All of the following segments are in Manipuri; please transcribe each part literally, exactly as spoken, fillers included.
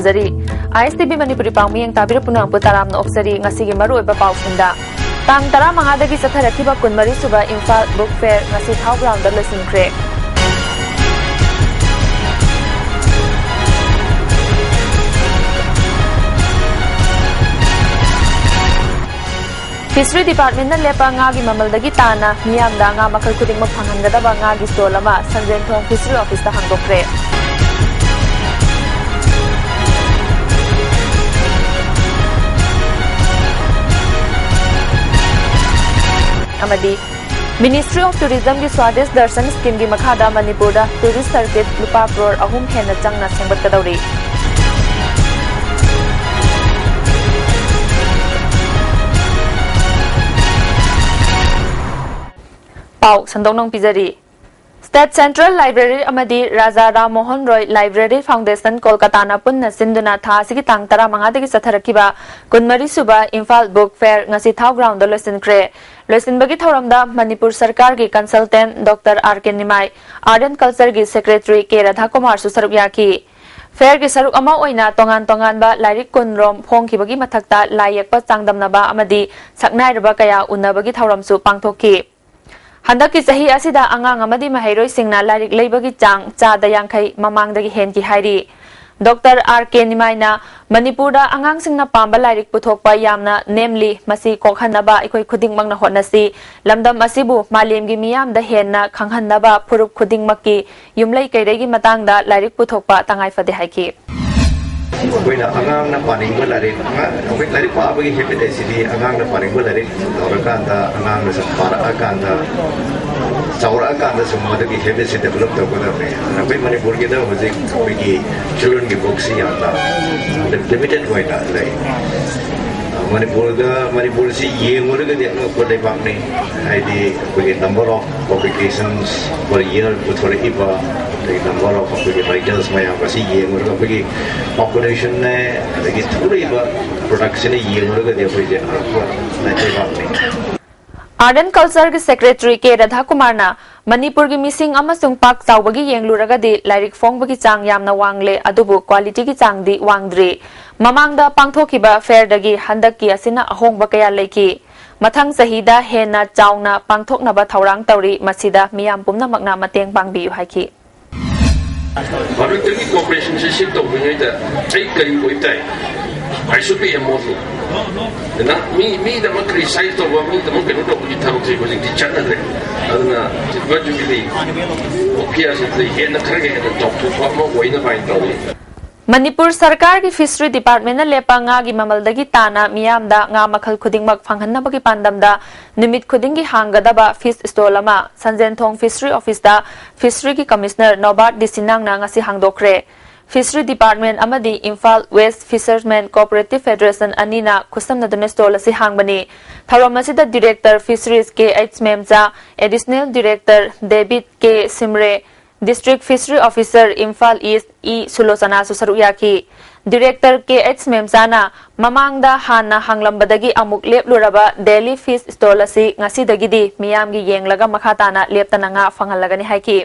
ꯖꯔꯤ꯫ ꯑꯥꯏ ꯑꯦꯁ ꯇꯤ ꯚꯤ ꯃꯅꯤꯄꯨꯔꯤ ꯄꯥꯎꯃꯤꯌꯦꯡ ꯇꯥꯕꯤꯔ ꯄꯨꯝꯅꯃꯛꯄꯨ ꯇꯔꯥꯝꯅ ꯑꯣꯛꯆꯔꯤ꯫ ꯉꯁꯤꯒꯤ ꯃꯔꯨꯑꯣꯏꯕ ꯄꯥꯎꯁꯤꯡꯗ, ꯇꯥꯡ ꯇꯔꯥꯃꯉꯥꯗꯒꯤ ꯆꯠꯊꯔꯛꯈꯤꯕ ꯀꯨꯟꯃꯔꯤ ꯁꯨꯕ ꯏꯝꯐꯥꯜ ꯕꯨꯛ ꯐꯦꯌꯔ ꯉꯁꯤ ꯊꯥꯎ ꯒ꯭ꯔꯥꯎꯟꯗ ꯂꯣꯏꯁꯤꯟꯈ꯭ꯔꯦ꯫ ꯐꯤꯁꯔꯤ ꯗꯤꯄꯥꯔꯠꯃꯦꯟꯅ ꯂꯦꯞꯄ ꯉꯥꯒꯤ ꯃꯃꯜꯗꯒꯤ ꯇꯥꯅ ꯃꯤꯌꯥꯝꯗ ꯉꯥ ꯃꯈꯜ ꯈꯨꯗꯤꯡꯃꯛ ꯐꯪꯍꯟꯒꯗꯕ ꯉꯥꯒꯤ ꯁ꯭ꯇꯣꯜ ꯑꯃ ꯁꯟꯖꯦꯟꯊꯣꯡ ꯐꯤꯁꯔꯤ ꯑꯣꯐꯤꯁꯇ ꯍꯥꯡꯗꯣꯛꯈ꯭ꯔꯦ꯫ ꯑꯃꯗꯤ Ministry of Tourismꯒꯤ ꯁ꯭ꯋꯥꯗꯦꯁ ꯗꯔꯁꯟ ꯁ꯭ꯀꯤꯝꯒꯤ ꯃꯈꯥꯗ ꯃꯅꯤꯄꯨꯔꯗ ꯇꯨꯔꯤꯁ ꯁꯔꯀꯤꯠ ꯂꯨꯄꯥ ꯀ꯭ꯔꯣꯔ ꯑꯍꯨꯝ ꯍꯦꯟꯅ ꯆꯪꯅ ꯁꯦꯝꯒꯠꯀꯗꯧꯔꯤ꯫ ꯄꯥꯎ ꯁꯟꯗꯣꯛꯅ ꯄꯤꯖꯔꯤ꯫ State Central Library ꯑꯃꯗꯤ ꯔꯥꯖꯥ ꯔꯥꯝ ꯃꯣꯍꯟ ꯔꯣꯏ Library Foundation ꯀꯣꯜꯀꯇꯥꯅ ꯄꯨꯟꯅ ꯁꯤꯟꯗꯨꯅ ꯊꯥ ꯑꯁꯤꯒꯤ ꯇꯥꯡ ꯇꯔꯥꯃꯉꯥꯗꯒꯤ ꯆꯠꯊꯔꯛꯈꯤꯕ ꯀꯨꯟꯃꯔꯤ ꯁꯨꯕ ꯏꯝꯐꯥꯜ ꯕꯨꯛ ꯐꯦꯌꯔ ꯉꯁꯤ ꯊꯥꯎ ꯒ꯭ꯔꯥꯎꯟꯗ ꯂꯣꯏꯁꯤꯟꯈ꯭ꯔꯦ꯫ ꯂꯣꯏꯁꯤꯟꯕꯒꯤ ꯊꯧꯔꯝꯗ ꯃꯅꯤꯄꯨꯔ ꯁꯔꯀꯥꯔꯒꯤ consultant doctor R K Nimai, Art and Cultureꯒꯤ ꯁꯦꯀ꯭ꯔꯦꯇꯔꯤ ꯀꯦ ꯔꯥꯙꯥꯀꯨꯃꯥꯔꯁꯨ ꯁꯔꯨꯛ ꯌꯥꯈꯤ꯫ ꯐꯦꯌꯔꯒꯤ ꯁꯔꯨꯛ ꯑꯃ ꯑꯣꯏꯅ ꯇꯣꯉꯥꯟ ꯇꯣꯉꯥꯟꯕ ꯂꯥꯏꯔꯤꯛ ꯀꯨꯟ ꯔꯣꯝ ꯐꯣꯡꯈꯤꯕꯒꯤ ꯃꯊꯛꯇ ꯂꯥꯏ ꯌꯦꯛꯄ ꯆꯥꯡꯗꯝꯅꯕ ꯑꯃꯗꯤ ꯁꯛꯅꯥꯏꯔꯕ ꯀꯌꯥ ꯎꯅꯕꯒꯤ ꯊꯧꯔꯝꯁꯨ ꯄꯥꯡꯊꯣꯛꯈꯤ꯫ ꯍꯟꯗꯛꯀꯤ ꯆꯍꯤ ꯑꯁꯤꯗ ꯑꯉꯥꯡ ꯑꯃꯗꯤ ꯃꯍꯩꯔꯣꯏꯁꯤꯡꯅ ꯂꯥꯏꯔꯤꯛ ꯂꯩꯕꯒꯤ ꯆꯥꯡ ꯆꯥꯗ ꯌꯥꯡꯈꯩ ꯃꯃꯥꯡꯗꯒꯤ ꯍꯦꯟꯈꯤ ꯍꯥꯏꯔꯤ꯫ ꯗꯣꯛꯇꯔ ꯑꯥꯔ ꯀꯦ ꯅꯤꯃꯥꯏꯅ ꯃꯅꯤꯄꯨꯔꯗ ꯑꯉꯥꯡꯁꯤꯡꯅ ꯄꯥꯝꯕ ꯂꯥꯏꯔꯤꯛ ꯄꯨꯊꯣꯛꯄ ꯌꯥꯝꯅ ꯅꯦꯝꯂꯤ, ꯃꯁꯤ ꯀꯣꯛꯍꯟꯅꯕ ꯑꯩꯈꯣꯏ ꯈꯨꯗꯤꯡꯃꯛꯅ ꯍꯣꯠꯅꯁꯤ꯫ ꯂꯝꯗꯝ ꯑꯁꯤꯕꯨ ꯃꯥꯂꯦꯝꯒꯤ ꯃꯤꯌꯥꯝꯗ ꯍꯦꯟꯅ ꯈꯪꯍꯟꯅꯕ ꯐꯨꯔꯨꯞ ꯈꯨꯗꯤꯡꯃꯛꯀꯤ ꯌꯨꯝꯂꯩ ꯀꯩꯔꯩꯒꯤ ꯃꯇꯥꯡꯗ ꯂꯥꯏꯔꯤꯛ ꯄꯨꯊꯣꯛꯄ ꯇꯉꯥꯏ ꯐꯗꯦ ꯍꯥꯏꯈꯤ꯫ ꯑꯩꯈꯣꯏꯅ ꯑꯉꯥꯡꯅ ꯄꯥꯅꯤꯡꯕ ꯂꯥꯏꯔꯤꯛ, ꯑꯉꯥꯡ, ꯑꯩꯈꯣꯏ ꯂꯥꯏꯔꯤꯛ ꯄꯥꯕꯒꯤ ꯍꯦꯕꯤꯠ ꯑꯁꯤꯗꯤ ꯑꯉꯥꯡꯅ ꯄꯥꯅꯤꯡꯕ ꯂꯥꯏꯔꯤꯛ ꯇꯧꯔꯀꯥꯟꯗ, ꯑꯉꯥꯡꯅꯁꯨ ꯄꯥꯔꯛꯑꯀꯥꯟꯗ, ꯆꯥꯎꯔꯛꯑꯀꯥꯟꯗꯁꯨ ꯃꯗꯨꯒꯤ ꯍꯦꯕꯤꯠꯁꯤ ꯗꯦꯕꯂꯞ ꯇꯧꯒꯗꯕꯅꯤ꯫ ꯑꯗꯨꯅ ꯑꯩꯈꯣꯏ ꯃꯅꯤꯄꯨꯔꯒꯤꯗ ꯍꯧꯖꯤꯛ ꯑꯩꯈꯣꯏꯒꯤ ꯆꯤꯜꯗ꯭ꯔꯦꯟꯒꯤ ꯕꯨꯛꯁꯤ ꯌꯥꯝꯅ ꯂꯤꯃꯤꯇꯦꯠ ꯑꯣꯏꯅ ꯂꯩ꯫ ꯃꯅꯤꯄꯨꯔꯗ, ꯃꯅꯤꯄꯨꯔꯁꯤ ꯌꯦꯡꯉꯨꯔꯒꯗꯤ ꯑꯉꯛꯄ ꯂꯩꯕꯥꯛꯅꯤ꯫ ꯍꯥꯏꯗꯤ ꯑꯩꯈꯣꯏꯒꯤ number of publications per year ꯄꯨꯊꯣꯔꯛꯏꯕ, ꯑꯗꯒꯤ number of ꯑꯩꯈꯣꯏꯒꯤ writers ꯃꯌꯥꯝ ꯑꯁꯤ ꯌꯦꯡꯉꯨꯔꯒ, ꯑꯩꯈꯣꯏꯒꯤ populationꯅꯦ, ꯑꯗꯒꯤ ꯊꯣꯛꯂꯛꯏꯕ productꯁꯤꯅ ꯌꯦꯡꯉꯨꯔꯒꯗꯤ ꯑꯩꯈꯣꯏꯁꯦ ꯑꯉꯛꯄ ꯂꯩꯕꯥꯛꯅꯤ꯫ Art and Cultureꯒꯤ ꯁꯦꯀ꯭ꯔꯦꯇꯔꯤ ꯀꯦ ꯔꯥꯙꯥꯀꯨꯃꯥꯔꯅ ꯃꯅꯤꯄꯨꯔꯒꯤ ꯃꯤꯁꯤꯡ ꯑꯃꯁꯨꯡ ꯄꯥꯛ ꯆꯥꯎꯕꯒꯤ ꯌꯦꯡꯂꯨꯔꯒꯗꯤ ꯂꯥꯏꯔꯤꯛ ꯐꯣꯡꯕꯒꯤ ꯆꯥꯡ ꯌꯥꯝꯅ ꯋꯥꯡꯂꯦ, ꯑꯗꯨꯕꯨ qualityꯒꯤ ꯆꯥꯡꯗꯤ ꯋꯥꯡꯗ꯭ꯔꯤ꯫ ꯃꯃꯥꯡꯗ ꯄꯥꯡꯊꯣꯛꯈꯤꯕ fairꯗꯒꯤ ꯍꯟꯗꯛꯀꯤ ꯑꯁꯤꯅ ꯑꯍꯣꯡꯕ ꯀꯌꯥ ꯂꯩꯈꯤ꯫ ꯃꯊꯪ ꯆꯍꯤꯗ ꯍꯦꯟꯅ ꯆꯥꯎꯅ ꯄꯥꯡꯊꯣꯛꯅꯕ ꯊꯧꯔꯥꯡ ꯇꯧꯔꯤ, ꯃꯁꯤꯗ ꯃꯤꯌꯥꯝ ꯄꯨꯝꯅꯃꯛꯅ ꯃꯇꯦꯡ ꯄꯥꯡꯕꯤꯌꯨ ꯍꯥꯏꯈꯤ꯫ ꯚꯥꯔꯠꯇꯒꯤ ꯀꯣꯑꯣꯄꯔꯦꯁꯟꯁꯦ ꯁꯤ ꯇꯧꯔꯤꯉꯩꯗ ꯑꯩ ꯀꯔꯤ ꯑꯣꯏ ꯇꯥꯏ? I should be a model. ꯑꯗꯨꯅ ꯃꯤ ꯃꯤꯗꯃꯛ ꯀ꯭ꯔꯤꯇꯤꯁꯥꯏꯖ ꯇꯧꯕ, ꯃꯤꯗꯃꯛ ꯀꯩꯅꯣ ꯇꯧꯕꯒꯤ ꯊꯕꯛꯁꯦ ꯍꯧꯖꯤꯛꯇꯤ ꯆꯠꯅꯗ꯭ꯔꯦ꯫ ꯑꯗꯨꯅ ꯁꯤꯜꯚꯔ ꯖꯨꯕꯤꯂꯤ ꯃꯈꯣꯏ ꯑꯁꯤꯗ ꯍꯦꯟꯅ ꯈꯔꯒ ꯍꯦꯟꯅ ꯆꯥꯎꯊꯣꯛꯄ ꯑꯃ ꯑꯣꯏꯅꯕ ꯍꯥꯏꯅ ꯇꯧꯔꯤ꯫ ꯃꯅꯤꯄꯨꯔ ꯁꯔꯀꯥꯔꯒꯤ ꯐꯤꯁꯔꯤ ꯗꯤꯄꯥꯔꯠꯃꯦꯟꯅ ꯂꯦꯞꯄ ꯉꯥꯒꯤ ꯃꯃꯜꯗꯒꯤ ꯇꯥꯅ ꯃꯤꯌꯥꯝꯗ ꯉꯥ ꯃꯈꯜ ꯈꯨꯗꯤꯡꯃꯛ ꯐꯪꯍꯟꯅꯕꯒꯤ ꯄꯥꯟꯗꯝꯗ ꯅꯨꯃꯤꯠ ꯈꯨꯗꯤꯡꯒꯤ ꯍꯥꯡꯒꯗꯕ ꯐꯤꯁ ꯁ꯭ꯇꯣꯜ ꯑꯃ ꯁꯟꯖꯦꯟꯊꯣꯡ ꯐꯤꯁꯔꯤ ꯑꯣꯐꯤꯁꯇ ꯐꯤꯁꯔꯤꯒꯤ ꯀꯃꯤꯁꯅꯔ ꯅꯣꯕꯥꯔꯠ ꯗꯤ ꯁꯤꯅꯥꯡꯅ ꯉꯁꯤ ꯍꯥꯡꯗꯣꯛꯈ꯭ꯔꯦ꯫ ꯐꯤꯁꯔꯤ ꯗꯤꯄꯥꯔꯠꯃꯦꯟ ꯑꯃꯗꯤ Imphal west fishermen cooperative federation ꯑꯅꯤꯅ ꯈꯨꯠꯁꯝꯅꯗꯨꯅ ꯁ꯭ꯇꯣꯜ ꯑꯁꯤ ꯍꯥꯡꯕꯅꯤ꯫ ꯊꯧꯔꯝ ꯑꯁꯤꯗ director fisheries K H Memcha, additional director ꯗꯦꯕꯤꯠ K Simre, district fishery officer Imphal east E ꯁꯨꯂꯣꯆꯅꯥꯁꯨ ꯁꯔꯨꯛ ꯌꯥꯈꯤ꯫ ꯗꯤꯔꯦꯛꯇꯔ ꯀꯦ ꯑꯩꯆ ꯃꯦꯝꯆꯥꯅ ꯃꯃꯥꯡꯗ ꯍꯥꯟꯅ ꯍꯥꯡꯂꯝꯕꯗꯒꯤ ꯑꯃꯨꯛ ꯂꯦꯞꯂꯨꯔꯕ ꯗꯦꯂꯤ ꯐꯤꯁ ꯁ꯭ꯇꯣꯜ ꯑꯁꯤ ꯉꯁꯤꯗꯒꯤꯗꯤ ꯃꯤꯌꯥꯝꯒꯤ ꯌꯦꯡꯂꯒ ꯃꯈꯥ ꯇꯥꯅ ꯂꯦꯞꯇꯅ ꯉꯥ ꯐꯪꯍꯜꯂꯒꯅꯤ ꯍꯥꯏꯈꯤ꯫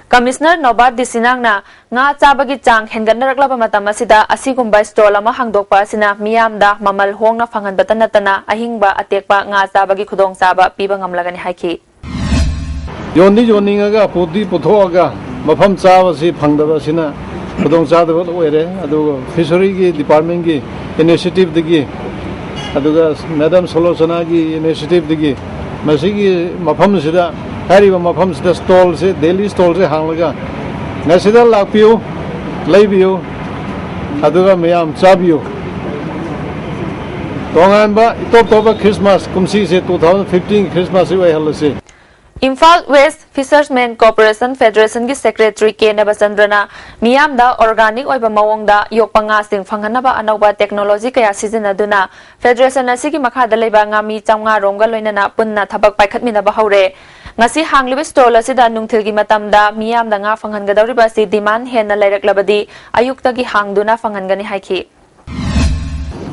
ꯀꯃꯤꯁꯅꯔ ꯅꯣꯕꯥꯔꯠ ꯗꯤ ꯁꯤꯅꯥꯡꯅ ꯉꯥ ꯆꯥꯕꯒꯤ ꯆꯥꯡ ꯍꯦꯟꯒꯠꯅꯔꯛꯂꯕ ꯃꯇꯝ ꯑꯁꯤꯗ ꯑꯁꯤꯒꯨꯝꯕ ꯁ꯭ꯇꯣꯜ ꯑꯃ ꯍꯥꯡꯗꯣꯛꯄ ꯑꯁꯤꯅ ꯃꯤꯌꯥꯝꯗ ꯃꯃꯜ ꯍꯣꯡꯅ ꯐꯪꯍꯟꯕꯇ ꯅꯠꯇꯅ ꯑꯍꯤꯡꯕ ꯑꯇꯦꯛꯄ ꯉꯥ ꯆꯥꯕꯒꯤ ꯈꯨꯗꯣꯡꯆꯥꯕ ꯄꯤꯕ ꯉꯝꯂꯒꯅꯤ ꯍꯥꯏꯈꯤ꯫ ꯌꯣꯟꯗꯤ ꯌꯣꯟꯅꯤꯡꯉꯒ ꯄꯣꯠꯇꯤ ꯄꯨꯊꯣꯛꯑꯒ ꯃꯐꯝ ꯆꯥꯕꯁꯤ ꯐꯪꯗꯕ ꯑꯁꯤꯅ ꯈꯨꯗꯣꯡꯆꯥꯗꯕ ꯑꯣꯏꯔꯦ꯫ ꯑꯗꯨꯒ ꯐꯤꯁꯔꯤꯒꯤ ꯗꯤꯄꯥꯔꯠꯃꯦꯟꯒꯤ ꯏꯅꯤꯁꯤꯌꯦꯇꯤꯚꯇꯒꯤ ꯑꯗꯨꯒ ꯃꯦꯗꯥꯝ ꯁꯣꯂꯣꯆꯅꯥꯒꯤ ꯏꯅꯤꯁꯤꯌꯦꯇꯤꯚꯇꯒꯤ ꯃꯁꯤꯒꯤ ꯃꯐꯝꯁꯤꯗ, ꯍꯥꯏꯔꯤꯕ ꯃꯐꯝꯁꯤꯗ ꯁ꯭ꯇꯣꯜꯁꯦ, ꯗꯦꯂꯤ ꯁ꯭ꯇꯣꯜꯁꯦ ꯍꯥꯡꯂꯒ ꯉꯁꯤꯗ ꯂꯥꯛꯄꯤꯌꯨ, ꯂꯩꯕꯤꯌꯨ, ꯑꯗꯨꯒ ꯃꯌꯥꯝ ꯆꯥꯕꯤꯌꯨ꯫ ꯇꯣꯉꯥꯟꯕ ꯏꯇꯣꯞ ꯇꯣꯞꯄ ꯈ꯭ꯔꯤꯁꯃꯥꯁ ꯀꯨꯝꯁꯤꯁꯦ two thousand fifteen ꯈ꯭ꯔꯤꯁꯃꯥꯁꯁꯤ ꯑꯣꯏꯍꯜꯂꯁꯤ꯫ ꯏꯝꯐꯥꯜ ꯋꯦꯁ ꯐꯤꯁꯔꯃꯦꯟ ꯀꯣꯑꯣꯄꯔꯦꯁꯟ ꯐꯦꯗꯔꯦꯁꯟꯒꯤ ꯁꯦꯀ꯭ꯔꯦꯇꯔꯤ ꯀꯦ ꯅꯕꯆꯟꯗ꯭ꯔꯅ ꯃꯤꯌꯥꯝꯗ ꯑꯣꯔꯒꯥꯅꯤꯛ ꯑꯣꯏꯕ ꯃꯑꯣꯡꯗ ꯌꯣꯛꯄ ꯉꯥꯁꯤꯡ ꯐꯪꯍꯟꯅꯕ ꯑꯅꯧꯕ ꯇꯦꯛꯅꯣꯂꯣꯖꯤ ꯀꯌꯥ ꯁꯤꯖꯤꯟꯅꯗꯨꯅ ꯐꯦꯗꯔꯦꯁꯟ ꯑꯁꯤꯒꯤ ꯃꯈꯥꯗ ꯂꯩꯕ ꯉꯥꯃꯤ ꯆꯥꯝꯃꯉꯥ ꯔꯣꯝꯒ ꯂꯣꯏꯅꯅ ꯄꯨꯟꯅ ꯊꯕꯛ ꯄꯥꯏꯈꯠꯃꯤꯟꯅꯕ ꯍꯧꯔꯦ꯫ ꯉꯁꯤ ꯍꯥꯡꯂꯤꯕ ꯁ꯭ꯇꯣꯜ ꯑꯁꯤꯗ ꯅꯨꯡꯊꯤꯜꯒꯤ ꯃꯇꯝꯗ ꯃꯤꯌꯥꯝꯗ ꯉꯥ ꯐꯪꯍꯟꯒꯗꯧꯔꯤꯕ ꯑꯁꯤ ꯗꯤꯃꯥꯟ ꯍꯦꯟꯅ ꯂꯩꯔꯛꯂꯕꯗꯤ ꯑꯌꯨꯛꯇꯒꯤ ꯍꯥꯡꯗꯨꯅ ꯐꯪꯍꯟꯒꯅꯤ ꯍꯥꯏꯈꯤ꯫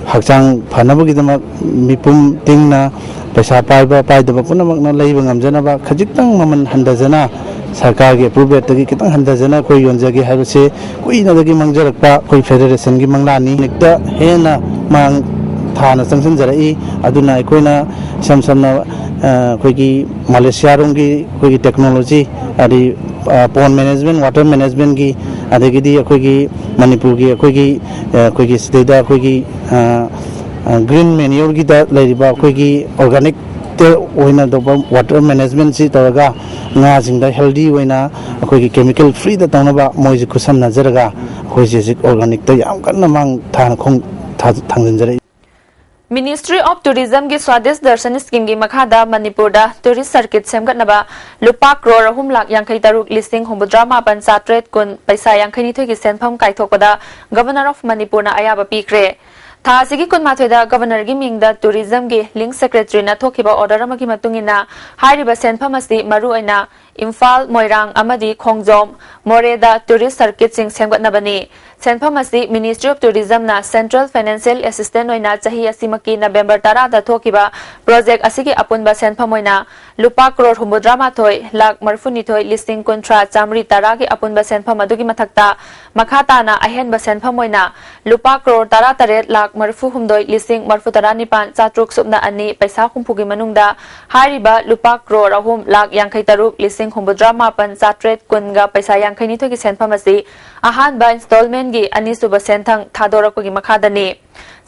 ꯍꯛꯆꯥꯡ ꯐꯅꯕꯒꯤꯗꯃꯛ ꯃꯤꯄꯨꯝ ꯇꯤꯡꯅ, ꯄꯩꯁꯥ ꯄꯥꯏꯕ ꯄꯥꯏꯗꯕ ꯄꯨꯝꯅꯃꯛꯅ ꯂꯩꯕ ꯉꯝꯖꯅꯕ ꯈꯖꯤꯛꯇꯪ ꯃꯃꯜ ꯍꯟꯊꯖꯅ, ꯁꯔꯀꯥꯔꯒꯤ ꯑꯦꯄ꯭ꯔꯨꯞ ꯔꯦꯠꯇꯒꯤ ꯈꯤꯇꯪ ꯍꯟꯊꯖꯅ ꯑꯩꯈꯣꯏ ꯌꯣꯟꯖꯒꯦ ꯍꯥꯏꯕꯁꯦ ꯀꯨꯏꯅꯗꯒꯤ ꯃꯥꯡꯖꯔꯛꯄ ꯑꯩꯈꯣꯏ ꯐꯦꯗꯔꯦꯁꯟꯒꯤ ꯃꯪꯂꯥꯟꯅꯤ꯫ ꯍꯦꯛꯇ ꯍꯦꯟꯅ ꯃꯥꯡ ꯊꯥꯅ ꯆꯪꯁꯤꯟꯖꯔꯛꯏ꯫ ꯑꯗꯨꯅ ꯑꯩꯈꯣꯏꯅ ꯏꯁꯝ ꯁꯝꯅ, ꯑ, ꯑꯩꯈꯣꯏꯒꯤ ꯃꯂꯦꯁꯤꯌꯥꯔꯣꯝꯒꯤ ꯑꯩꯈꯣꯏꯒꯤ ꯇꯦꯛꯅꯣꯂꯣꯖꯤ, ꯍꯥꯏꯗꯤ, ꯑ, ꯄꯣꯟ ꯃꯦꯅꯦꯖꯃꯦꯟ, ꯋꯥꯇꯔ ꯃꯦꯅꯦꯖꯃꯦꯟꯒꯤ, ꯑꯗꯒꯤꯗꯤ ꯑꯩꯈꯣꯏꯒꯤ ꯃꯅꯤꯄꯨꯔꯒꯤ ꯑꯩꯈꯣꯏꯒꯤ, ꯑ, ꯑꯩꯈꯣꯏꯒꯤ ꯁꯤꯗꯩꯗ ꯑꯩꯈꯣꯏꯒꯤ, ꯑ, ꯑ, ꯒ꯭ꯔꯤꯟ ꯃꯦꯅꯤꯌꯣꯔꯒꯤꯗ ꯂꯩꯔꯤꯕ ꯑꯩꯈꯣꯏꯒꯤ ꯑꯣꯔꯒꯥꯅꯤꯛꯇ ꯑꯣꯏꯅ ꯇꯧꯕ ꯋꯥꯇꯔ ꯃꯦꯅꯦꯖꯃꯦꯟꯁꯤ ꯇꯧꯔꯒ ꯉꯥꯁꯤꯡꯗ ꯍꯦꯜꯗꯤ ꯑꯣꯏꯅ ꯑꯩꯈꯣꯏꯒꯤ ꯀꯦꯃꯤꯀꯦꯜ ꯐ꯭ꯔꯤꯗ ꯇꯧꯅꯕ ꯃꯣꯏꯁꯦ ꯈꯨꯠꯁꯝꯅꯖꯔꯒ ꯑꯩꯈꯣꯏꯁꯦ ꯍꯧꯖꯤꯛ ꯑꯣꯔꯒꯥꯅꯤꯛꯇ ꯌꯥꯝ ꯀꯟꯅ ꯃꯥꯡ ꯊꯥꯅ ꯈꯣꯡ-, ꯊꯥ-, ꯊꯥꯡꯖꯤꯟꯖꯔꯛꯏ꯫ Ministry of Tourism ꯒꯤ Swadesh Darshan Scheme ꯒꯤ ꯃꯈꯥꯗ ꯃꯅꯤꯄꯨꯔꯗ tourist circuit ꯁꯦꯝꯒꯠꯅꯕ ꯂꯨꯄꯥ ꯀ꯭ꯔꯣꯔ ꯑꯍꯨꯝ ꯂꯥꯈ ꯌꯥꯡꯈꯩ ꯇꯔꯨꯛ ꯂꯤꯁꯤꯡ ꯍꯨꯝꯐꯨꯇꯔꯥ ꯃꯥꯄꯟ ꯆꯥꯇ꯭ꯔꯦꯠ ꯀꯨꯟ ꯄꯩꯁꯥ ꯌꯥꯡꯈꯩ ꯅꯤꯊꯣꯏꯒꯤ ꯁꯦꯟꯐꯝ ꯀꯥꯏꯊꯣꯛꯄꯗ Governor of ꯃꯅꯤꯄꯨꯔꯅ ꯑꯌꯥꯕ ꯄꯤꯈ꯭ꯔꯦ꯫ ꯊꯥ ꯑꯁꯤꯒꯤ ꯀꯨꯟꯃꯥꯊꯣꯏꯗ Governor ꯒꯤ ꯃꯤꯡꯗ tourism ꯒꯤ link secretary ꯅ ꯊꯣꯛꯈꯤꯕ order ꯑꯃꯒꯤ ꯃꯇꯨꯡ ꯏꯟꯅ ꯍꯥꯏꯔꯤꯕ ꯁꯦꯟꯐꯝ ꯑꯁꯤ ꯃꯔꯨꯑꯣꯏꯅ ꯏꯝꯐꯥꯜ, ꯃꯣꯏꯔꯥꯡ ꯑꯃꯗꯤ ꯈꯣꯡꯖꯣꯝ, ꯃꯣꯔꯦꯗ tourist circuit ꯁꯤꯡ ꯁꯦꯝꯒꯠꯅꯕꯅꯤ꯫ ꯁꯦꯟꯐꯝ ꯑꯁꯤ Ministry of Tourism ꯅ Central Financial Assistance ꯑꯣꯏꯅ ꯆꯍꯤ ꯑꯁꯤꯃꯛꯀꯤ November ꯇꯔꯥꯗ ꯊꯣꯛꯈꯤꯕ project ꯑꯁꯤꯒꯤ ꯑꯄꯨꯟꯕ ꯁꯦꯟꯐꯝ ꯑꯣꯏꯅ ꯂꯨꯄꯥ ꯀ꯭ꯔꯣꯔ ꯍꯨꯝꯐꯨꯇꯔꯥ ꯃꯥꯊꯣꯏ ꯂꯥꯈ ꯃꯔꯤꯐꯨꯅꯤꯊꯣꯏ ꯂꯤꯁꯤꯡ ꯀꯨꯟꯊ꯭ꯔꯥ ꯆꯥꯃꯔꯤ ꯇꯔꯥꯒꯤ ꯑꯄꯨꯟꯕ ꯁꯦꯟꯐꯝ ꯑꯗꯨꯒꯤ ꯃꯊꯛꯇ ꯃꯈꯥ ꯇꯥꯅ ꯑꯍꯦꯟꯕ ꯁꯦꯟꯐꯝ ꯑꯣꯏꯅ ꯂꯨꯄꯥ ꯀ꯭ꯔꯣꯔ ꯇꯔꯥꯇꯔꯦꯠ ꯂꯥꯈ ꯃꯔꯤꯐꯨꯍꯨꯝꯗꯣꯏ ꯂꯤꯁꯤꯡ ꯃꯔꯤꯐꯨꯇꯔꯥ ꯅꯤꯄꯥꯟ ꯆꯥꯇ꯭ꯔꯨꯛ ꯁꯨꯞꯅ ꯑꯅꯤ ꯄꯩꯁꯥ ꯍꯨꯝꯐꯨꯒꯤ ꯃꯅꯨꯡꯗ ꯍꯥꯏꯔꯤꯕ ꯂꯨꯄꯥ ꯀ꯭ꯔꯣꯔ ꯑꯍꯨꯝ ꯂꯥꯈ ꯌꯥꯡꯈꯩ ꯇꯔꯨꯛ ꯂꯤꯁꯤꯡ ꯍꯨꯝꯐꯨꯇꯔꯥ ꯃꯥꯄꯟ ꯆꯥꯇ꯭ꯔꯦꯠ ꯀꯨꯟꯒ ꯄꯩꯁꯥ ꯌꯥꯡꯈꯩ ꯅꯤꯊꯣꯏꯒꯤ ꯁꯦꯟꯐꯝ ꯑꯁꯤ ꯑꯍꯥꯟꯕ installment ꯒꯤ ꯑꯅꯤꯁꯨꯕ ꯁꯦꯟꯊꯪ ꯊꯥꯗꯣꯔꯛꯄꯒꯤ ꯃꯈꯥꯗꯅꯤ꯫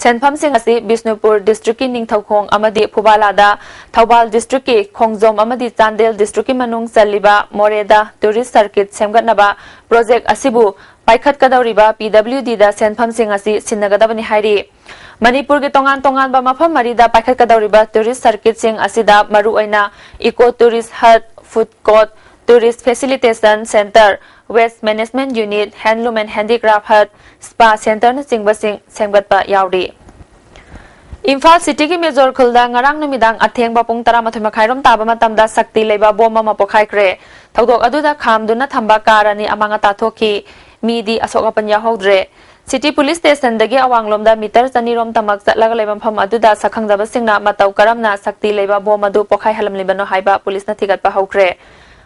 ꯁꯦꯟꯐꯝꯁꯤꯡ ꯑꯁꯤ ꯕꯤꯁꯅꯨꯄꯨꯔ district ꯀꯤ ꯅꯤꯡꯊꯧꯈꯣꯡ ꯑꯃꯗꯤ ꯐꯨꯕꯥꯂꯥꯗ, ꯊꯧꯕꯥꯜ district ꯀꯤ ꯈꯣꯡꯖꯣꯝ ꯑꯃꯗꯤ ꯆꯥꯟꯗꯦꯜ district ꯀꯤ ꯃꯅꯨꯡ ꯆꯜꯂꯤꯕ ꯃꯣꯔꯦꯗ tourist circuit ꯁꯦꯝꯒꯠꯅꯕ project ꯑꯁꯤꯕꯨ ꯄꯥꯏꯈꯠꯀꯗꯧꯔꯤꯕ P W D ꯗ ꯁꯦꯟꯐꯝꯁꯤꯡ ꯑꯁꯤ ꯁꯤꯟꯅꯒꯗꯕꯅꯤ ꯍꯥꯏꯔꯤ꯫ ꯃꯅꯤꯄꯨꯔꯒꯤ ꯇꯣꯉꯥꯟ ꯇꯣꯉꯥꯟꯕ ꯃꯐꯝ ꯃꯔꯤꯗ ꯄꯥꯏꯈꯠꯀꯗꯧꯔꯤꯕ tourist circuit ꯁꯤꯡ ꯑꯁꯤꯗ ꯃꯔꯨꯑꯣꯏꯅ eco tourist hut, food court, tourist facilitation centre, waste management unit, handloom and handicraft hut, spa centre ꯅꯆꯤꯡꯕꯁꯤꯡ ꯁꯦꯝꯒꯠꯄ ꯌꯥꯎꯔꯤ꯫ ꯏꯝꯐꯥꯜ city ꯒꯤ ꯃꯦꯖꯣꯔ ꯈꯨꯜꯗ ꯉꯔꯥꯡ ꯅꯨꯃꯤꯗꯥꯡ ꯑꯊꯦꯡꯕ ꯄꯨꯡ ꯇꯔꯥꯃꯥꯊꯣꯏ ꯃꯈꯥꯏꯔꯣꯝ ꯇꯥꯕ ꯃꯇꯝꯗ ꯁꯛꯇꯤ ꯂꯩꯕ ꯕꯣꯝ ꯑꯃ ꯄꯣꯈꯥꯏꯈ꯭ꯔꯦ꯫ ꯊꯧꯗꯣꯛ ꯑꯗꯨꯗ ꯈꯥꯝꯗꯨꯅ ꯊꯝꯕ ꯀꯥꯔ ꯑꯅꯤ ꯑꯃꯥꯡ ꯑꯇꯥ ꯊꯣꯛꯈꯤ꯫ ꯃꯤꯗꯤ ꯑꯁꯣꯛ ꯑꯄꯟ ꯌꯥꯎꯍꯧꯗ꯭ꯔꯦ꯫ ꯁꯤꯇꯤ ꯄꯨꯂꯤꯁ ꯁ꯭ꯇꯦꯁꯟꯗꯒꯤ ꯑꯋꯥꯡꯂꯣꯝꯗ ꯃꯤꯇꯔ ꯆꯅꯤ ꯔꯣꯝ ꯇꯃꯛ ꯆꯠꯂꯒ ꯂꯩꯕ ꯃꯐꯝ ꯑꯗꯨꯗ ꯁꯛꯈꯪꯗꯕꯁꯤꯡꯅ ꯃꯇꯧ ꯀꯔꯝꯅ ꯁꯛꯇꯤ ꯂꯩꯕ ꯕꯣꯝ ꯑꯗꯨ ꯄꯣꯈꯥꯏꯍꯜꯂꯝꯂꯤꯕꯅꯣ ꯍꯥꯏꯕ ꯄꯨꯂꯤꯁꯅ ꯊꯤꯒꯠꯄ ꯍꯧꯈ꯭ꯔꯦ꯫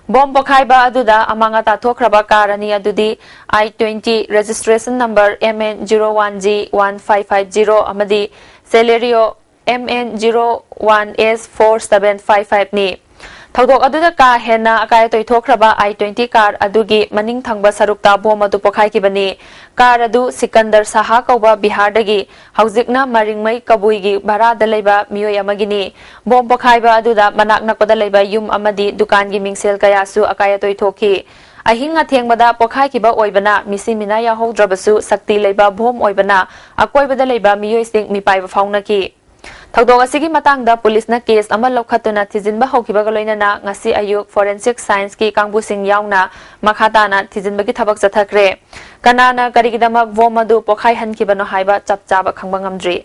ꯕꯣꯝ ꯄꯣꯈꯥꯏꯕ ꯑꯗꯨꯗ ꯑꯃꯥꯡ ꯑꯇꯥ ꯊꯣꯛꯈ꯭ꯔꯕ ꯀꯥꯔ ꯑꯅꯤ ꯑꯗꯨꯗꯤ I twenty registration number M N zero one G one five five zero ꯑꯃꯗꯤ Celerio M N zero one S four seven five five ꯅꯤ꯫ ꯊꯧꯗꯣꯛ ꯑꯗꯨꯗ ꯀꯥ ꯍꯦꯟꯅ ꯑꯀꯥꯏ ꯑꯇꯣꯏ ꯊꯣꯛꯈ꯭ꯔꯕ I twenty ꯀꯥꯔ ꯑꯗꯨꯒꯤ ꯃꯅꯤꯡ ꯊꯪꯕ ꯁꯔꯨꯛꯇ ꯕꯣꯝ ꯑꯗꯨ ꯄꯣꯈꯥꯏꯈꯤꯕꯅꯤ꯫ ꯀꯥꯔ ꯑꯗꯨ ꯁꯤꯀꯟꯗꯔ ꯁꯍꯥ ꯀꯧꯕ ꯕꯤꯍꯥꯔꯗꯒꯤ, ꯍꯧꯖꯤꯛꯅ ꯃꯔꯤꯡꯃꯩ ꯀꯕꯨꯏꯒꯤ ꯚꯔꯥꯗ ꯂꯩꯕ ꯃꯤꯑꯣꯏ ꯑꯃꯒꯤꯅꯤ꯫ ꯕꯣꯝ ꯄꯣꯈꯥꯏꯕ ꯑꯗꯨꯗ ꯃꯅꯥꯛ ꯅꯛꯄꯗ ꯂꯩꯕ ꯌꯨꯝ ꯑꯃꯗꯤ ꯗꯨꯀꯥꯟꯒꯤ ꯃꯤꯡꯁꯦꯜ ꯀꯌꯥꯁꯨ ꯑꯀꯥꯏ ꯑꯇꯣꯏ ꯊꯣꯛꯈꯤ꯫ ꯑꯍꯤꯡ ꯑꯊꯦꯡꯕꯗ ꯄꯣꯈꯥꯏꯈꯤꯕ ꯑꯣꯏꯕꯅ ꯃꯤꯁꯤ ꯃꯤꯅꯥ ꯌꯥꯎꯍꯧꯗ꯭ꯔꯕꯁꯨ, ꯁꯛꯇꯤ ꯂꯩꯕ ꯕꯣꯝ ꯑꯣꯏꯕꯅ ꯑꯀꯣꯏꯕꯗ ꯂꯩꯕ ꯃꯤꯑꯣꯏꯁꯤꯡ ꯃꯤꯄꯥꯏꯕ ꯐꯥꯎꯅꯈꯤ꯫ ꯊꯧꯗꯣꯛ ꯑꯁꯤꯒꯤ ꯃꯇꯥꯡꯗ ꯄꯨꯂꯤꯁꯅ ꯀꯦꯁ ꯑꯃ ꯂꯧꯈꯠꯇꯨꯅ ꯊꯤꯖꯤꯟꯕ ꯍꯧꯈꯤꯕꯒ ꯂꯣꯏꯅꯅ ꯉꯁꯤ ꯑꯌꯨꯛ forensic scienceꯀꯤ ꯀꯥꯡꯕꯨꯁꯤꯡ ꯌꯥꯎꯅ ꯃꯈꯥ ꯇꯥꯅ ꯊꯤꯖꯤꯟꯕꯒꯤ ꯊꯕꯛ ꯆꯠꯊꯈ꯭ꯔꯦ꯫ ꯀꯅꯥꯅ ꯀꯔꯤꯒꯤꯗꯃꯛ ꯕꯣꯝ ꯑꯗꯨ ꯄꯣꯈꯥꯏꯍꯟꯈꯤꯕꯅꯣ ꯍꯥꯏꯕ ꯆꯞ ꯆꯥꯕ ꯈꯪꯕ ꯉꯝꯗ꯭ꯔꯤ꯫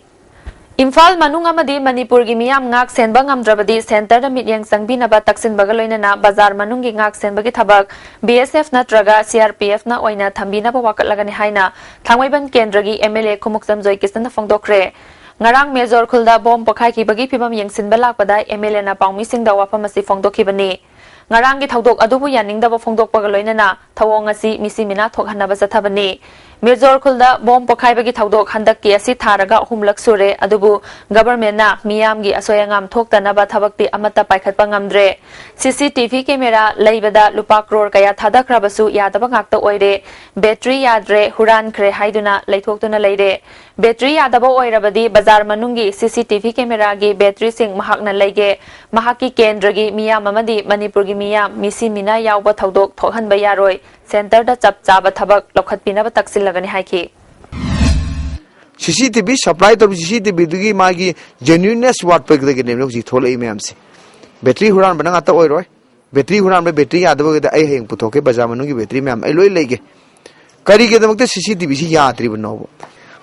ꯏꯝꯐꯥꯜ ꯃꯅꯨꯡ ꯑꯃꯗꯤ ꯃꯅꯤꯄꯨꯔꯒꯤ ꯃꯤꯌꯥꯝ ꯉꯥꯛ ꯁꯦꯟꯕ ꯉꯝꯗ꯭ꯔꯕꯗꯤ ꯁꯦꯟꯇꯔꯗ ꯃꯤꯠꯌꯦꯡ ꯆꯪꯕꯤꯅꯕ ꯇꯛꯁꯤꯟꯕꯒ ꯂꯣꯏꯅꯅ ꯕꯖꯥꯔ ꯃꯅꯨꯡꯒꯤ ꯉꯥꯛ ꯁꯦꯟꯕꯒꯤ ꯊꯕꯛ B S F ꯅꯠꯇ꯭ꯔꯒ C R P Fꯅ ꯑꯣꯏꯅ ꯊꯝꯕꯤꯅꯕ ꯋꯥꯀꯠꯂꯒꯅꯤ ꯍꯥꯏꯅ ꯊꯥꯡꯃꯩꯕꯟ ꯀꯦꯟꯗ꯭ꯔꯒꯤ M L A ꯈꯨꯃꯨꯛꯆꯝ ꯖꯣꯏꯀꯤꯁꯟꯅ ꯐꯣꯡꯗꯣꯛꯈ꯭ꯔꯦ꯫ ꯉꯔꯥꯡ ꯃꯦꯖꯣꯔ ꯈꯨꯜꯗ ꯕꯣꯝ ꯄꯣꯈꯥꯏꯈꯤꯕꯒꯤ ꯐꯤꯕꯝ ꯌꯦꯡꯁꯤꯟꯕ ꯂꯥꯛꯄꯗ M L Aꯅ ꯄꯥꯎꯃꯤꯁꯤꯡꯗ ꯋꯥꯐꯝ ꯑꯁꯤ ꯐꯣꯡꯗꯣꯛꯈꯤꯕꯅꯤ꯫ ꯉꯔꯥꯡꯒꯤ ꯊꯧꯗꯣꯛ ꯑꯗꯨꯕꯨ ꯌꯥꯅꯤꯡꯗꯕ ꯐꯣꯡꯗꯣꯛꯄꯒ ꯂꯣꯏꯅꯅ ꯊꯧꯑꯣꯡ ꯑꯁꯤ ꯃꯤꯁꯤ ꯃꯤꯅꯥ ꯊꯣꯛꯍꯟꯅꯕ ꯆꯠꯊꯕꯅꯤ꯫ ꯃꯦꯖꯣꯔ ꯈꯨꯜꯗ ꯕꯣꯝ ꯄꯣꯈꯥꯏꯕꯒꯤ ꯊꯧꯗꯣꯛ ꯍꯟꯗꯛꯀꯤ ꯑꯁꯤ ꯊꯥꯔꯒ ꯑꯍꯨꯝꯂꯛ ꯁꯨꯔꯦ, ꯑꯗꯨꯕꯨ ꯒꯚꯔꯟꯃꯦꯟꯠꯅ ꯃꯤꯌꯥꯝꯒꯤ ꯑꯁꯣꯏ ꯑꯉꯥꯝ ꯊꯣꯛꯇꯅꯕ ꯊꯕꯛꯇꯤ ꯑꯃꯠꯇ ꯄꯥꯏꯈꯠꯄ ꯉꯝꯗ꯭ꯔꯦ꯫ C C T V camera ꯂꯩꯕꯗ ꯂꯨꯄꯥ ꯀ꯭ꯔꯣꯔ ꯀꯌꯥ ꯊꯥꯗꯈ꯭ꯔꯕꯁꯨ ꯌꯥꯗꯕ ꯉꯥꯛꯇ ꯑꯣꯏꯔꯦ꯫ ꯕꯦꯇ꯭ꯔꯤ ꯌꯥꯗ꯭ꯔꯦ, ꯍꯨꯔꯥꯟꯈ꯭ꯔꯦ ꯍꯥꯏꯗꯨꯅ ꯂꯩꯊꯣꯛꯇꯨꯅ ꯂꯩꯔꯦ꯫ ꯕꯦꯇ꯭ꯔꯤ ꯌꯥꯗꯕ ꯑꯣꯏꯔꯕꯗꯤ ꯕꯖꯥꯔ ꯃꯅꯨꯡꯒꯤ C C T V cameraꯒꯤ ꯕꯦꯇ꯭ꯔꯤꯁꯤꯡ ꯃꯍꯥꯛꯅ ꯂꯩꯒꯦ꯫ ꯃꯍꯥꯛꯀꯤ ꯀꯦꯟꯗ꯭ꯔꯒꯤ ꯃꯤꯌꯥꯝ ꯑꯃꯗꯤ ꯃꯅꯤꯄꯨꯔꯒꯤ ꯃꯤꯌꯥꯝ ꯃꯤꯁꯤ ꯃꯤꯅꯥ ꯌꯥꯎꯕ ꯊꯧꯗꯣꯛ ꯊꯣꯛꯍꯟꯕ ꯌꯥꯔꯣꯏ꯫ ꯁꯦꯟꯇꯔꯗ ꯆꯞ ꯆꯥꯕ ꯊꯕꯛ ꯂꯧꯈꯠꯄꯤꯅꯕ ꯇꯛꯁꯤꯜꯂꯒꯅꯤ ꯍꯥꯏꯈꯤ꯫ C C T V supply ꯇꯧꯕ C C T Vꯗꯨꯒꯤ ꯃꯥꯒꯤ genuineness ꯋꯥꯠꯄꯗꯒꯤꯅꯦꯕ ꯍꯧꯖꯤꯛ ꯊꯣꯛꯂꯛꯏ ꯃꯌꯥꯝꯁꯦ꯫ ꯕꯦꯇ꯭ꯔꯤ ꯍꯨꯔꯥꯟꯕꯅ ꯉꯥꯛꯇ ꯑꯣꯏꯔꯣꯏ꯫ ꯕꯦꯇ꯭ꯔꯤ ꯍꯨꯔꯥꯟꯕ, ꯕꯦꯇ꯭ꯔꯤ ꯌꯥꯗꯕ ꯑꯣꯏꯔꯒꯗꯤ ꯑꯩ ꯍꯌꯦꯡ ꯄꯨꯊꯣꯛꯀꯦ, ꯕꯖꯥꯔ ꯃꯅꯨꯡꯒꯤ ꯕꯦꯇ꯭ꯔꯤ ꯃꯌꯥꯝ ꯑꯩ ꯂꯣꯏ ꯂꯩꯒꯦ꯫ ꯀꯔꯤꯒꯤꯗꯃꯛꯇ C C T Vꯁꯤ ꯌꯥꯗ꯭ꯔꯤꯕꯅꯣꯕ?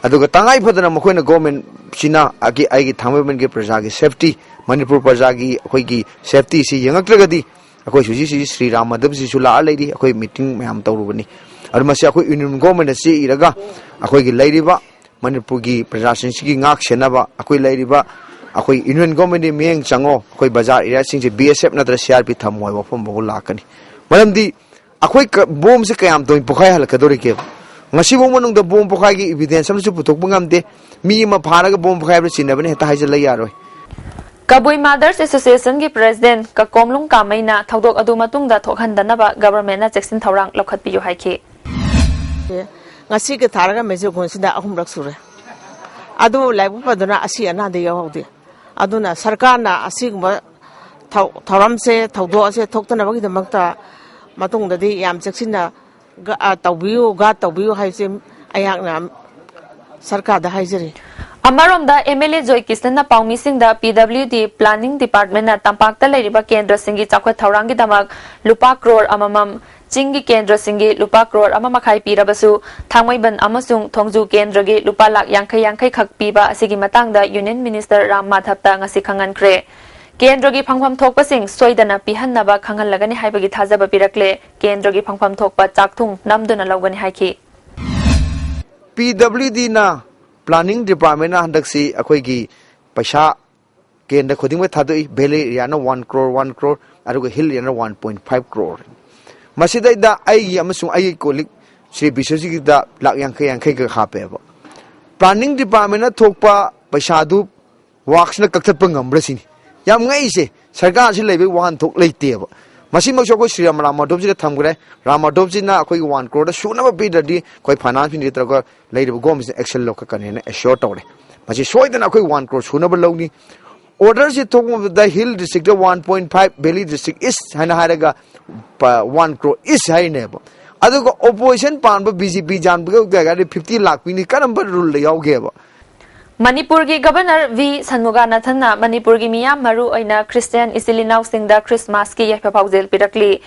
ꯑꯗꯨꯒ ꯇꯉꯥꯏ ꯐꯗꯅ ꯃꯈꯣꯏꯅ governmentꯁꯤꯅ ꯑꯩꯒꯤ, ꯑꯩꯒꯤ ꯊꯥꯡꯃꯩꯕꯟꯒꯤ ꯄ꯭ꯔꯖꯥꯒꯤ safety, ꯃꯅꯤꯄꯨꯔ ꯄ꯭ꯔꯖꯥꯒꯤ ꯑꯩꯈꯣꯏꯒꯤ safetyꯁꯤ ꯌꯦꯡꯉꯛꯇ꯭ꯔꯒꯗꯤ ꯑꯩꯈꯣꯏ ꯍꯧꯖꯤꯛ ꯍꯧꯖꯤꯛ ꯁ꯭ꯔꯤ ꯔꯥꯝ ꯃꯟꯗꯤꯔꯁꯤꯁꯨ ꯂꯥꯛꯑ ꯂꯩꯔꯤ, ꯑꯩꯈꯣꯏ meeting ꯃꯌꯥꯝ ꯇꯧꯔꯨꯕꯅꯤ꯫ ꯑꯗꯨ ꯃꯁꯤ ꯑꯩꯈꯣꯏ ꯌꯨꯅꯤꯌꯟ ꯒꯣꯔꯃꯦꯟꯅ ꯆꯦ ꯏꯔꯒ ꯑꯩꯈꯣꯏꯒꯤ ꯂꯩꯔꯤꯕ ꯃꯅꯤꯄꯨꯔꯒꯤ ꯄ꯭ꯔꯖꯥꯁꯤꯡꯁꯤꯒꯤ ꯉꯥꯛ ꯁꯦꯟꯅꯕ, ꯑꯩꯈꯣꯏ ꯂꯩꯔꯤꯕ ꯑꯩꯈꯣꯏ ꯌꯨꯅꯤꯌꯟ ꯒꯣꯔꯃꯦꯟꯒꯤ ꯃꯤꯠꯌꯦꯡ ꯆꯪꯉꯣ, ꯑꯩꯈꯣꯏ ꯕꯖꯥꯔ ꯑꯦꯔꯤꯌꯥꯁꯤꯡꯁꯦ ꯕꯤ ꯑꯦꯁ ꯑꯦꯐ ꯅꯠꯇ꯭ꯔ ꯁꯤ ꯑꯥꯔ ꯄꯤ ꯊꯝꯃꯣ ꯍꯥꯏꯕ ꯋꯥꯐꯝ ꯐꯥꯎꯕ ꯂꯥꯛꯀꯅꯤ꯫ ꯃꯔꯝꯗꯤ ꯑꯩꯈꯣꯏ ꯀ-, ꯕꯣꯝꯁꯦ ꯀꯌꯥꯝ ꯇꯣꯏꯅ ꯄꯣꯈꯥꯏ ꯍꯜꯂꯛꯀꯗꯧꯔꯤꯒꯦꯕ? ꯉꯁꯤꯐꯥꯎ ꯃꯅꯨꯡꯗ ꯕꯣꯝ ꯄꯣꯈꯥꯏꯒꯤ ꯏꯕꯤꯗꯦꯟꯁ ꯑꯃꯁꯨ ꯄꯨꯊꯣꯛꯄ ꯉꯝꯗꯦ꯫ ꯃꯤ ꯑꯃ ꯐꯥꯔꯒ ꯕꯣꯝ ꯄꯣꯈꯥꯏꯕꯗ ꯆꯤꯡꯅꯕꯅꯤ ꯍꯦꯛꯇ ꯍꯥꯏꯖꯤꯜꯂ ꯌꯥꯔꯣꯏ꯫ ꯀꯕꯨꯏ ꯃꯥꯗꯔꯁ ꯑꯦꯁꯣꯁꯤꯌꯦꯁꯟꯒꯤ ꯄ꯭ꯔꯦꯁꯤꯗꯦꯟꯠ ꯀꯀꯣꯝꯂꯨꯡ ꯀꯥꯃꯩꯅ ꯊꯧꯗꯣꯛ ꯑꯗꯨ ꯃꯇꯨꯡꯗ ꯊꯣꯛꯍꯟꯗꯅꯕ ꯒꯚꯔꯟꯃꯦꯟꯠꯅ ꯆꯦꯛꯁꯤꯟ ꯊꯧꯔꯥꯡ ꯂꯧꯈꯠꯄꯤꯌꯨ ꯍꯥꯏꯈꯤ꯫ ꯉꯁꯤꯒꯤ ꯊꯥꯔꯒ ꯃꯦꯖꯣꯒꯣꯟꯁꯤꯗ ꯑꯍꯨꯝꯂꯛ ꯁꯨꯔꯦ꯫ ꯑꯗꯨꯕꯨ ꯂꯥꯏꯕꯛ ꯐꯗꯨꯅ ꯑꯁꯤ ꯑꯅꯥꯗꯤ ꯌꯥꯎꯍꯧꯗꯦ꯫ ꯑꯗꯨꯅ ꯁꯔꯀꯥꯔꯅ ꯑꯁꯤꯒꯨꯝꯕ ꯊꯧ-, ꯊꯧꯔꯝꯁꯦ, ꯊꯧꯗꯣꯛ ꯑꯁꯦ ꯊꯣꯛꯇꯅꯕꯒꯤꯗꯃꯛꯇ ꯃꯇꯨꯡꯗꯗꯤ ꯌꯥꯝ ꯆꯦꯛꯁꯤꯟꯅ ꯒ-, ꯑ, ꯇꯧꯕꯤꯌꯨ, ꯒꯥꯔꯗ ꯇꯧꯕꯤꯌꯨ ꯍꯥꯏꯁꯦ ꯑꯩꯍꯥꯛꯅ ꯁꯔꯀꯥꯔꯗ ꯍꯥꯏꯖꯔꯤ꯫ ꯑꯃꯔꯣꯝꯗ, ꯑꯦꯝ ꯑꯦꯜ ꯑꯦ ꯖꯣꯏ ꯀꯤꯁꯟꯅ ꯄꯥꯎꯃꯤꯁꯤꯡꯗ ꯄꯤ ꯗꯕ꯭ꯂꯤꯎ ꯗꯤ ꯄ꯭ꯂꯥꯅꯤꯡ ꯗꯤꯄꯥꯔꯠꯃꯦꯟꯠꯅ ꯇꯝꯄꯥꯛꯇ ꯂꯩꯔꯤꯕ ꯀꯦꯟꯗ꯭ꯔꯁꯤꯡꯒꯤ ꯆꯥꯎꯈꯠ ꯊꯧꯔꯥꯡꯒꯤꯗꯃꯛ ꯂꯨꯄꯥ ꯀ꯭ꯔꯣꯔ ꯑꯃꯃꯝ, ꯆꯤꯡꯒꯤ ꯀꯦꯟꯗ꯭ꯔꯁꯤꯡꯒꯤ ꯂꯨꯄꯥ ꯀ꯭ꯔꯣꯔ ꯑꯃ ꯃꯈꯥꯏ ꯄꯤꯔꯕꯁꯨ, ꯊꯥꯡꯃꯩꯕꯟ ꯑꯃꯁꯨꯡ ꯊꯣꯡꯖꯨ ꯀꯦꯟꯗ꯭ꯔꯒꯤ ꯂꯨꯄꯥ ꯂꯥꯈ ꯌꯥꯡꯈꯩ ꯌꯥꯡꯈꯩ ꯈꯛ ꯄꯤꯕ ꯑꯁꯤꯒꯤ ꯃꯇꯥꯡꯗ ꯌꯨꯅꯤꯌꯟ ꯃꯤꯅꯤꯁꯇꯔ ꯔꯥꯝ ꯃꯥꯙꯕꯇ ꯉꯁꯤ ꯈꯪꯍꯟꯈ꯭ꯔꯦ꯫ ꯀꯦꯟꯗ꯭ꯔꯒꯤ ꯐꯪꯐꯝ ꯊꯣꯛꯄꯁꯤꯡ ꯁꯣꯏꯗꯅ ꯄꯤꯍꯟꯅꯕ ꯈꯪꯍꯜꯂꯒꯅꯤ ꯍꯥꯏꯕꯒꯤ ꯊꯥꯖꯕ ꯄꯤꯔꯛꯂꯦ꯫ ꯀꯦꯟꯗ꯭ꯔꯒꯤ ꯐꯪꯐꯝ ꯊꯣꯛꯄ ꯆꯥꯛꯊꯨꯡ ꯅꯝꯗꯨꯅ ꯂꯧꯒꯅꯤ ꯍꯥꯏꯈꯤ꯫ ꯄꯤ ꯗꯕ꯭ꯂꯤꯎ ꯗꯤꯅ, ꯄ꯭ꯂꯥꯅꯤꯡ ꯗꯤꯄꯥꯔꯠꯃꯦꯟꯠꯅ ꯍꯟꯗꯛꯁꯤ ꯑꯩꯈꯣꯏꯒꯤ ꯄꯩꯁꯥ ꯀꯦꯟꯗ꯭ꯔ ꯈꯨꯗꯤꯡꯃꯛ ꯊꯥꯗꯣꯛꯏ꯫ ꯚꯦꯂꯤ ꯑꯦꯔꯤꯌꯥꯅ ꯋꯥꯟ ꯀ꯭ꯔꯣꯔ, ꯋꯥꯟ ꯀ꯭ꯔꯣꯔ, ꯑꯗꯨꯒ ꯍꯤꯜ ꯑꯦꯔꯤꯌꯥꯅ ꯋꯥꯟ ꯄꯣꯏꯟꯠ ꯐꯥꯏꯚ ꯀ꯭ꯔꯣꯔ꯫ ꯃꯁꯤꯗꯩꯗ ꯑꯩꯒꯤ ꯑꯃꯁꯨꯡ ꯑꯩꯒꯤ ꯀꯣꯂꯤꯛ ꯁ꯭ꯔꯤ ꯕꯤꯁ꯭ꯋꯖꯤꯠꯀꯤꯗ ꯂꯥꯈ ꯌꯥꯡꯈꯩ ꯌꯥꯡꯈꯩ ꯈꯛ ꯍꯥꯞꯄꯦꯕ꯫ ꯄ꯭ꯂꯥꯅꯤꯡ ꯗꯤꯄꯥꯔꯠꯃꯦꯟꯠꯅ ꯊꯣꯛꯄ ꯄꯩꯁꯥꯗꯨ ꯋꯥꯛꯁꯅ ꯀꯛꯊꯠꯄ ꯉꯝꯕ꯭ꯔꯥ ꯁꯤꯅꯤ꯫ ꯌꯥꯝ ꯉꯛꯏꯁꯦ, ꯁꯔꯀꯥꯔꯁꯤ ꯂꯩꯕꯒꯤ ꯋꯥꯍꯟꯊꯣꯛ ꯂꯩꯇꯦꯕ꯫ ꯃꯁꯤꯃꯛꯁꯨ ꯑꯩꯈꯣꯏ ꯁ꯭ꯔꯤ ꯔꯥꯝ, ꯔꯥꯝ ꯃꯥꯙꯕꯁꯤꯗ ꯊꯝꯈ꯭ꯔꯦ꯫ ꯔꯥꯝ ꯃꯥꯙꯕꯁꯤꯅ ꯑꯩꯈꯣꯏꯒꯤ ꯋꯥꯟ ꯀ꯭ꯔꯣꯔꯗ ꯁꯨꯅꯕ ꯄꯤꯗ꯭ꯔꯗꯤ ꯑꯩꯈꯣꯏ ꯐꯥꯏꯅꯥꯟꯁ ꯃꯤꯅꯤꯁꯇꯔꯒ ꯂꯩꯔꯤꯕ ꯒꯣꯔꯃꯦꯟꯁꯤꯅ ꯑꯦꯛꯁꯟ ꯂꯧꯈꯠꯀꯅꯤꯅ ꯑꯦꯁ꯭ꯌꯣꯔ ꯇꯧꯔꯦ꯫ ꯃꯁꯤ ꯁꯣꯏꯗꯅ ꯑꯩꯈꯣꯏ ꯋꯥꯟ ꯀ꯭ꯔꯣꯔ ꯁꯨꯅꯕ ꯂꯧꯅꯤ꯫ ꯑꯣꯔꯗꯔꯁꯤ ꯊꯣꯛꯄꯗ hill district one point five, valley district is ꯍꯥꯏꯅ ꯍꯥꯏꯔꯒ ꯋꯥꯟ ꯀ꯭ꯔꯣꯔ ꯏꯁ ꯍꯥꯏꯔꯤꯅꯦꯕ꯫ ꯑꯗꯨꯒ ꯑꯣꯄꯣꯖꯤꯁꯟ ꯄꯥꯟꯕ ꯕꯤ ꯖꯦ ꯄꯤ ꯖꯥꯟꯕꯒ ꯐꯤꯐꯇꯤ ꯂꯥꯈ ꯄꯤꯅꯤ, ꯀꯔꯝꯕ ꯔꯨꯜꯗ ꯌꯥꯎꯒꯦꯕ? ꯃꯅꯤꯄꯨꯔꯒꯤ ꯒꯚꯔꯅꯔ ꯚꯤ ꯁꯟꯃꯨꯒꯥꯅꯥꯊꯟꯅ ꯃꯅꯤꯄꯨꯔꯒꯤ ꯃꯤꯌꯥꯝ, ꯃꯔꯨ ꯑꯣꯏꯅ ꯈ꯭ꯔꯤꯁꯇꯤꯌꯥꯟ ꯏꯆꯤꯜ ꯏꯅꯥꯎꯁꯤꯡꯗ ꯈ꯭ꯔꯤꯁꯃꯥꯁꯀꯤ ꯌꯥꯏꯐ ꯄꯥꯎꯖꯦꯜ ꯄꯤꯔꯛꯂꯤ꯫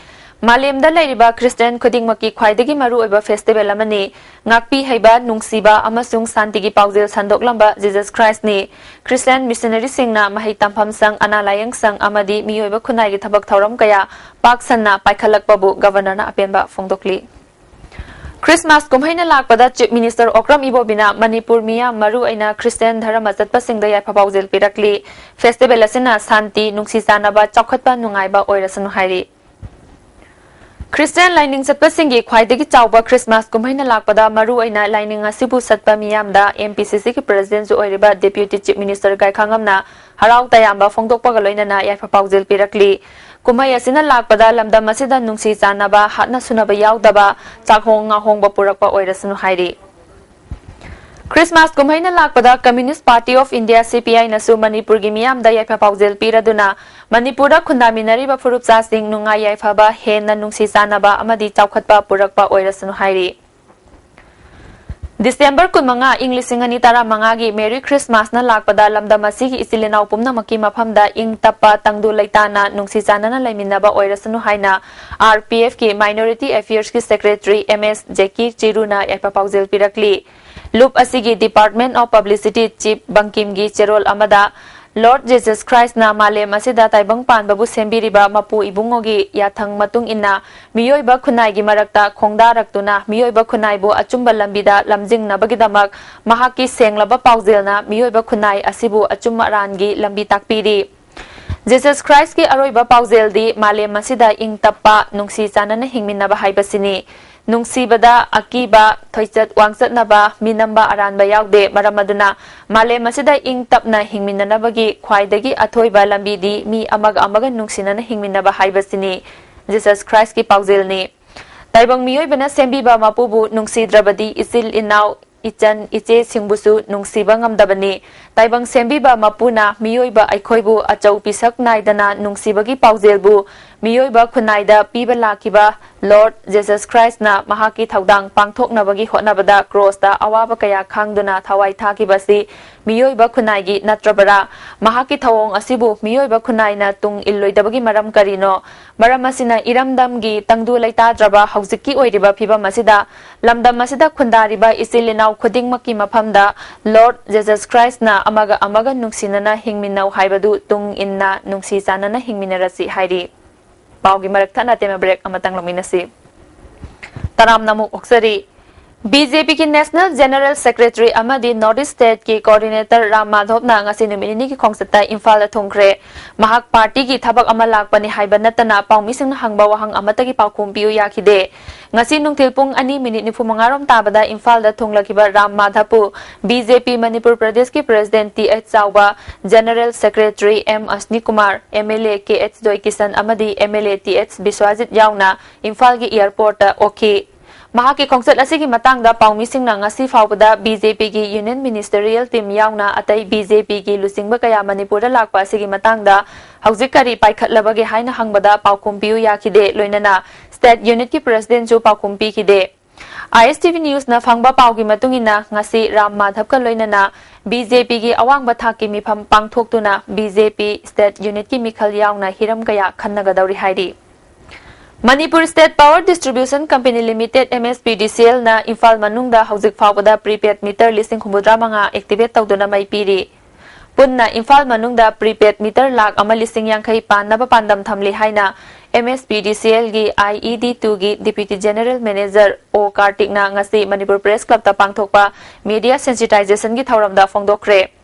ꯃꯥꯂꯦꯝꯗ ꯂꯩꯔꯤꯕ ꯈ꯭ꯔꯤꯁꯇꯤꯌꯥꯟ ꯈꯨꯗꯤꯡꯃꯛꯀꯤ ꯈ꯭ꯋꯥꯏꯗꯒꯤ ꯃꯔꯨꯑꯣꯏꯕ ꯐꯦꯁꯇꯤꯚꯦꯜ ꯑꯃꯅꯤ꯫ ꯉꯥꯛꯄꯤ ꯍꯩꯕ, ꯅꯨꯡꯁꯤꯕ ꯑꯃꯁꯨꯡ ꯁꯥꯟꯇꯤꯒꯤ ꯄꯥꯎꯖꯦꯜ ꯁꯟꯗꯣꯛꯂꯝꯕ ꯖꯤꯖꯁ ꯈ꯭ꯔꯥꯏꯁ꯭ꯠꯅꯤ꯫ ꯈ꯭ꯔꯤꯁꯇꯤꯌꯥꯟ ꯃꯤꯁꯅꯔꯤꯁꯤꯡꯅ ꯃꯍꯩ ꯇꯝꯐꯝ ꯁꯪ, ꯑꯅꯥ ꯂꯥꯌꯦꯡ ꯁꯪ ꯑꯃꯗꯤ ꯃꯤꯑꯣꯏꯕ ꯈꯨꯟꯅꯥꯏꯒꯤ ꯊꯕꯛ ꯊꯧꯔꯝ ꯀꯌꯥ ꯄꯥꯛ ꯁꯟꯅ ꯄꯥꯏꯈꯠꯂꯛꯄꯕꯨ ꯒꯚꯔꯅꯔꯅ ꯑꯄꯦꯟꯕ ꯐꯣꯡꯗꯣꯛꯂꯤ꯫ ꯈ꯭ꯔꯤꯁꯃꯥꯁ ꯀꯨꯝꯍꯩꯅ ꯂꯥꯛꯄꯗ Chief Minister ꯑꯣꯀ꯭ꯔꯝ ꯏꯕꯣꯕꯤꯅ ꯃꯅꯤꯄꯨꯔ ꯃꯤꯌꯥꯝ, ꯃꯔꯨ ꯑꯣꯏꯅ ꯈ꯭ꯔꯤꯁꯇꯤꯌꯥꯟ ꯙꯔꯃ ꯆꯠꯄꯁꯤꯡꯗ ꯌꯥꯏꯐ ꯄꯥꯎꯖꯦꯜ ꯄꯤꯔꯛꯂꯤ꯫ Festival ꯑꯁꯤꯅ ꯁꯥꯟꯇꯤ, ꯅꯨꯡꯁꯤ ꯆꯥꯟꯅꯕ, ꯆꯥꯎꯈꯠꯄ, ꯅꯨꯡꯉꯥꯏꯕ ꯑꯣꯏꯔꯁꯅꯨ ꯍꯥꯏꯔꯤ꯫ ꯈ꯭ꯔꯤꯁꯇꯤꯌꯥꯟ ꯂꯥꯏꯅꯤꯡ ꯆꯠꯄꯁꯤꯡꯒꯤ ꯈ꯭ꯋꯥꯏꯗꯒꯤ ꯆꯥꯎꯕ ꯈ꯭ꯔꯤꯁꯃꯥꯁ ꯀꯨꯝꯍꯩꯅ ꯂꯥꯛꯄꯗ ꯃꯔꯨ ꯑꯣꯏꯅ ꯂꯥꯏꯅꯤꯡ ꯑꯁꯤꯕꯨ ꯆꯠꯄ ꯃꯤꯌꯥꯝꯗ M P C Cꯒꯤ Presidentꯁꯨ ꯑꯣꯏꯔꯤꯕ Deputy Chief Minister ꯒꯥꯏꯈꯥꯉꯝꯅ ꯍꯔꯥꯎ ꯇꯌꯥꯝꯕ ꯐꯣꯡꯗꯣꯛꯄꯒ ꯂꯣꯏꯅꯅ ꯌꯥꯏꯐ ꯄꯥꯎꯖꯦꯜ ꯄꯤꯔꯛꯂꯤ꯫ ꯀꯨꯝꯍꯩ ꯑꯁꯤꯅ ꯂꯥꯛꯄꯗ ꯂꯝꯗꯝ ꯑꯁꯤꯗ ꯅꯨꯡꯁꯤ ꯆꯥꯟꯅꯕ, ꯍꯥꯠꯅ ꯁꯨꯅꯕ ꯌꯥꯎꯗꯕ, ꯆꯥꯛꯍꯣꯡ ꯉꯥꯍꯣꯡꯕ ꯄꯨꯔꯛꯄ ꯑꯣꯏꯔꯁꯅꯨ ꯍꯥꯏꯔꯤ꯫ ꯈ꯭ꯔꯤꯁꯃꯥꯁ ꯀꯨꯝꯍꯩꯅ ꯂꯥꯛꯄꯗ Communist Party of India, C P I ꯅꯁꯨ ꯃꯅꯤꯄꯨꯔꯒꯤ ꯃꯤꯌꯥꯝꯗ ꯌꯥꯏꯐ ꯄꯥꯎꯖꯦꯜ ꯄꯤꯔꯗꯨꯅ ꯃꯅꯤꯄꯨꯔꯗ ꯈꯨꯟꯗꯥꯃꯤꯟꯅꯔꯤꯕ ꯐꯨꯔꯨꯞꯆꯥꯁꯤꯡ ꯅꯨꯡꯉꯥꯏ ꯌꯥꯏꯐꯕ, ꯍꯦꯟꯅ ꯅꯨꯡꯁꯤ ꯆꯥꯟꯅꯕ ꯑꯃꯗꯤ ꯆꯥꯎꯈꯠꯄ ꯄꯨꯔꯛꯄ ꯑꯣꯏꯔꯁꯅꯨ ꯍꯥꯏꯔꯤ꯫ December ꯀꯨꯟꯃꯉꯥ, ꯏꯪ ꯂꯤꯁꯤꯡ ꯑꯅꯤ ꯇꯔꯥꯃꯉꯥꯒꯤ Merry Christmasꯅ ꯂꯥꯛꯄꯗ ꯂꯝꯗꯝ ꯑꯁꯤꯒꯤ ꯏꯆꯤꯜ ꯏꯅꯥꯎ ꯄꯨꯝꯅꯃꯛꯀꯤ ꯃꯐꯝꯗ ꯏꯪ ꯇꯞꯄ, ꯇꯪꯗꯨ ꯂꯩꯇꯥꯅ, ꯅꯨꯡꯁꯤ ꯆꯥꯟꯅꯅ ꯂꯩꯃꯤꯟꯅꯕ ꯑꯣꯏꯔꯁꯅꯨ ꯍꯥꯏꯅ R P Fꯀꯤ Minority Affairsꯀꯤ Secretary M S ꯖꯦꯀꯤ ꯆꯤꯔꯨꯅ ꯌꯥꯏꯐ ꯄꯥꯎꯖꯦꯜ ꯄꯤꯔꯛꯂꯤ꯫ ꯂꯨꯞ ꯑꯁꯤꯒꯤ Department of Publicity Chief ꯕꯪꯀꯤꯝꯒꯤ ꯆꯦꯔꯣꯜ ꯑꯃꯗ, Lord Jesus Christꯅ ꯃꯥꯂꯦꯝ ꯑꯁꯤꯗ ꯇꯥꯏꯕꯪ ꯄꯥꯟꯕꯕꯨ ꯁꯦꯝꯕꯤꯔꯤꯕ ꯃꯄꯨ ꯏꯕꯨꯡꯉꯣꯒꯤ ꯌꯥꯊꯪ ꯃꯇꯨꯡ ꯏꯟꯅ, ꯃꯤꯑꯣꯏꯕ ꯈꯨꯟꯅꯥꯏꯒꯤ ꯃꯔꯛꯇ ꯈꯣꯡꯗꯥꯔꯛꯇꯨꯅ ꯃꯤꯑꯣꯏꯕ ꯈꯨꯟꯅꯥꯏꯕꯨ ꯑꯆꯨꯝꯕ ꯂꯝꯕꯤꯗ ꯂꯝꯖꯤꯡꯅꯕꯒꯤꯗꯃꯛ ꯃꯍꯥꯛꯀꯤ ꯁꯦꯡꯂꯕ ꯄꯥꯎꯖꯦꯜꯅ ꯃꯤꯑꯣꯏꯕ ꯈꯨꯟꯅꯥꯏ ꯑꯁꯤꯕꯨ ꯑꯆꯨꯝ ꯑꯔꯥꯟꯒꯤ ꯂꯝꯕꯤ ꯇꯥꯛꯄꯤꯔꯤ꯫ Jesus Christꯀꯤ ꯑꯔꯣꯏꯕ ꯄꯥꯎꯖꯦꯜꯗꯤ ꯃꯥꯂꯦꯝ ꯑꯁꯤꯗ ꯏꯪ ꯇꯞꯄ, ꯅꯨꯡꯁꯤ ꯆꯥꯟꯅꯅ ꯍꯤꯡꯃꯤꯟꯅꯕ ꯍꯥꯏꯕꯁꯤꯅꯤ꯫ ꯅꯨꯡꯁꯤꯕꯗ ꯑꯀꯤꯕ, ꯊꯣꯏꯆꯠ ꯋꯥꯡꯆꯠꯅꯕ, ꯃꯤꯅꯝꯕ ꯑꯔꯥꯟꯕ ꯌꯥꯎꯗꯦ꯫ ꯃꯔꯝ ꯑꯗꯨꯅ ꯃꯥꯂꯦꯝ ꯑꯁꯤꯗ ꯏꯪ ꯇꯞꯅ ꯍꯤꯡꯃꯤꯟꯅꯅꯕꯒꯤ ꯈ꯭ꯋꯥꯏꯗꯒꯤ ꯑꯊꯣꯏꯕ ꯂꯝꯕꯤꯗꯤ ꯃꯤ ꯑꯃꯒ ꯑꯃꯒ ꯅꯨꯡꯁꯤꯅꯅ ꯍꯤꯡꯃꯤꯟꯅꯕ ꯍꯥꯏꯕꯁꯤꯅꯤ꯫ Jesus Christꯀꯤ ꯄꯥꯎꯖꯦꯜꯅꯤ꯫ ꯇꯥꯏꯕꯪ ꯃꯤꯑꯣꯏꯕꯅ ꯁꯦꯝꯕꯤꯕ ꯃꯄꯨꯕꯨ ꯅꯨꯡꯁꯤꯗ꯭ꯔꯕꯗꯤ ꯏꯆꯤꯜ ꯏꯅꯥꯎ, ꯏꯆꯟ ꯏꯆꯦꯁꯤꯡꯕꯨꯁꯨ ꯅꯨꯡꯁꯤꯕ ꯉꯝꯗꯕꯅꯤ꯫ ꯇꯥꯏꯕꯪ ꯁꯦꯝꯕꯤꯕ ꯃꯄꯨꯅ ꯃꯤꯑꯣꯏꯕ ꯑꯩꯈꯣꯏꯕꯨ ꯑꯆꯧ ꯄꯤꯁꯛ ꯅꯥꯏꯗꯅ ꯅꯨꯡꯁꯤꯕꯒꯤ ꯄꯥꯎꯖꯦꯜꯕꯨ ꯃꯤꯑꯣꯏꯕ ꯈꯨꯟꯅꯥꯏꯗ ꯄꯤꯕ ꯂꯥꯛꯈꯤꯕ Lord Jesus Christꯅ ꯃꯍꯥꯛꯀꯤ ꯊꯧꯗꯥꯡ ꯄꯥꯡꯊꯣꯛꯅꯕꯒꯤ ꯍꯣꯠꯅꯕꯗ ꯀ꯭ꯔꯣꯁꯇ ꯑꯋꯥꯕ ꯀꯌꯥ ꯈꯥꯡꯗꯨꯅ ꯊꯋꯥꯏ ꯊꯥꯈꯤꯕ ꯑꯁꯤ ꯃꯤꯑꯣꯏꯕ ꯈꯨꯟꯅꯥꯏꯒꯤ ꯅꯠꯇ꯭ꯔꯕꯔꯥ? ꯃꯍꯥꯛꯀꯤ ꯊꯧꯑꯣꯡ ꯑꯁꯤꯕꯨ ꯃꯤꯑꯣꯏꯕ ꯈꯨꯟꯅꯥꯏꯅ ꯇꯨꯡ ꯏꯜꯂꯣꯏꯗꯕꯒꯤ ꯃꯔꯝ ꯀꯔꯤꯅꯣ? ꯃꯔꯝ ꯑꯁꯤꯅ ꯏꯔꯝꯗꯝꯒꯤ ꯇꯪꯗꯨ ꯂꯩꯇꯥꯗ꯭ꯔꯕ ꯍꯧꯖꯤꯛꯀꯤ ꯑꯣꯏꯔꯤꯕ ꯐꯤꯕꯝ ꯑꯁꯤꯗ ꯂꯝꯗꯝ ꯑꯁꯤꯗ ꯈꯨꯟꯗꯥꯔꯤꯕ ꯏꯆꯤꯜ ꯏꯅꯥꯎ ꯈꯨꯗꯤꯡꯃꯛꯀꯤ ꯃꯐꯝꯗ Lord Jesus Christꯅ ꯑꯃꯒ ꯑꯃꯒ ꯅꯨꯡꯁꯤꯅꯅ ꯍꯤꯡꯃꯤꯟꯅꯧ ꯍꯥꯏꯕꯗꯨ ꯇꯨꯡ ꯏꯟꯅ ꯅꯨꯡꯁꯤ ꯆꯥꯟꯅꯅ ꯍꯤꯡꯃꯤꯟꯅꯔꯁꯤ ꯍꯥꯏꯔꯤ꯫ ꯄꯥꯎꯒꯤ ꯃꯔꯛ ꯊꯠꯅ ꯑꯇꯦꯟꯕ break ꯑꯃꯇꯪ ꯂꯧꯃꯤꯟꯅꯁꯤ꯫ ꯇꯔꯥꯝꯅ ꯑꯃꯨꯛ ꯑꯣꯛꯆꯔꯤ꯫ ꯕꯤ ꯖꯦ ꯄꯤꯒꯤ National General Secretary ꯑꯃꯗꯤ North East Stateꯀꯤ Coordinator ꯔꯥꯝ ꯃꯥꯙꯕꯅ ꯉꯁꯤ ꯅꯨꯃꯤꯠ ꯅꯤꯅꯤꯒꯤ ꯈꯣꯡꯆꯠꯇ ꯏꯝꯐꯥꯜꯗ ꯊꯨꯡꯈ꯭ꯔꯦ꯫ ꯃꯍꯥꯛ ꯄꯥꯔꯇꯤꯒꯤ ꯊꯕꯛ ꯑꯃ ꯂꯥꯛꯄꯅꯤ ꯍꯥꯏꯕ ꯅꯠꯇꯅ ꯄꯥꯎꯃꯤꯁꯤꯡꯅ ꯍꯪꯕ ꯋꯥꯍꯪ ꯑꯃꯠꯇꯒꯤ ꯄꯥꯎꯈꯨꯝ ꯄꯤꯌꯨ ꯌꯥꯈꯤꯗꯦ꯫ ꯉꯁꯤ ꯅꯨꯡꯊꯤꯜ ꯄꯨꯡ ꯑꯅꯤ ꯃꯤꯅꯤꯠ ꯅꯤꯐꯨ ꯃꯉꯥ ꯔꯣꯝ ꯇꯥꯕꯗ ꯏꯝꯐꯥꯜꯗ ꯊꯨꯡꯂꯛꯈꯤꯕ ꯔꯥꯝ ꯃꯥꯙꯕꯄꯨ ꯕꯤ ꯖꯦ ꯄꯤ ꯃꯅꯤꯄꯨꯔ ꯄ꯭ꯔꯗꯦꯁꯀꯤ President T H Chaoba, General Secretary M Asni Kumar, M L A K H Joykishan ꯑꯃꯗꯤ M L A T H Biswajit ꯌꯥꯎꯅ ꯏꯝꯐꯥꯜꯒꯤ airportꯇ ꯑꯣꯛꯈꯤ꯫ ꯃꯍꯥꯛꯀꯤ ꯈꯣꯡꯆꯠ ꯑꯁꯤꯒꯤ ꯃꯇꯥꯡꯗ ꯄꯥꯎꯃꯤꯁꯤꯡꯅ ꯉꯁꯤ ꯐꯥꯎꯕꯗ ꯕꯤ ꯖꯦ ꯄꯤꯒꯤ Union Ministerial Team ꯌꯥꯎꯅ ꯑꯇꯩ ꯕꯤ ꯖꯦ ꯄꯤꯒꯤ ꯂꯨꯆꯤꯡꯕ ꯀꯌꯥ ꯃꯅꯤꯄꯨꯔꯗ ꯂꯥꯛꯄ ꯑꯁꯤꯒꯤ ꯃꯇꯥꯡꯗ ꯍꯧꯖꯤꯛ ꯀꯔꯤ ꯄꯥꯏꯈꯠꯂꯕꯒꯦ ꯍꯥꯏꯅ ꯍꯪꯕꯗ ꯄꯥꯎꯈꯨꯝ ꯄꯤꯌꯨ ꯌꯥꯈꯤꯗꯦ, ꯂꯣꯏꯅꯅ State Unitꯀꯤ Presidentꯁꯨ ꯄꯥꯎꯈꯨꯝ ꯄꯤꯈꯤꯗꯦ꯫ ꯑꯥꯏ ꯑꯦꯁ ꯇꯤ ꯚꯤ Newsꯅ ꯐꯪꯕ ꯄꯥꯎꯒꯤ ꯃꯇꯨꯡ ꯏꯟꯅ, ꯉꯁꯤ ꯔꯥꯝ ꯃꯥꯙꯕꯀ ꯂꯣꯏꯅꯅ ꯕꯤ ꯖꯦ ꯄꯤꯒꯤ ꯑꯋꯥꯡꯕ ꯊꯥꯛꯀꯤ ꯃꯤꯐꯝ ꯄꯥꯡꯊꯣꯛꯇꯨꯅ ꯕꯤ ꯖꯦ ꯄꯤ State Unitꯀꯤ ꯃꯤꯈꯜ ꯌꯥꯎꯅ ꯍꯤꯔꯝ ꯀꯌꯥ ꯈꯟꯅꯒꯗꯧꯔꯤ ꯍꯥꯏꯔꯤ꯫ Manipur State Power Distribution Company Limited, M S P D C Lꯅ Imphal ꯃꯅꯨꯡꯗ ꯍꯧꯖꯤꯛ ꯐꯥꯎꯕꯗ prepaid meter ꯂꯤꯁꯤꯡ ꯍꯨꯝꯐꯨꯇꯔꯥ ꯃꯉꯥ activate ꯇꯧꯗꯨꯅ ꯃꯩ ꯄꯤꯔꯤ꯫ ꯄꯨꯟꯅ ꯏꯝꯐꯥꯜ ꯃꯅꯨꯡꯗ prepaid meter ꯂꯥꯈ ꯑꯃ ꯂꯤꯁꯤꯡ ꯌꯥꯡꯈꯩ ꯄꯥꯟꯅꯕ ꯄꯥꯟꯗꯝ ꯊꯝꯂꯤ ꯍꯥꯏꯅ M S P D C Lꯒꯤ I E D two ꯒꯤ Deputy General Manager ꯑꯣ ꯀꯥꯔꯇꯤꯛꯅ ꯉꯁꯤ ꯃꯅꯤꯄꯨꯔ Press Clubꯇ ꯄꯥꯡꯊꯣꯛꯄ media sensitizationꯒꯤ ꯊꯧꯔꯝꯗ ꯐꯣꯡꯗꯣꯛꯈ꯭ꯔꯦ꯫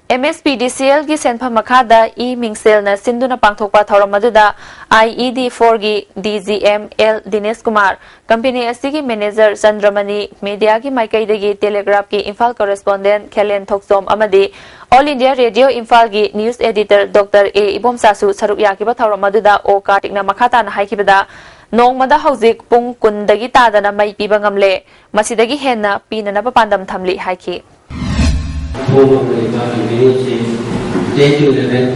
M S P D C Lꯒꯤ ꯁꯦꯟꯐꯝ ꯃꯈꯥꯗ ꯏ ꯃꯤꯡꯁꯦꯜꯅ ꯁꯤꯟꯗꯨꯅ ꯄꯥꯡꯊꯣꯛꯄ ꯊꯧꯔꯝ ꯑꯗꯨꯗ I E D four ꯒꯤ D G M L Dinesh Kumar, company ꯑꯁꯤꯒꯤ manager ꯆꯟꯗ꯭ꯔꯃꯅꯤ, mediaꯒꯤ ꯃꯥꯏꯀꯩꯗꯒꯤ Telegraphꯀꯤ ꯏꯝꯐꯥꯜ correspondent ꯈꯦꯂꯦꯟ ꯊꯣꯛꯆꯣꯝ ꯑꯃꯗꯤ All India Radio ꯏꯝꯐꯥꯜꯒꯤ news editor Doctor ꯑꯦ ꯏꯕꯣꯝꯆꯥꯁꯨ ꯁꯔꯨꯛ ꯌꯥꯈꯤꯕ ꯊꯧꯔꯝ ꯑꯗꯨꯗ ꯑꯣ ꯀꯥꯔꯇꯤꯛꯅ ꯃꯈꯥ ꯇꯥꯅ ꯍꯥꯏꯈꯤꯕꯗ, ꯅꯣꯡꯃꯗ ꯍꯧꯖꯤꯛ ꯄꯨꯡ ꯀꯨꯟꯗꯒꯤ ꯇꯥꯗꯅ ꯃꯩ ꯄꯤꯕ ꯉꯝꯂꯦ, ꯃꯁꯤꯗꯒꯤ ꯍꯦꯟꯅ ꯄꯤꯅꯅꯕ ꯄꯥꯟꯗꯝ ꯊꯝꯂꯤ ꯍꯥꯏꯈꯤ꯫ ꯍꯣꯝ ꯑꯃ ꯂꯩꯕ revenueꯁꯤ ten to eleven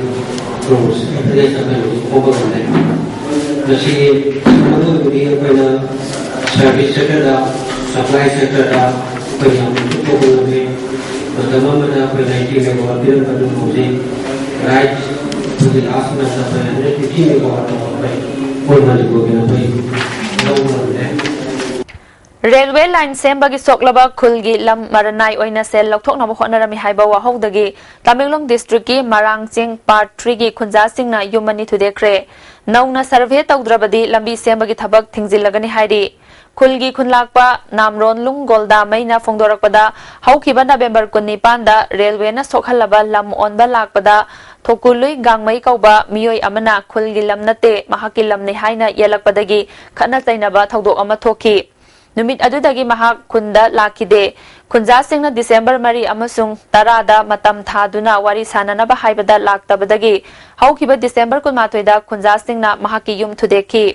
crores, average ꯑꯃ ꯍꯧꯖꯤꯛ ꯍꯣꯝ ꯑꯃ ꯂꯩ꯫ ꯃꯁꯤꯒꯤ ꯑꯔꯣꯏꯕꯗꯤ ꯑꯩꯈꯣꯏꯅ service sectorꯗ, supply sectorꯗ ꯑꯩꯈꯣꯏ ꯌꯥꯝꯅ ꯄꯨꯊꯣꯛꯄ ꯉꯝꯃꯤ꯫ ꯃꯇꯝ ꯑꯃꯗ ꯑꯩꯈꯣꯏ ninety megawatt ꯄꯤꯔꯝꯕꯗꯨ ꯍꯧꯖꯤꯛ right to the last month ꯑꯩꯈꯣꯏ hundred fifty megawatt ꯑꯩꯈꯣꯏ ꯍꯣꯝ ꯃꯅꯤꯄꯨꯔꯒꯤ ꯑꯩꯈꯣꯏ ꯂꯧꯕ ꯉꯝꯂꯦ꯫ ꯔꯦꯜꯋꯦ ꯂꯥꯏꯟ ꯁꯦꯝꯕꯒꯤ ꯁꯣꯛꯂꯕ ꯈꯨꯜꯒꯤ ꯂꯝ ꯃꯔꯅꯥꯏ ꯑꯣꯏꯅ ꯁꯦꯜ ꯂꯧꯊꯣꯛꯅꯕ ꯍꯣꯠꯅꯔꯝꯃꯤ ꯍꯥꯏꯕ ꯋꯥꯍꯧꯗꯒꯤ ꯇꯃꯦꯡꯂꯣꯡ districtꯀꯤ ꯃꯔꯥꯡ ꯆꯤꯡ Part Threeꯒꯤ ꯈꯨꯟꯖꯥꯁꯤꯡꯅ ꯌꯨꯝ ꯑꯅꯤ ꯊꯨꯗꯦꯛꯈ꯭ꯔꯦ꯫ ꯅꯧꯅ survey ꯇꯧꯗ꯭ꯔꯕꯗꯤ ꯂꯝꯕꯤ ꯁꯦꯝꯕꯒꯤ ꯊꯕꯛ ꯊꯤꯡꯖꯤꯜꯂꯒꯅꯤ ꯍꯥꯏꯔꯤ꯫ ꯈꯨꯜꯒꯤ ꯈꯨꯟꯂꯥꯛꯄ ꯅꯥꯝꯔꯣꯟꯂꯨꯡ ꯒꯣꯜꯗꯥꯃꯩꯅ ꯐꯣꯡꯗꯣꯔꯛꯄꯗ, ꯍꯧꯈꯤꯕ ꯅꯕꯦꯝꯕꯔ ꯀꯨꯟꯅꯤꯄꯥꯟꯗ ꯔꯦꯜꯋꯦꯅ ꯁꯣꯛꯍꯜꯂꯕ ꯂꯝ ꯑꯣꯟꯕ ꯂꯥꯛꯄꯗ ꯊꯣꯀꯨꯂꯨꯏ ꯒꯥꯡꯃꯩ ꯀꯧꯕ ꯃꯤꯑꯣꯏ ꯑꯃꯅ ꯈꯨꯜꯒꯤ ꯂꯝ ꯅꯠꯇꯦ, ꯃꯍꯥꯛꯀꯤ ꯂꯝꯅꯤ ꯍꯥꯏꯅ ꯌꯦꯜꯂꯛꯄꯗꯒꯤ ꯈꯠꯅ ꯆꯩꯅꯕ ꯊꯧꯗꯣꯛ ꯑꯃ ꯊꯣꯛꯈꯤ꯫ ꯅꯨꯃꯤꯠ ꯑꯗꯨꯗꯒꯤ ꯃꯍꯥꯛ ꯈꯨꯟꯗ ꯂꯥꯛꯈꯤꯗꯦ꯫ ꯈꯨꯟꯖꯥꯁꯤꯡꯅ ꯗꯤꯁꯦꯝꯕꯔ ꯃꯔꯤ ꯑꯃꯁꯨꯡ ꯇꯔꯥꯗ ꯃꯇꯝ ꯊꯥꯗꯨꯅ ꯋꯥꯔꯤ ꯁꯥꯅꯅꯕ ꯍꯥꯏꯕꯗ ꯂꯥꯛꯇꯕꯗꯒꯤ ꯍꯧꯈꯤꯕ ꯗꯤꯁꯦꯝꯕꯔ ꯀꯨꯟꯃꯥꯊꯣꯏꯗ ꯈꯨꯟꯖꯥꯁꯤꯡꯅ ꯃꯍꯥꯛꯀꯤ ꯌꯨꯝ ꯊꯨꯗꯦꯛꯈꯤ꯫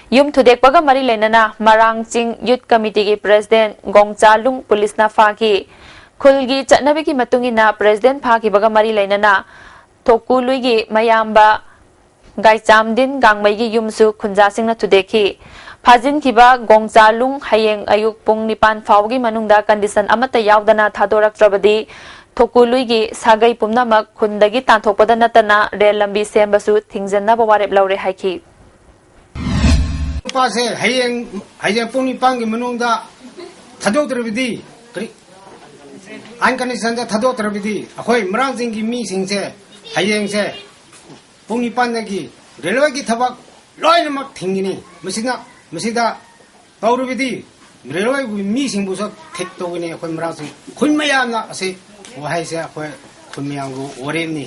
ꯌꯨꯝ ꯊꯨꯗꯦꯛꯄꯒ ꯃꯔꯤ ꯂꯩꯅꯅ ꯃꯔꯥꯡ ꯆꯤꯡ ꯌꯨꯠ ꯀꯃꯤꯇꯤꯒꯤ ꯄ꯭ꯔꯦꯁꯤꯗꯦꯟ ꯒꯣꯡꯆꯥꯂꯨꯡ ꯄꯨꯂꯤꯁꯅ ꯐꯥꯈꯤ꯫ ꯈꯨꯜꯒꯤ ꯆꯠꯅꯕꯤꯒꯤ ꯃꯇꯨꯡ ꯏꯟꯅ ꯄ꯭ꯔꯦꯁꯤꯗꯦꯟ ꯐꯥꯈꯤꯕꯒ ꯃꯔꯤ ꯂꯩꯅꯅ ꯊꯣꯀꯨꯂꯨꯏꯒꯤ ꯃꯌꯥꯝꯕ ꯒꯥꯏꯆꯥꯝꯗꯤꯟ ꯒꯥꯡꯃꯩꯒꯤ ꯌꯨꯝꯁꯨ ꯈꯨꯟꯖꯥꯁꯤꯡꯅ ꯊꯨꯗꯦꯛꯈꯤ꯫ ꯐꯥꯖꯤꯟꯈꯤꯕ ꯒꯣꯡꯆꯥꯂꯨꯡ ꯍꯌꯦꯡ ꯑꯌꯨꯛ ꯄꯨꯡ ꯅꯤꯄꯥꯟ ꯐꯥꯎꯕꯒꯤ ꯃꯅꯨꯡꯗ ꯀꯟꯗꯤꯁꯟ ꯑꯃꯠꯇ ꯌꯥꯎꯗꯅ ꯊꯥꯗꯣꯔꯛꯇ꯭ꯔꯕꯗꯤ ꯊꯣꯀꯨꯂꯨꯏꯒꯤ ꯁꯥꯒꯩ ꯄꯨꯝꯅꯃꯛ ꯈꯨꯟꯗꯒꯤ ꯇꯥꯟꯊꯣꯛꯄꯗ ꯅꯠꯇꯅ ꯔꯦꯜ ꯂꯝꯕꯤ ꯁꯦꯝꯕꯁꯨ ꯊꯤꯡꯖꯤꯟꯅꯕ ꯋꯥꯔꯦꯞ ꯂꯧꯔꯦ ꯍꯥꯏꯈꯤ꯫ ꯅꯨꯄꯥꯁꯦ ꯍꯌꯦꯡ, ꯍꯌꯦꯡ ꯄꯨꯡ ꯅꯤꯄꯥꯟꯒꯤ ꯃꯅꯨꯡꯗ ꯊꯥꯗꯣꯛꯇ꯭ꯔꯕꯗꯤ, ꯀꯔꯤ, ꯑꯥꯏꯟ ꯀꯟꯗꯤꯁꯟꯗ ꯊꯥꯗꯣꯛꯇ꯭ꯔꯕꯗꯤ ꯑꯩꯈꯣꯏ ꯃꯔꯥꯡꯆꯤꯡꯒꯤ ꯃꯤꯁꯤꯡꯁꯦ ꯍꯌꯦꯡꯁꯦ ꯄꯨꯡ ꯅꯤꯄꯥꯟꯗꯒꯤ ꯔꯦꯜꯋꯦꯒꯤ ꯊꯕꯛ ꯂꯣꯏꯅꯃꯛ ꯊꯤꯡꯒꯅꯤ꯫ ꯃꯁꯤꯅ, ꯃꯁꯤꯗ ꯇꯧꯔꯕꯗꯤ ꯔꯦꯜꯋꯦꯒꯤ ꯃꯤꯁꯤꯡꯕꯨꯁꯨ ꯊꯤꯛ ꯇꯧꯒꯅꯤ꯫ ꯑꯩꯈꯣꯏ ꯃꯔꯥꯡꯆꯤꯡ ꯈꯨꯟ ꯃꯌꯥꯝꯅ ꯑꯁꯤ ꯋꯥꯍꯩꯁꯦ ꯑꯩꯈꯣꯏ ꯈꯨꯟ ꯃꯌꯥꯝꯒꯤ ꯋꯥꯔꯦꯞꯅꯤ꯫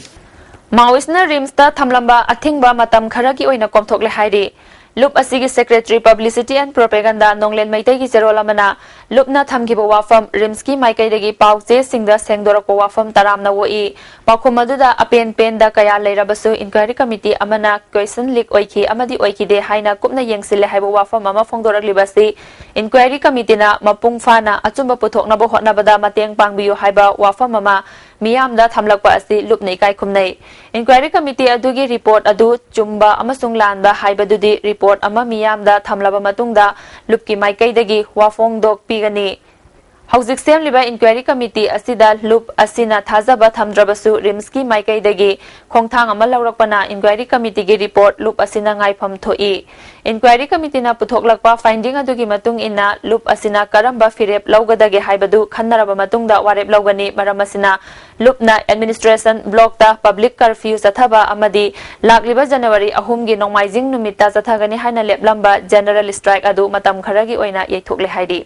ꯃꯥꯑꯣꯏꯁꯅ ꯔꯤꯝꯁꯇ ꯊꯝꯂꯝꯕ ꯑꯊꯤꯡꯕ ꯃꯇꯝ ꯈꯔꯒꯤ ꯑꯣꯏꯅ ꯀꯣꯝꯊꯣꯛꯂꯦ ꯍꯥꯏꯔꯤ꯫ ꯂꯨꯞ ꯑꯁꯤꯒꯤ ꯁꯦꯀ꯭ꯔꯦꯇꯔꯤ ꯄꯕ꯭ꯂꯤꯁꯤꯇꯤ ꯑꯦꯟ ꯄ꯭ꯔꯣꯄꯦꯒꯟꯗꯥ ꯅꯣꯡꯂꯦꯟ ꯃꯩꯇꯩꯒꯤ ꯆꯦꯔꯣꯜ ꯑꯃꯅ ꯂꯨꯞꯅ ꯊꯝꯈꯤꯕ ꯋꯥꯐꯝ ꯔꯤꯝꯁꯀꯤ ꯃꯥꯏꯀꯩꯗꯒꯤ ꯄꯥꯎ ꯆꯦꯁꯤꯡꯗ ꯁꯦꯡꯗꯣꯔꯛꯄ ꯋꯥꯐꯝ ꯇꯔꯥꯝꯅ ꯑꯣꯛꯏ꯫ ꯄꯥꯎꯈꯨꯝ ꯑꯗꯨꯗ ꯑꯄꯦꯟ ꯄꯦꯟꯗ ꯀꯌꯥ ꯂꯩꯔꯕꯁꯨ ꯏꯟꯀ꯭ꯋꯥꯏꯔꯤ ꯀꯃꯤꯇꯤ ꯑꯃꯅ ꯀ꯭ꯋꯦꯁꯟ ꯂꯤꯛ ꯑꯣꯏꯈꯤ ꯑꯃꯗꯤ ꯑꯣꯏꯈꯤꯗꯦ ꯍꯥꯏꯅ ꯀꯨꯞꯅ ꯌꯦꯡꯁꯤꯜꯂꯦ ꯍꯥꯏꯕ ꯋꯥꯐꯝ ꯑꯃ ꯐꯣꯡꯗꯣꯔꯛꯂꯤꯕ ꯑꯁꯤ ꯏꯟꯀ꯭ꯋꯥꯏꯔꯤ ꯀꯃꯤꯇꯤꯅ ꯃꯄꯨꯡ ꯐꯥꯅ ꯑꯆꯨꯝꯕ ꯄꯨꯊꯣꯛꯅꯕ ꯍꯣꯠꯅꯕꯗ ꯃꯇꯦꯡ ꯄꯥꯡꯕꯤꯌꯨ ꯍꯥꯏꯕ ꯋꯥꯐꯝ ꯑꯃ ꯃꯤꯌꯥꯝꯗ ꯊꯝꯂꯛꯄ ꯑꯁꯤ ꯂꯨꯞꯅ ꯏꯀꯥꯏ ꯈꯨꯝꯅꯩ꯫ ꯏꯟꯀ꯭ꯋꯥꯏꯔꯤ ꯀꯃꯤꯇꯤ ꯑꯗꯨꯒꯤ ꯔꯤꯄꯣꯔꯠ ꯑꯗꯨ ꯆꯨꯝꯕ ꯑꯃꯁꯨꯡ ꯂꯥꯟꯕ ꯍꯥꯏꯕꯗꯨꯗꯤ ꯔꯤꯄꯣꯔꯠ ꯑꯃ ꯃꯤꯌꯥꯝꯗ ꯊꯝꯂꯕ ꯃꯇꯨꯡꯗ ꯂꯨꯞꯀꯤ ꯃꯥꯏꯀꯩꯗꯒꯤ ꯋꯥꯐꯣꯡꯗꯣꯛ ꯄꯤꯒꯅꯤ꯫ ꯍꯧꯖꯤꯛ ꯁꯦꯝꯂꯤꯕ ꯏꯟꯀ꯭ꯋꯥꯏꯔꯤ ꯀꯃꯤꯇꯤ ꯑꯁꯤꯗ ꯂꯨꯞ ꯑꯁꯤꯅ ꯊꯥꯖꯕ ꯊꯝꯗ꯭ꯔꯕꯁꯨ ꯔꯤꯝꯁꯀꯤ ꯃꯥꯏꯀꯩꯗꯒꯤ ꯈꯣꯡꯊꯥꯡ ꯑꯃ ꯂꯧꯔꯛꯄꯅ ꯏꯟꯀ꯭ꯋꯥꯏꯔꯤ ꯀꯃꯤꯇꯤꯒꯤ ꯔꯤꯄꯣꯔꯠ ꯂꯨꯞ ꯑꯁꯤꯅ ꯉꯥꯏꯐꯝ ꯊꯣꯛꯏ꯫ ꯏꯟꯀ꯭ꯋꯥꯏꯔꯤ ꯀꯃꯤꯇꯤꯅ ꯄꯨꯊꯣꯛꯂꯛꯄ ꯐꯥꯏꯟꯗꯤꯡ ꯑꯗꯨꯒꯤ ꯃꯇꯨꯡ ꯏꯟꯅ ꯂꯨꯞ ꯑꯁꯤꯅ ꯀꯔꯝꯕ ꯐꯤꯔꯦꯞ ꯂꯧꯒꯗꯒꯦ ꯍꯥꯏꯕꯗꯨ ꯈꯟꯅꯔꯕ ꯃꯇꯨꯡꯗ ꯋꯥꯔꯦꯞ ꯂꯧꯒꯅꯤ꯫ ꯃꯔꯝ ꯑꯁꯤꯅ ꯂꯨꯞꯅ ꯑꯦꯗꯃꯤꯅꯤꯁꯇ꯭ꯔꯦꯁꯟ ꯕ꯭ꯂꯣꯛꯇ ꯄꯕ꯭ꯂꯤꯛ ꯀꯔꯐ꯭ꯌꯨ ꯆꯠꯊꯕ ꯑꯃꯗꯤ ꯂꯥꯛꯂꯤꯕ ꯖꯅꯋꯥꯔꯤ ꯑꯍꯨꯝꯒꯤ ꯅꯣꯡꯃꯥꯏꯖꯤꯡ ꯅꯨꯃꯤꯠꯇ ꯆꯠꯊꯒꯅꯤ ꯍꯥꯏꯅ ꯂꯦꯞꯂꯝꯕ ꯖꯦꯅꯔꯦꯜ ꯁ꯭ꯇ꯭ꯔꯥꯏꯛ ꯑꯗꯨ ꯃꯇꯝ ꯈꯔꯒꯤ ꯑꯣꯏꯅ ꯌꯩꯊꯣꯛꯂꯦ ꯍꯥꯏꯔꯤ꯫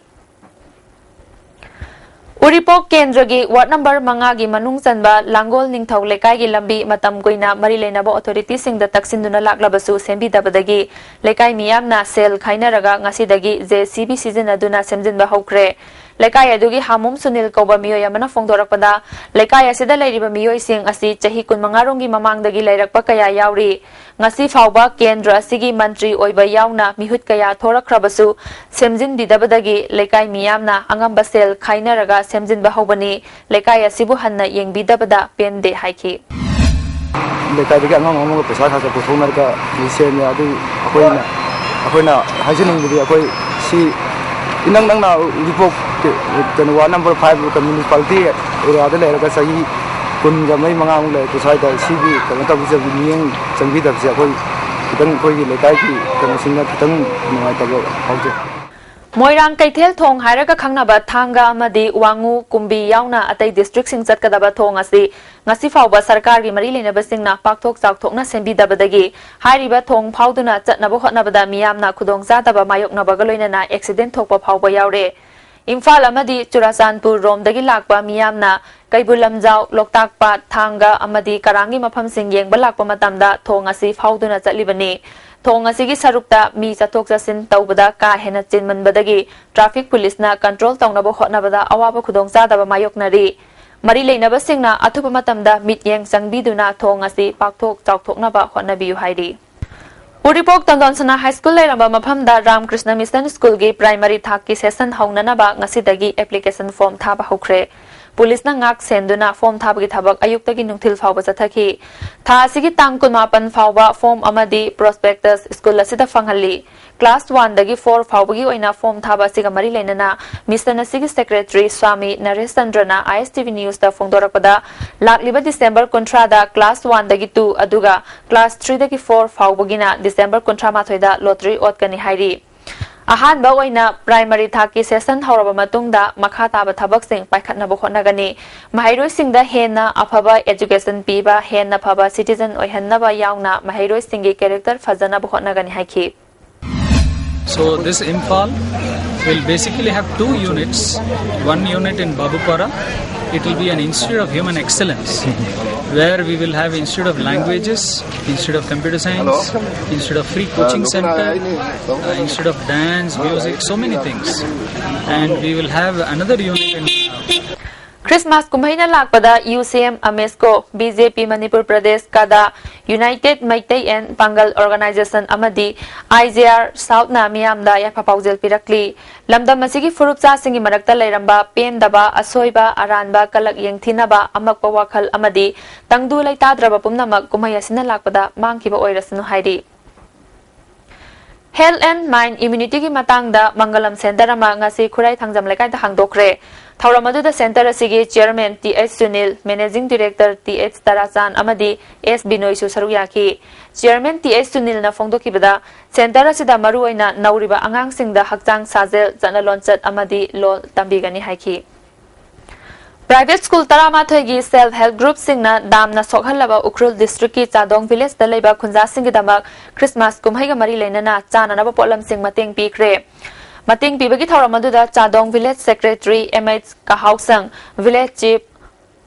ꯎꯔꯤꯄꯣꯛ ꯀꯦꯟꯗ꯭ꯔꯒꯤ ꯋꯥꯔꯗ ꯅꯝꯕꯔ ꯃꯉꯥꯒꯤ ꯃꯅꯨꯡ ꯆꯟꯕ ꯂꯥꯡꯒꯣꯜ ꯅꯤꯡꯊꯧ ꯂꯩꯀꯥꯏꯒꯤ ꯂꯝꯕꯤ ꯃꯇꯝ ꯀꯨꯏꯅ ꯃꯔꯤ ꯂꯩꯅꯕ ꯑꯣꯊꯣꯔꯤꯇꯤꯁꯤꯡꯗ ꯇꯛꯁꯤꯟꯗꯨꯅ ꯂꯥꯛꯂꯕꯁꯨ ꯁꯦꯝꯕꯤꯗꯕꯗꯒꯤ ꯂꯩꯀꯥꯏ ꯃꯤꯌꯥꯝꯅ ꯁꯦꯜ ꯈꯥꯏꯅꯔꯒ ꯉꯁꯤꯗꯒꯤ ꯖꯦ ꯁꯤ ꯕꯤ ꯁꯤꯖꯤꯟꯅꯗꯨꯅ ꯁꯦꯝꯖꯤꯟꯕ ꯍꯧꯈ꯭ꯔꯦ꯫ ꯂꯩꯀꯥꯏ ꯑꯗꯨꯒꯤ ꯍꯥꯃꯨꯝ ꯁꯨꯅꯤꯜ ꯀꯧꯕ ꯃꯤꯑꯣꯏ ꯑꯃꯅ ꯐꯣꯡꯗꯣꯔꯛꯄꯗ, ꯂꯩꯀꯥꯏ ꯑꯁꯤꯗ ꯂꯩꯔꯤꯕ ꯃꯤꯑꯣꯏꯁꯤꯡ ꯑꯁꯤ ꯆꯍꯤ ꯀꯨꯟꯃꯉꯥ ꯔꯣꯝꯒꯤ ꯃꯃꯥꯡꯗꯒꯤ ꯂꯩꯔꯛꯄ ꯀꯌꯥ ꯌꯥꯎꯔꯤ꯫ ꯉꯁꯤ ꯐꯥꯎꯕ ꯀꯦꯟꯗ꯭ꯔ ꯑꯁꯤꯒꯤ ꯃꯟꯇ꯭ꯔꯤ ꯑꯣꯏꯕ ꯌꯥꯎꯅ ꯃꯤꯍꯨꯠ ꯀꯌꯥ ꯊꯣꯔꯛꯈ꯭ꯔꯕꯁꯨ ꯁꯦꯝꯖꯤꯟꯕꯤꯗꯕꯗꯒꯤ ꯂꯩꯀꯥꯏ ꯃꯤꯌꯥꯝꯅ ꯑꯉꯝꯕ ꯁꯦꯜ ꯈꯥꯏꯅꯔꯒ ꯁꯦꯝꯖꯤꯟꯕ ꯍꯧꯕꯅꯤ꯫ ꯂꯩꯀꯥꯏ ꯑꯁꯤꯕꯨ ꯍꯟꯅ ꯌꯦꯡꯕꯤꯗꯕꯗ ꯄꯦꯟꯗꯦ ꯍꯥꯏꯈꯤ꯫ ꯂꯩꯀꯥꯏꯗꯒꯤ ꯑꯉꯝ ꯑꯉꯝꯕ ꯄꯩꯁꯥ ꯈꯔ ꯈꯔ ꯄꯨꯊꯣꯛꯅꯔꯒ ꯁꯦꯝꯃꯦ꯫ ꯑꯗꯨ ꯑꯩꯈꯣꯏꯅ, ꯑꯩꯈꯣꯏꯅ ꯍꯥꯏꯖꯅꯤꯡꯕꯗꯤ, ꯑꯩꯈꯣꯏ ꯁꯤ ꯏꯅꯪ ꯅꯪꯅ ꯎꯔꯤꯄꯣꯛ ꯀꯩꯅꯣ ꯋꯥꯔꯗ ꯅꯝꯕꯔ ꯐꯥꯏꯚ ꯀꯝꯃ꯭ꯌꯨꯅꯤꯁꯤꯄꯥꯂꯤꯇꯤ ꯑꯦꯔꯤꯌꯥꯗ ꯂꯩꯔꯒ ꯆꯍꯤ ꯀꯨꯟꯒ ꯃꯔꯤ ꯃꯉꯥꯃꯨꯛ ꯂꯩꯔꯛꯄ ꯁ꯭ꯋꯥꯏꯗ ꯁꯤꯒꯤ ꯀꯩꯅꯣ ꯇꯧꯕꯁꯦ, ꯃꯤꯠꯌꯦꯡ ꯆꯪꯕꯤꯗꯕꯁꯦ ꯑꯩꯈꯣꯏ ꯈꯤꯇꯪ, ꯑꯩꯈꯣꯏꯒꯤ ꯂꯩꯀꯥꯏꯒꯤ ꯀꯩꯅꯣꯁꯤꯡꯅ ꯈꯤꯇꯪ ꯅꯨꯡꯉꯥꯏꯇꯕ ꯐꯥꯎꯖꯩ꯫ ꯃꯣꯏꯔꯥꯡ ꯀꯩꯊꯦꯜ ꯊꯣꯡ ꯍꯥꯏꯔꯒ ꯈꯪꯅꯕ ꯊꯥꯡꯒ ꯑꯃꯗꯤ ꯋꯥꯉꯨ, ꯀꯨꯝꯕꯤ ꯌꯥꯎꯅ ꯑꯇꯩ ꯗꯤꯁꯇ꯭ꯔꯤꯛꯁꯤꯡ ꯆꯠꯀꯗꯕ ꯊꯣꯡ ꯑꯁꯤ ꯉꯁꯤ ꯐꯥꯎꯕ ꯁꯔꯀꯥꯔꯒꯤ ꯃꯔꯤ ꯂꯩꯅꯕꯁꯤꯡꯅ ꯄꯥꯛꯊꯣꯛ ꯆꯥꯎꯊꯣꯛꯅ ꯁꯦꯝꯕꯤꯗꯕꯗꯒꯤ ꯍꯥꯏꯔꯤꯕ ꯊꯣꯡ ꯐꯥꯎꯗꯨꯅ ꯆꯠꯅꯕ ꯍꯣꯠꯅꯕꯗ ꯃꯤꯌꯥꯝꯅ ꯈꯨꯗꯣꯡꯆꯥꯗꯕ ꯃꯥꯌꯣꯛꯅꯕꯒ ꯂꯣꯏꯅꯅ ꯑꯦꯛꯁꯤꯗꯦꯟ ꯊꯣꯛꯄ ꯐꯥꯎꯕ ꯌꯥꯎꯔꯦ꯫ ꯏꯝꯐꯥꯜ ꯑꯃꯗꯤ ꯆꯨꯔꯥꯆꯥꯟꯄꯨꯔ ꯔꯣꯝꯗꯒꯤ ꯂꯥꯛꯄ ꯃꯤꯌꯥꯝꯅ ꯀꯩꯕꯨꯜ ꯂꯝꯖꯥꯎ, ꯂꯣꯛꯇꯥꯛ ꯄꯥꯠ, ꯊꯥꯡꯒ ꯑꯃꯗꯤ ꯀꯔꯥꯡꯒꯤ ꯃꯐꯝꯁꯤꯡ ꯌꯦꯡꯕ ꯂꯥꯛꯄ ꯃꯇꯝꯗ ꯊꯣꯡ ꯑꯁꯤ ꯐꯥꯎꯗꯨꯅ ꯆꯠꯂꯤꯕꯅꯤ꯫ ꯊꯣꯡ ꯑꯁꯤꯒꯤ ꯁꯔꯨꯛꯇ ꯃꯤ ꯆꯠꯊꯣꯛ ꯆꯠꯁꯤꯟ ꯇꯧꯕꯗ ꯀꯥ ꯍꯦꯟꯅ ꯆꯤꯟꯃꯟꯕꯗꯒꯤ ꯇ꯭ꯔꯥꯐꯤꯛ ꯄꯨꯂꯤꯁꯅ ꯀꯟꯇ꯭ꯔꯣꯜ ꯇꯧꯅꯕ ꯍꯣꯠꯅꯕꯗ ꯑꯋꯥꯕ ꯈꯨꯗꯣꯡꯆꯥꯗꯕ ꯃꯥꯌꯣꯛꯅꯔꯤ꯫ ꯃꯔꯤ ꯂꯩꯅꯕꯁꯤꯡꯅ ꯑꯊꯨꯕ ꯃꯇꯝꯗ ꯃꯤꯠꯌꯦꯡ ꯆꯪꯕꯤꯗꯨꯅ ꯊꯣꯡ ꯑꯁꯤ ꯄꯥꯛꯊꯣꯛ ꯆꯥꯎꯊꯣꯛꯅꯕ ꯍꯣꯠꯅꯕꯤꯌꯨ ꯍꯥꯏꯔꯤ꯫ ꯎꯔꯤꯄꯣꯛ ꯇꯣꯟꯗꯣꯟꯁꯅꯥ ꯍꯥꯏ ꯁ꯭ꯀꯨꯜ ꯂꯩꯔꯝꯕ ꯃꯐꯝꯗ ꯔꯥꯝꯀ꯭ꯔꯤꯁꯅ ꯃꯤꯁꯟ ꯁ꯭ꯀꯨꯜꯒꯤ ꯄ꯭ꯔꯥꯏꯃꯔꯤ ꯊꯥꯛꯀꯤ ꯁꯦꯁꯟ ꯍꯧꯅꯅꯕ ꯉꯁꯤꯗꯒꯤ ꯑꯦꯄ꯭ꯂꯤꯀꯦꯁꯟ ꯐꯣꯔꯝ ꯊꯥꯕ ꯍꯧꯈ꯭ꯔꯦ꯫ ꯄꯨꯂꯤꯁꯅ ꯉꯥꯛ ꯁꯦꯟꯗꯨꯅ ꯐꯣꯝ ꯊꯥꯕꯒꯤ ꯊꯕꯛ ꯑꯌꯨꯛꯇꯒꯤ ꯅꯨꯡꯊꯤꯜ ꯐꯥꯎꯕ ꯆꯠꯊꯈꯤ꯫ ꯊꯥ ꯑꯁꯤꯒꯤ ꯇꯥꯡ ꯀꯨꯟꯃꯥꯄꯟ ꯐꯥꯎꯕ ꯐꯣꯝ ꯑꯃꯗꯤ ꯄ꯭ꯔꯣꯁꯄꯦꯛꯇꯁ ꯁ꯭ꯀꯨꯜ ꯑꯁꯤꯗ ꯐꯪꯍꯜꯂꯤ꯫ ꯀ꯭ꯂꯥꯁ ꯋꯥꯟꯗꯒꯤ ꯐꯣꯔ ꯐꯥꯎꯕꯒꯤ ꯑꯣꯏꯅ ꯐꯣꯝ ꯊꯥꯕ ꯑꯁꯤꯒ ꯃꯔꯤ ꯂꯩꯅꯅ ꯃꯤꯁꯟ ꯑꯁꯤꯒꯤ ꯁꯦꯀ꯭ꯔꯦꯇꯔꯤ ꯁ꯭ꯋꯥꯃꯤ ꯅꯔꯦꯁ ꯆꯟꯗ꯭ꯔꯅ ISTV ꯅ꯭ꯌꯨꯁꯇ ꯐꯣꯡꯗꯣꯔꯛꯄꯗ, ꯂꯥꯛꯂꯤꯕ ꯗꯤꯁꯦꯝꯕꯔ ꯀꯨꯟꯊ꯭ꯔꯥꯗ ꯀ꯭ꯂꯥꯁ ꯋꯥꯟꯗꯒꯤ ꯇꯨ ꯑꯗꯨꯒ ꯀ꯭ꯂꯥꯁ ꯊ꯭ꯔꯤꯗꯒꯤ ꯐꯣꯔ ꯐꯥꯎꯕꯒꯤꯅ ꯗꯤꯁꯦꯝꯕꯔ ꯀꯨꯟꯊ꯭ꯔꯥ ꯃꯥꯊꯣꯏꯗ ꯂꯣꯇꯔꯤ ꯑꯣꯠꯀꯅꯤ ꯍꯥꯏꯔꯤ꯫ ꯑꯍꯥꯟꯕ ꯑꯣꯏꯅ ꯄ꯭ꯔꯥꯏꯃꯔꯤ ꯊꯥꯛꯀꯤ ꯁꯦꯁꯟ ꯍꯧꯔꯕ ꯃꯇꯨꯡꯗ ꯃꯈꯥ ꯇꯥꯕ ꯊꯕꯛꯁꯤꯡ ꯄꯥꯏꯈꯠꯅꯕ ꯍꯣꯠꯅꯒꯅꯤ꯫ ꯃꯍꯩꯔꯣꯏꯁꯤꯡꯗ ꯍꯦꯟꯅ ꯑꯐꯕ ꯑꯦꯖꯨꯀꯦꯁꯟ ꯄꯤꯕ, ꯍꯦꯟꯅ ꯐꯕ ꯁꯤꯇꯤꯖꯟ ꯑꯣꯏꯍꯟꯅꯕ ꯌꯥꯎꯅ ꯃꯍꯩꯔꯣꯏꯁꯤꯡꯒꯤ ꯀꯦꯔꯦꯛꯇꯔ ꯐꯖꯅꯕ ꯍꯣꯠꯅꯒꯅꯤ ꯍꯥꯏꯈꯤ꯫ So this Imphal will basically have two units, one unit in Babupara. It will be an institute of human excellence where we will have institute of languages, institute of computer science, institute of free coaching center, uh, institute of dance, music, so many things. And we will have another unit in Christmas ꯀꯨꯝꯍꯩꯅ ꯂꯥꯛꯄꯗ UCM, AMESCO, BJP Manipur Pradesh, ꯀꯗꯥ, United Meitei and Pangal Organization ꯑꯃꯗꯤ IJR Southꯅ ꯃꯤꯌꯥꯝꯗ ꯌꯥꯏꯐ ꯄꯥꯎꯖꯦꯜ ꯄꯤꯔꯛꯂꯤ꯫ ꯂꯝꯗꯝ ꯑꯁꯤꯒꯤ ꯐꯨꯔꯨꯞꯆꯥꯁꯤꯡꯒꯤ ꯃꯔꯛꯇ ꯂꯩꯔꯝꯕ ꯄꯦꯟꯗꯕ, ꯑꯁꯣꯏꯕ, ꯑꯔꯥꯟꯕ, ꯀꯂꯛ ꯌꯦꯡꯊꯤꯅꯕ, ꯑꯃꯛꯄ ꯋꯥꯈꯜ ꯑꯃꯗꯤ ꯇꯪꯗꯨ ꯂꯩꯇꯥꯗ꯭ꯔꯕ ꯄꯨꯝꯅꯃꯛ ꯀꯨꯝꯍꯩ ꯑꯁꯤꯅ ꯂꯥꯛꯄꯗ ꯃꯥꯡꯈꯤꯕ ꯑꯣꯏꯔꯁꯅꯨ ꯍꯥꯏꯔꯤ꯫ Health and Mind Immunityꯒꯤ ꯃꯇꯥꯡꯗ ꯃꯪꯒꯂꯝ ꯁꯦꯟꯇꯔ ꯑꯃ ꯉꯁꯤ ꯈꯨꯔꯥꯏ ꯊꯥꯡꯖꯝ ꯂꯩꯀꯥꯏꯗ ꯍꯥꯡꯗꯣꯛꯈ꯭ꯔꯦ꯫ ꯊꯧꯔꯝ ꯑꯗꯨꯗ ꯁꯦꯟꯇꯔ ꯑꯁꯤꯒꯤ chairman T H Sunil, managing director T H ꯇꯔꯥꯆꯥꯟ ꯑꯃꯗꯤ S ꯕꯤꯅꯣꯏꯁꯨ ꯁꯔꯨꯛ ꯌꯥꯈꯤ꯫ ꯆꯤꯌꯔꯃꯦꯟ T H ꯁꯨꯅꯤꯜꯅ ꯐꯣꯡꯗꯣꯛꯈꯤꯕꯗ, ꯁꯦꯟꯇꯔ ꯑꯁꯤꯗ ꯃꯔꯨꯑꯣꯏꯅ ꯅꯧꯔꯤꯕ ꯑꯉꯥꯡꯁꯤꯡꯗ ꯍꯛꯆꯥꯡ ꯁꯥꯖꯦꯜ, ꯆꯠꯅ ꯂꯣꯟꯆꯠ ꯑꯃꯗꯤ ꯂꯣꯜ ꯇꯝꯕꯤꯒꯅꯤ ꯍꯥꯏꯈꯤ꯫ ꯄ꯭ꯔꯥꯏꯚꯦꯠ ꯁ꯭ꯀꯨꯜ ꯇꯔꯥꯃꯥꯊꯣꯏꯒꯤ ꯁꯦꯜꯐ ꯍꯦꯜꯞ ꯒ꯭ꯔꯨꯞꯁꯤꯡꯅ ꯗꯥꯝꯅ ꯁꯣꯛꯍꯜꯂꯕ ꯎꯈ꯭ꯔꯨꯜ ꯗꯤꯁꯇ꯭ꯔꯤꯛꯀꯤ ꯆꯥꯗꯣꯡ ꯚꯤꯂꯦꯖꯇ ꯂꯩꯕ ꯈꯨꯟꯖꯥꯁꯤꯡꯒꯤꯗꯃꯛ ꯈ꯭ꯔꯤꯁꯃꯥꯁ ꯀꯨꯝꯍꯩꯒ ꯃꯔꯤ ꯂꯩꯅꯅ ꯆꯥꯅꯅꯕ ꯄꯣꯠꯂꯝꯁꯤꯡ ꯃꯇꯦꯡ ꯄꯤꯈ꯭ꯔꯦ꯫ ꯃꯇꯦꯡ ꯄꯤꯕꯒꯤ ꯊꯧꯔꯝ ꯑꯗꯨꯗ Chadong village secretary M H ꯀꯍꯥꯎꯁꯪ, ꯚꯤꯂꯦꯖ ꯆꯤꯐ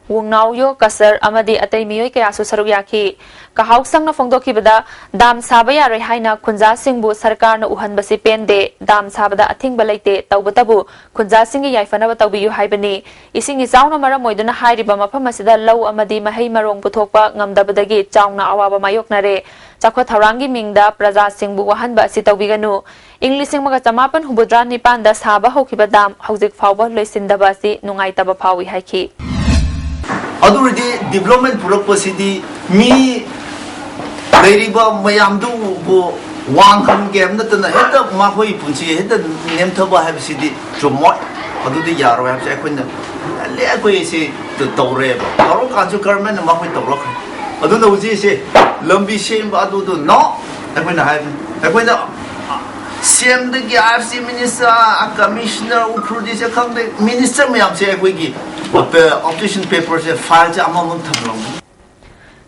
ꯋꯨꯡꯅꯥꯎꯌꯣ ꯀꯁꯔ ꯑꯃꯗꯤ ꯑꯇꯩ ꯃꯤꯑꯣꯏ ꯀꯌꯥꯁꯨ ꯁꯔꯨꯛ ꯌꯥꯈꯤ꯫ ꯀꯍꯥꯎ ꯁꯪꯅ ꯐꯣꯡꯗꯣꯛꯈꯤꯕꯗ, ꯗꯥꯝ ꯁꯥꯕ ꯌꯥꯔꯣꯏ ꯍꯥꯏꯅ ꯈꯨꯟꯖꯥꯁꯤꯡꯕꯨ ꯁꯔꯀꯥꯔꯅ ꯎꯍꯟꯕꯁꯤ ꯄꯦꯟꯗꯦ, ꯗꯥꯝ ꯁꯥꯕꯗ ꯑꯊꯤꯡꯕ ꯂꯩꯇꯦ, ꯇꯧꯕꯇꯕꯨ ꯈꯨꯟꯖꯥꯁꯤꯡꯒꯤ ꯌꯥꯏꯐꯅꯕ ꯇꯧꯕꯤꯌꯨ ꯍꯥꯏꯕꯅꯤ꯫ ꯏꯁꯤꯡ ꯏꯆꯥꯎꯅ ꯃꯔꯝ ꯑꯣꯏꯗꯨꯅ ꯍꯥꯏꯔꯤꯕ ꯃꯐꯝ ꯑꯁꯤꯗ ꯂꯧ ꯑꯃꯗꯤ ꯃꯍꯩ ꯃꯔꯣꯡ ꯄꯨꯊꯣꯛꯄ ꯉꯝꯗꯕꯗꯒꯤ ꯆꯥꯎꯅ ꯑꯋꯥꯕ ꯃꯥꯌꯣꯛꯅꯔꯦ꯫ ꯆꯥꯎꯈꯠ ꯊꯧꯔꯥꯡꯒꯤ ꯃꯤꯡꯗ ꯄ꯭ꯔꯖꯥꯁꯤꯡꯕꯨ ꯋꯥꯍꯟꯕ ꯑꯁꯤ ꯇꯧꯕꯤꯒꯅꯨ꯫ ꯏꯪ ꯂꯤꯁꯤꯡ ꯑꯃꯒ ꯆꯃꯥꯄꯟ ꯍꯨꯝꯐꯨꯇꯔꯥ ꯅꯤꯄꯥꯟꯗ ꯁꯥꯕ ꯍꯧꯈꯤꯕ ꯗꯥꯝ ꯍꯧꯖꯤꯛ ꯐꯥꯎꯕ ꯂꯣꯏꯁꯤꯟꯗꯕ ꯑꯁꯤ ꯅꯨꯡꯉꯥꯏꯇꯕ ꯐꯥꯎꯏ ꯍꯥꯏꯈꯤ꯫ ꯑꯗꯨ ꯑꯣꯏꯔꯗꯤ ꯗꯤꯕ꯭ꯂꯞꯃꯦꯟ ꯄꯨꯔꯛꯄꯁꯤꯗꯤ ꯃꯤ ꯂꯩꯔꯤꯕ ꯃꯌꯥꯝꯗꯨꯕꯨ ꯋꯥꯡꯍꯟꯒꯦ ꯍꯥꯏꯕ ꯅꯠꯇꯅ ꯍꯦꯛꯇ ꯃꯈꯣꯏꯒꯤ ꯄꯨꯟꯁꯤ ꯍꯦꯛꯇ ꯅꯦꯝꯊꯕ ꯍꯥꯏꯕꯁꯤꯗꯤ ꯆꯨꯝꯃꯣꯏ꯫ ꯑꯗꯨꯗꯤ ꯌꯥꯔꯣꯏ ꯍꯥꯏꯕꯁꯦ ꯑꯩꯈꯣꯏꯅ ꯂꯦꯞꯄꯣꯏꯁꯤ ꯇꯧꯔꯦꯕ꯫ ꯇꯧꯔꯀꯥꯟꯁꯨ ꯒꯔꯃꯦꯟꯅ ꯃꯈꯣꯏ ꯇꯧꯔꯛꯈ꯭ꯔꯦ꯫ ꯑꯗꯨꯅ ꯍꯧꯖꯤꯛꯁꯦ ꯂꯝꯕꯤ ꯁꯦꯝꯕ ꯑꯗꯨꯗꯨ ꯅꯣ ꯑꯩꯈꯣꯏꯅ ꯍꯥꯏꯕꯅꯤ꯫ ꯑꯩꯈꯣꯏꯅ ꯁꯤ ꯑꯦꯝꯗꯒꯤ ꯑꯥꯏ ꯑꯦꯐ ꯁꯤ ꯃꯤꯅꯤꯁꯇꯔ, ꯀꯃꯤꯁꯅꯔ, ꯎꯈ꯭ꯔꯨꯜꯗꯤꯁꯦ ꯈꯪꯗꯦ, ꯃꯤꯅꯤꯁꯇꯔ ꯃꯌꯥꯝꯁꯦ ꯑꯩꯈꯣꯏꯒꯤ ꯑꯣꯞꯖꯦꯛꯁꯟ ꯄꯦꯄꯔꯁꯦ ꯐꯥꯏꯜꯁꯦ ꯑꯃꯃꯝ ꯊꯝꯂꯝꯒꯅꯤ꯫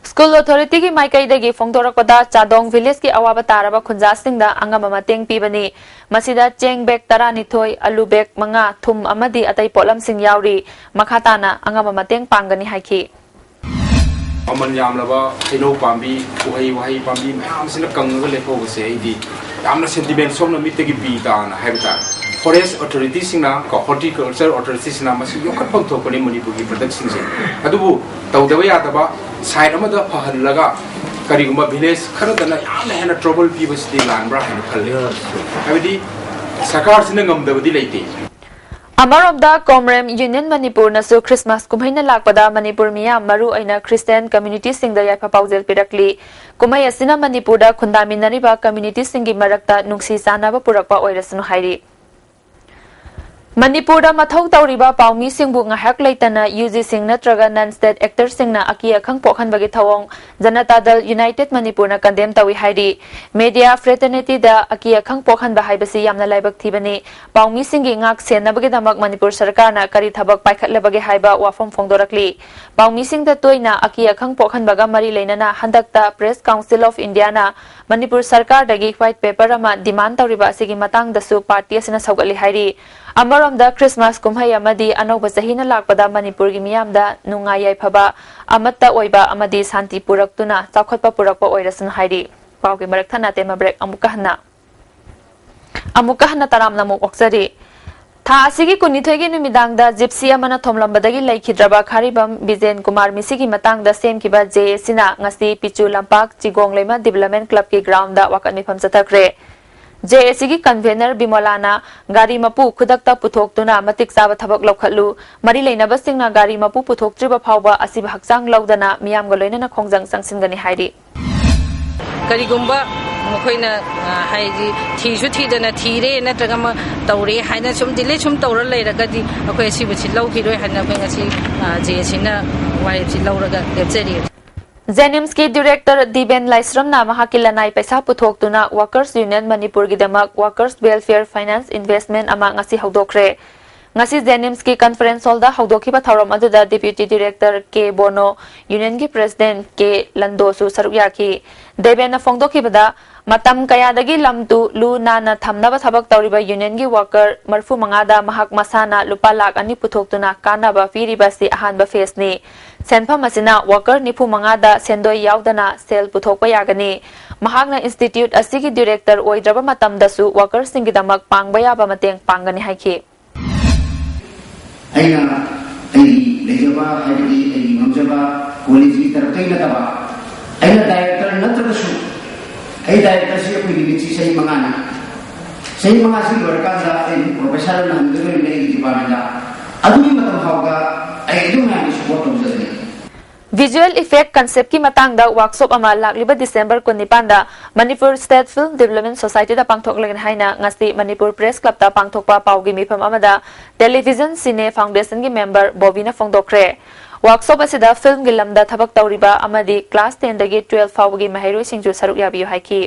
ꯁ꯭ꯀꯨꯜ ꯑꯣꯊꯣꯔꯤꯇꯤꯒꯤ ꯃꯥꯏꯀꯩꯗꯒꯤ ꯐꯣꯡꯗꯣꯔꯛꯄꯗ ꯆꯥꯗꯣꯡ ꯚꯤꯂꯦꯖꯀꯤ ꯑꯋꯥꯕ ꯇꯥꯔꯕ ꯈꯨꯟꯖꯥꯁꯤꯡꯗ ꯑꯉꯝꯕ ꯃꯇꯦꯡ ꯄꯤꯕꯅꯤ꯫ ꯃꯁꯤꯗ ꯆꯦꯡ ꯕꯦꯒ ꯇꯔꯥꯅꯤꯊꯣꯏ, ꯑꯂꯨ ꯕꯦꯒ ꯃꯉꯥ, ꯊꯨꯝ ꯑꯃꯗꯤ ꯑꯇꯩ ꯄꯣꯠꯂꯝꯁꯤꯡ ꯌꯥꯎꯔꯤ꯫ ꯃꯈꯥ ꯇꯥꯅ ꯑꯉꯝꯕ ꯃꯇꯦꯡ ꯄꯥꯡꯒꯅꯤ ꯍꯥꯏꯈꯤ꯫ ꯃꯃꯜ ꯌꯥꯝꯂꯕ ꯍꯩꯅꯧ ꯄꯥꯝꯕꯤ, ꯎꯍꯩ ꯋꯥꯍꯩ ꯄꯥꯝꯕꯤ ꯃꯌꯥꯝꯁꯤꯅ ꯀꯪꯉꯒ ꯂꯦꯞꯍꯧꯕꯁꯦ ꯑꯩꯗꯤ ꯌꯥꯝꯅ ꯁꯦꯟꯇꯤꯃꯦꯟ ꯁꯣꯛꯅ ꯃꯤꯠꯇꯒꯤ ꯄꯤ ꯇꯥꯅ ꯍꯥꯏꯕ ꯇꯥꯔꯦ꯫ ꯐꯣꯔꯦꯁ ꯑꯣꯊꯣꯔꯤꯇꯤꯁꯤꯡꯅ ꯀꯣ ꯍꯣꯔꯇꯤꯀꯜꯆꯔ ꯑꯣꯊꯣꯔꯤꯇꯤꯁꯤꯡꯅ ꯃꯁꯤ ꯌꯣꯛꯈꯠꯐꯝ ꯊꯣꯛꯄꯅꯤ ꯃꯅꯤꯄꯨꯔꯒꯤ ꯄ꯭ꯔꯗꯛꯁꯤꯡꯁꯦ꯫ ꯑꯗꯨꯕꯨ ꯇꯧꯗꯕ ꯌꯥꯗꯕ ꯁꯥꯏꯠ ꯑꯃꯗ ꯐꯍꯜꯂꯒ ꯀꯔꯤꯒꯨꯝꯕ ꯚꯤꯂꯦꯖ ꯈꯔꯗꯅ ꯌꯥꯝꯅ ꯍꯦꯟꯅ ꯇ꯭ꯔꯣꯕꯜ ꯄꯤꯕꯁꯤꯗꯤ ꯂꯥꯟꯕ꯭ꯔꯥ ꯍꯥꯏꯅ ꯈꯜꯂꯤ꯫ ꯍꯥꯏꯕꯗꯤ ꯁꯔꯀꯥꯔꯁꯤꯅ ꯉꯝꯗꯕꯗꯤ ꯂꯩꯇꯦ꯫ ꯑꯃꯔꯣꯝꯗ ꯀꯣꯝꯔꯦꯝ ꯌꯨꯅꯤꯌꯟ ꯃꯅꯤꯄꯨꯔꯅꯁꯨ ꯈ꯭ꯔꯤꯁꯃꯥꯁ ꯀꯨꯝꯍꯩꯅ ꯂꯥꯛꯄꯗ ꯃꯅꯤꯄꯨꯔ ꯃꯤꯌꯥꯝ ꯃꯔꯨ ꯑꯣꯏꯅ ꯈ꯭ꯔꯤꯁꯇꯤꯌꯥꯟ ꯀꯝꯃ꯭ꯌꯨꯅꯤꯇꯤꯁꯤꯡꯗ ꯌꯥꯏꯐ ꯄꯥꯎꯖꯦꯜ ꯄꯤꯔꯛꯂꯤ꯫ ꯀꯨꯝꯍꯩ ꯑꯁꯤꯅ ꯃꯅꯤꯄꯨꯔꯗ ꯈꯨꯟꯗꯥꯃꯤꯟꯅꯔꯤꯕ ꯀꯝꯃ꯭ꯌꯨꯅꯤꯇꯤꯁꯤꯡꯒꯤ ꯃꯔꯛꯇ ꯅꯨꯡꯁꯤ ꯆꯥꯟꯅꯕ ꯄꯨꯔꯛꯄ ꯑꯣꯏꯔꯁꯅꯨ ꯍꯥꯏꯔꯤ꯫ ꯃꯅꯤꯄꯨꯔꯗ ꯃꯊꯧ ꯇꯧꯔꯤꯕ ꯄꯥꯎꯃꯤꯁꯤꯡꯕꯨ ꯉꯥꯏꯍꯥꯛ ꯂꯩꯇꯅ ꯌꯨ ꯖꯤ ꯁꯤꯡ ꯅꯠꯇ꯭ꯔꯒ ꯅꯟ ꯁ꯭ꯇꯦꯠ ꯑꯦꯛꯇꯔꯁꯤꯡꯅ ꯑꯀꯤ ꯑꯈꯪ ꯄꯣꯛꯍꯟꯕꯒꯤ ꯊꯧꯑꯣꯡ ꯖꯅꯇꯥ ꯗꯜ ꯌꯨꯅꯥꯏꯇꯦꯗ ꯃꯅꯤꯄꯨꯔꯅ ꯀꯟꯗꯦꯝ ꯇꯧꯏ ꯍꯥꯏꯔꯤ꯫ ꯃꯦꯗꯤꯌꯥ ꯐ꯭ꯔꯦꯇꯔꯅꯤꯇꯤꯗ ꯑꯀꯤ ꯑꯈꯪ ꯄꯣꯛꯍꯟꯕ ꯍꯥꯏꯕꯁꯤ ꯌꯥꯝꯅ ꯂꯥꯏꯕꯛ ꯊꯤꯕꯅꯤ꯫ ꯄꯥꯎꯃꯤꯁꯤꯡꯒꯤ ꯉꯥꯛ ꯁꯦꯟꯅꯕꯒꯤꯗꯃꯛ ꯃꯅꯤꯄꯨꯔ ꯁꯔꯀꯥꯔꯅ ꯀꯔꯤ ꯊꯕꯛ ꯄꯥꯏꯈꯠꯂꯕꯒꯦ ꯍꯥꯏꯕ ꯋꯥꯐꯝ ꯐꯣꯡꯗꯣꯔꯛꯂꯤ꯫ ꯄꯥꯎꯃꯤꯁꯤꯡꯗ ꯇꯣꯏꯅ ꯑꯀꯤ ꯑꯈꯪ ꯄꯣꯛꯍꯟꯕꯒ ꯃꯔꯤ ꯂꯩꯅꯅ ꯍꯟꯗꯛꯇ Press Council of Indiaꯅ ꯃꯅꯤꯄꯨꯔ ꯁꯔꯀꯥꯔꯗꯒꯤ ꯋꯥꯏꯠ ꯄꯦꯄꯔ ꯑꯃ ꯗꯤꯃꯥꯟ ꯇꯧꯔꯤꯕ ꯑꯁꯤꯒꯤ ꯃꯇꯥꯡꯗꯁꯨ ꯄꯥꯔꯇꯤ ꯑꯁꯤꯅ ꯁꯧꯒꯠꯂꯤ ꯍꯥꯏꯔꯤ꯫ ꯑꯃꯔꯣꯝꯗ ꯑꯃꯔꯣꯝꯗ, ꯈ꯭ꯔꯤꯁꯃꯥꯁ ꯀꯨꯝꯍꯩ ꯑꯃꯗꯤ ꯑꯅꯧꯕ ꯆꯍꯤꯅ ꯂꯥꯛꯄꯗ ꯃꯅꯤꯄꯨꯔꯒꯤ ꯃꯤꯌꯥꯝꯗ ꯅꯨꯡꯉꯥꯏ ꯌꯥꯏꯐꯕ, ꯑꯃꯠꯇ ꯑꯣꯏꯕ ꯑꯃꯗꯤ ꯁꯥꯟꯇꯤ ꯄꯨꯔꯛꯇꯨꯅ ꯆꯥꯎꯈꯠꯄ ꯄꯨꯔꯛꯄ ꯑꯣꯏꯔꯁꯅꯨ ꯍꯥꯏꯔꯤ꯫ ꯄꯥꯎꯒꯤ ꯃꯔꯛ ꯊꯠꯅ ꯑꯇꯦꯟꯕ ꯕ꯭ꯔꯦꯛ ꯑꯃꯨꯛꯀ ꯍꯟꯅ ꯑꯃꯨꯛꯀ ꯍꯟꯅ ꯇꯔꯥꯝꯅ ꯑꯃꯨꯛ ꯑꯣꯛꯆꯔꯤ꯫ ꯊꯥ ꯑꯁꯤꯒꯤ ꯀꯨꯟꯅꯤꯊꯣꯏꯒꯤ ꯅꯨꯃꯤꯗꯥꯡꯗ ꯖꯤꯞꯁꯤ ꯑꯃꯅ ꯊꯣꯝꯂꯝꯕꯗꯒꯤ ꯂꯩꯈꯤꯗ꯭ꯔꯕ ꯈꯥꯔꯤꯕꯝ ꯕꯤꯖꯦꯟ ꯀꯨꯃꯥꯔ ꯃꯤꯁꯤꯒꯤ ꯃꯇꯥꯡꯗ ꯁꯦꯝꯈꯤꯕ ꯖꯦ ꯑꯦ ꯁꯤꯅ ꯉꯁꯤ ꯄꯤꯆꯨ ꯂꯝꯄꯥꯛ ꯆꯤꯒꯣꯡꯂꯩꯃ ꯗꯤꯕꯂꯞꯃꯦꯟ ꯀ꯭ꯂꯕꯀꯤ ꯒ꯭ꯔꯥꯎꯟꯗ ꯋꯥꯀꯠ ꯃꯤꯐꯝ ꯆꯠꯊꯈ꯭ꯔꯦ꯫ ꯖꯦ ꯑꯦ ꯁꯤꯒꯤ ꯀꯟꯚꯦꯅꯔ ꯕꯤꯃꯣꯂꯥꯅ ꯒꯥꯔꯤ ꯃꯄꯨ ꯈꯨꯗꯛꯇ ꯄꯨꯊꯣꯛꯇꯨꯅ ꯃꯇꯤꯛ ꯆꯥꯕ ꯊꯕꯛ ꯂꯧꯈꯠꯂꯨ, ꯃꯔꯤ ꯂꯩꯅꯕꯁꯤꯡꯅ ꯒꯥꯔꯤ ꯃꯄꯨ ꯄꯨꯊꯣꯛꯇ꯭ꯔꯤꯕ ꯐꯥꯎꯕ ꯑꯁꯤꯕ ꯍꯛꯆꯥꯡ ꯂꯧꯗꯅ ꯃꯤꯌꯥꯝꯒ ꯂꯣꯏꯅꯅ ꯈꯣꯡꯖꯪ ꯆꯪꯁꯤꯟꯒꯅꯤ ꯍꯥꯏꯔꯤ꯫ ꯀꯔꯤꯒꯨꯝꯕ ꯃꯈꯣꯏꯅ, ꯑ, ꯍꯥꯏꯗꯤ ꯊꯤꯁꯨ ꯊꯤꯗꯅ ꯊꯤꯔꯦ ꯅꯠꯇ꯭ꯔꯒ ꯑꯃ ꯇꯧꯔꯦ ꯍꯥꯏꯅ ꯁꯨꯝ ꯗꯤꯂꯦ ꯁꯨꯝ ꯇꯧꯔ ꯂꯩꯔꯒꯗꯤ ꯑꯩꯈꯣꯏ ꯑꯁꯤꯕꯨꯁꯤ ꯂꯧꯈꯤꯔꯣꯏ ꯍꯥꯏꯅ ꯑꯩꯈꯣꯏ ꯉꯁꯤ, ꯑ, ꯖꯦ ꯑꯦ ꯁꯤꯅ ꯋꯥꯔꯦꯞꯁꯤ ꯂꯧꯔꯒ ꯂꯦꯞꯆꯔꯤ꯫ ꯖꯦꯅꯤꯝꯁꯀꯤ ꯗꯤꯔꯦꯛꯇꯔ ꯗꯤꯕꯦꯟ ꯂꯥꯏꯁ꯭ꯔꯝꯅ ꯃꯍꯥꯛꯀꯤ ꯂꯅꯥꯏ ꯄꯩꯁꯥ ꯄꯨꯊꯣꯛꯇꯨꯅ Workers Union ꯃꯅꯤꯄꯨꯔꯒꯤꯗꯃꯛ Workers Welfare Finance Investment ꯑꯃ ꯉꯁꯤ ꯍꯧꯗꯣꯛꯈ꯭ꯔꯦ꯫ ꯉꯁꯤ ꯖꯦꯅꯤꯝꯁꯀꯤ ꯀꯟꯐꯔꯦꯟꯁ ꯍꯣꯜꯗ ꯍꯧꯗꯣꯛꯈꯤꯕ ꯊꯧꯔꯝ ꯑꯗꯨꯗ ꯗꯤꯄ꯭ꯌꯨꯇꯤ ꯗꯤꯔꯦꯛꯇꯔ ꯀꯦ ꯕꯣꯅꯣ, ꯌꯨꯅꯤꯌꯟꯒꯤ ꯄ꯭ꯔꯦꯁꯤꯗꯦꯟꯠ ꯀꯦ ꯂꯟꯗꯣꯁꯨ ꯁꯔꯨꯛ ꯌꯥꯈꯤ꯫ ꯗꯦꯕꯦꯟꯅ ꯐꯣꯡꯗꯣꯛꯈꯤꯕꯗ, ꯃꯇꯝ ꯀꯌꯥꯗꯒꯤ ꯂꯝ ꯇꯨ ꯂꯨ ꯅꯥꯟꯅ ꯊꯝꯅꯕ ꯊꯕꯛ ꯇꯧꯔꯤꯕ ꯌꯨꯅꯤꯌꯟꯒꯤ ꯋꯥꯀꯔ ꯃꯔꯤꯐꯨ ꯃꯉꯥꯗ ꯃꯍꯥꯛ ꯃꯁꯥꯅ ꯂꯨꯄꯥ ꯂꯥꯈ ꯑꯅꯤ ꯄꯨꯊꯣꯛꯇꯨꯅ ꯀꯥꯟꯅꯕ ꯄꯤꯔꯤꯕ ꯑꯁꯤ ꯑꯍꯥꯟꯕ ꯐꯦꯖꯅꯤ꯫ ꯁꯦꯟꯐꯝ ꯑꯁꯤꯅ ꯋꯥꯀꯔ ꯅꯤꯐꯨ ꯃꯉꯥꯗ ꯁꯦꯟꯗꯣꯏ ꯌꯥꯎꯗꯅ ꯁꯦꯜ ꯄꯨꯊꯣꯛꯄ ꯌꯥꯒꯅꯤ꯫ ꯃꯍꯥꯛꯅ ꯏꯟꯁꯇꯤꯇ꯭ꯌꯨꯠ ꯑꯁꯤꯒꯤ ꯗꯤꯔꯦꯛꯇꯔ ꯑꯣꯏꯗ꯭ꯔꯕ ꯃꯇꯝꯗꯁꯨ ꯋꯥꯀꯔꯁꯤꯡꯒꯤꯗꯃꯛ ꯄꯥꯡꯕ ꯌꯥꯕ ꯃꯇꯦꯡ ꯄꯥꯡꯒꯅꯤ ꯍꯥꯏꯈꯤ꯫ ꯑꯩꯅ ꯑꯩꯒꯤ ꯂꯩꯖꯕ, ꯍꯥꯏꯕꯗꯤ ꯑꯩꯒꯤ ꯉꯝꯖꯕ, ꯀꯣꯂꯦꯖꯀꯤ ꯇꯔꯞꯇꯒꯤ ꯅꯠꯇꯕ, ꯑꯩꯅ ꯗꯥꯏꯔꯦꯛꯇꯔ ꯅꯠꯇ꯭ꯔꯒꯁꯨ, ꯑꯩ ꯗꯥꯏꯔꯦꯛꯇꯔꯁꯤ ꯑꯩꯈꯣꯏ ꯂꯤꯃꯤꯠꯁꯤ ꯆꯍꯤ ꯃꯉꯥꯅꯤ꯫ ꯆꯍꯤ ꯃꯉꯥꯁꯤ ꯂꯣꯏꯔꯀꯥꯟꯗ ꯑꯩ ꯑꯗꯨꯝ ꯄ꯭ꯔꯣꯐꯦꯁꯔ ꯑꯣꯏꯅ ꯍꯟꯒꯗꯣꯔꯤꯕꯅꯤ ꯑꯩꯒꯤ ꯗꯤꯄꯥꯔꯠꯃꯦꯟꯗ꯫ ꯑꯗꯨꯒꯤ ꯃꯇꯝ ꯐꯥꯎꯕꯗ ꯑꯩ ꯑꯗꯨꯝ ꯃꯌꯥꯝꯒꯤ ꯁꯄꯣꯔꯠ ꯇꯧꯖꯒꯅꯤ꯫ ꯚꯤꯖꯨꯑꯦꯜ ꯏꯐꯦꯛ ꯀꯟꯁꯦꯞꯀꯤ ꯃꯇꯥꯡꯗ ꯋꯥꯔꯛꯁꯣꯞ ꯑꯃ ꯂꯥꯛꯂꯤꯕ ꯗꯤꯁꯦꯝꯕꯔ ꯀꯨꯟꯅꯤꯄꯥꯟꯗ ꯃꯅꯤꯄꯨꯔ ꯁ꯭ꯇꯦꯠ ꯐꯤꯜꯝ ꯗꯤꯕꯂꯞꯃꯦꯟ ꯁꯣꯁꯥꯏꯇꯤꯗ ꯄꯥꯡꯊꯣꯛꯂꯒꯅꯤ ꯍꯥꯏꯅ ꯉꯁꯤ ꯃꯅꯤꯄꯨꯔ ꯄ꯭ꯔꯦꯁ ꯀ꯭ꯂꯕꯇ ꯄꯥꯡꯊꯣꯛꯄ ꯄꯥꯎꯒꯤ ꯃꯤꯐꯝ ꯑꯃꯗ ꯇꯦꯂꯤꯚꯤꯖꯟ ꯁꯤꯅꯦ ꯐꯥꯎꯟꯗꯦꯁꯟꯒꯤ ꯃꯦꯝꯕꯔ ꯕꯣꯕꯤꯅ ꯐꯣꯡꯗꯣꯛꯈ꯭ꯔꯦ꯫ ꯋꯥꯔꯛꯁꯣꯞ ꯑꯁꯤꯗ ꯐꯤꯜꯝꯒꯤ ꯂꯝꯗ ꯊꯕꯛ ꯇꯧꯔꯤꯕ ꯑꯃꯗꯤ ꯀ꯭ꯂꯥꯁ ꯇꯦꯟꯗꯒꯤ ꯇꯨꯋꯦꯜꯐ ꯐꯥꯎꯕꯒꯤ ꯃꯍꯩꯔꯣꯏꯁꯤꯡꯁꯨ ꯁꯔꯨꯛ ꯌꯥꯕꯤꯌꯨ ꯍꯥꯏꯈꯤ꯫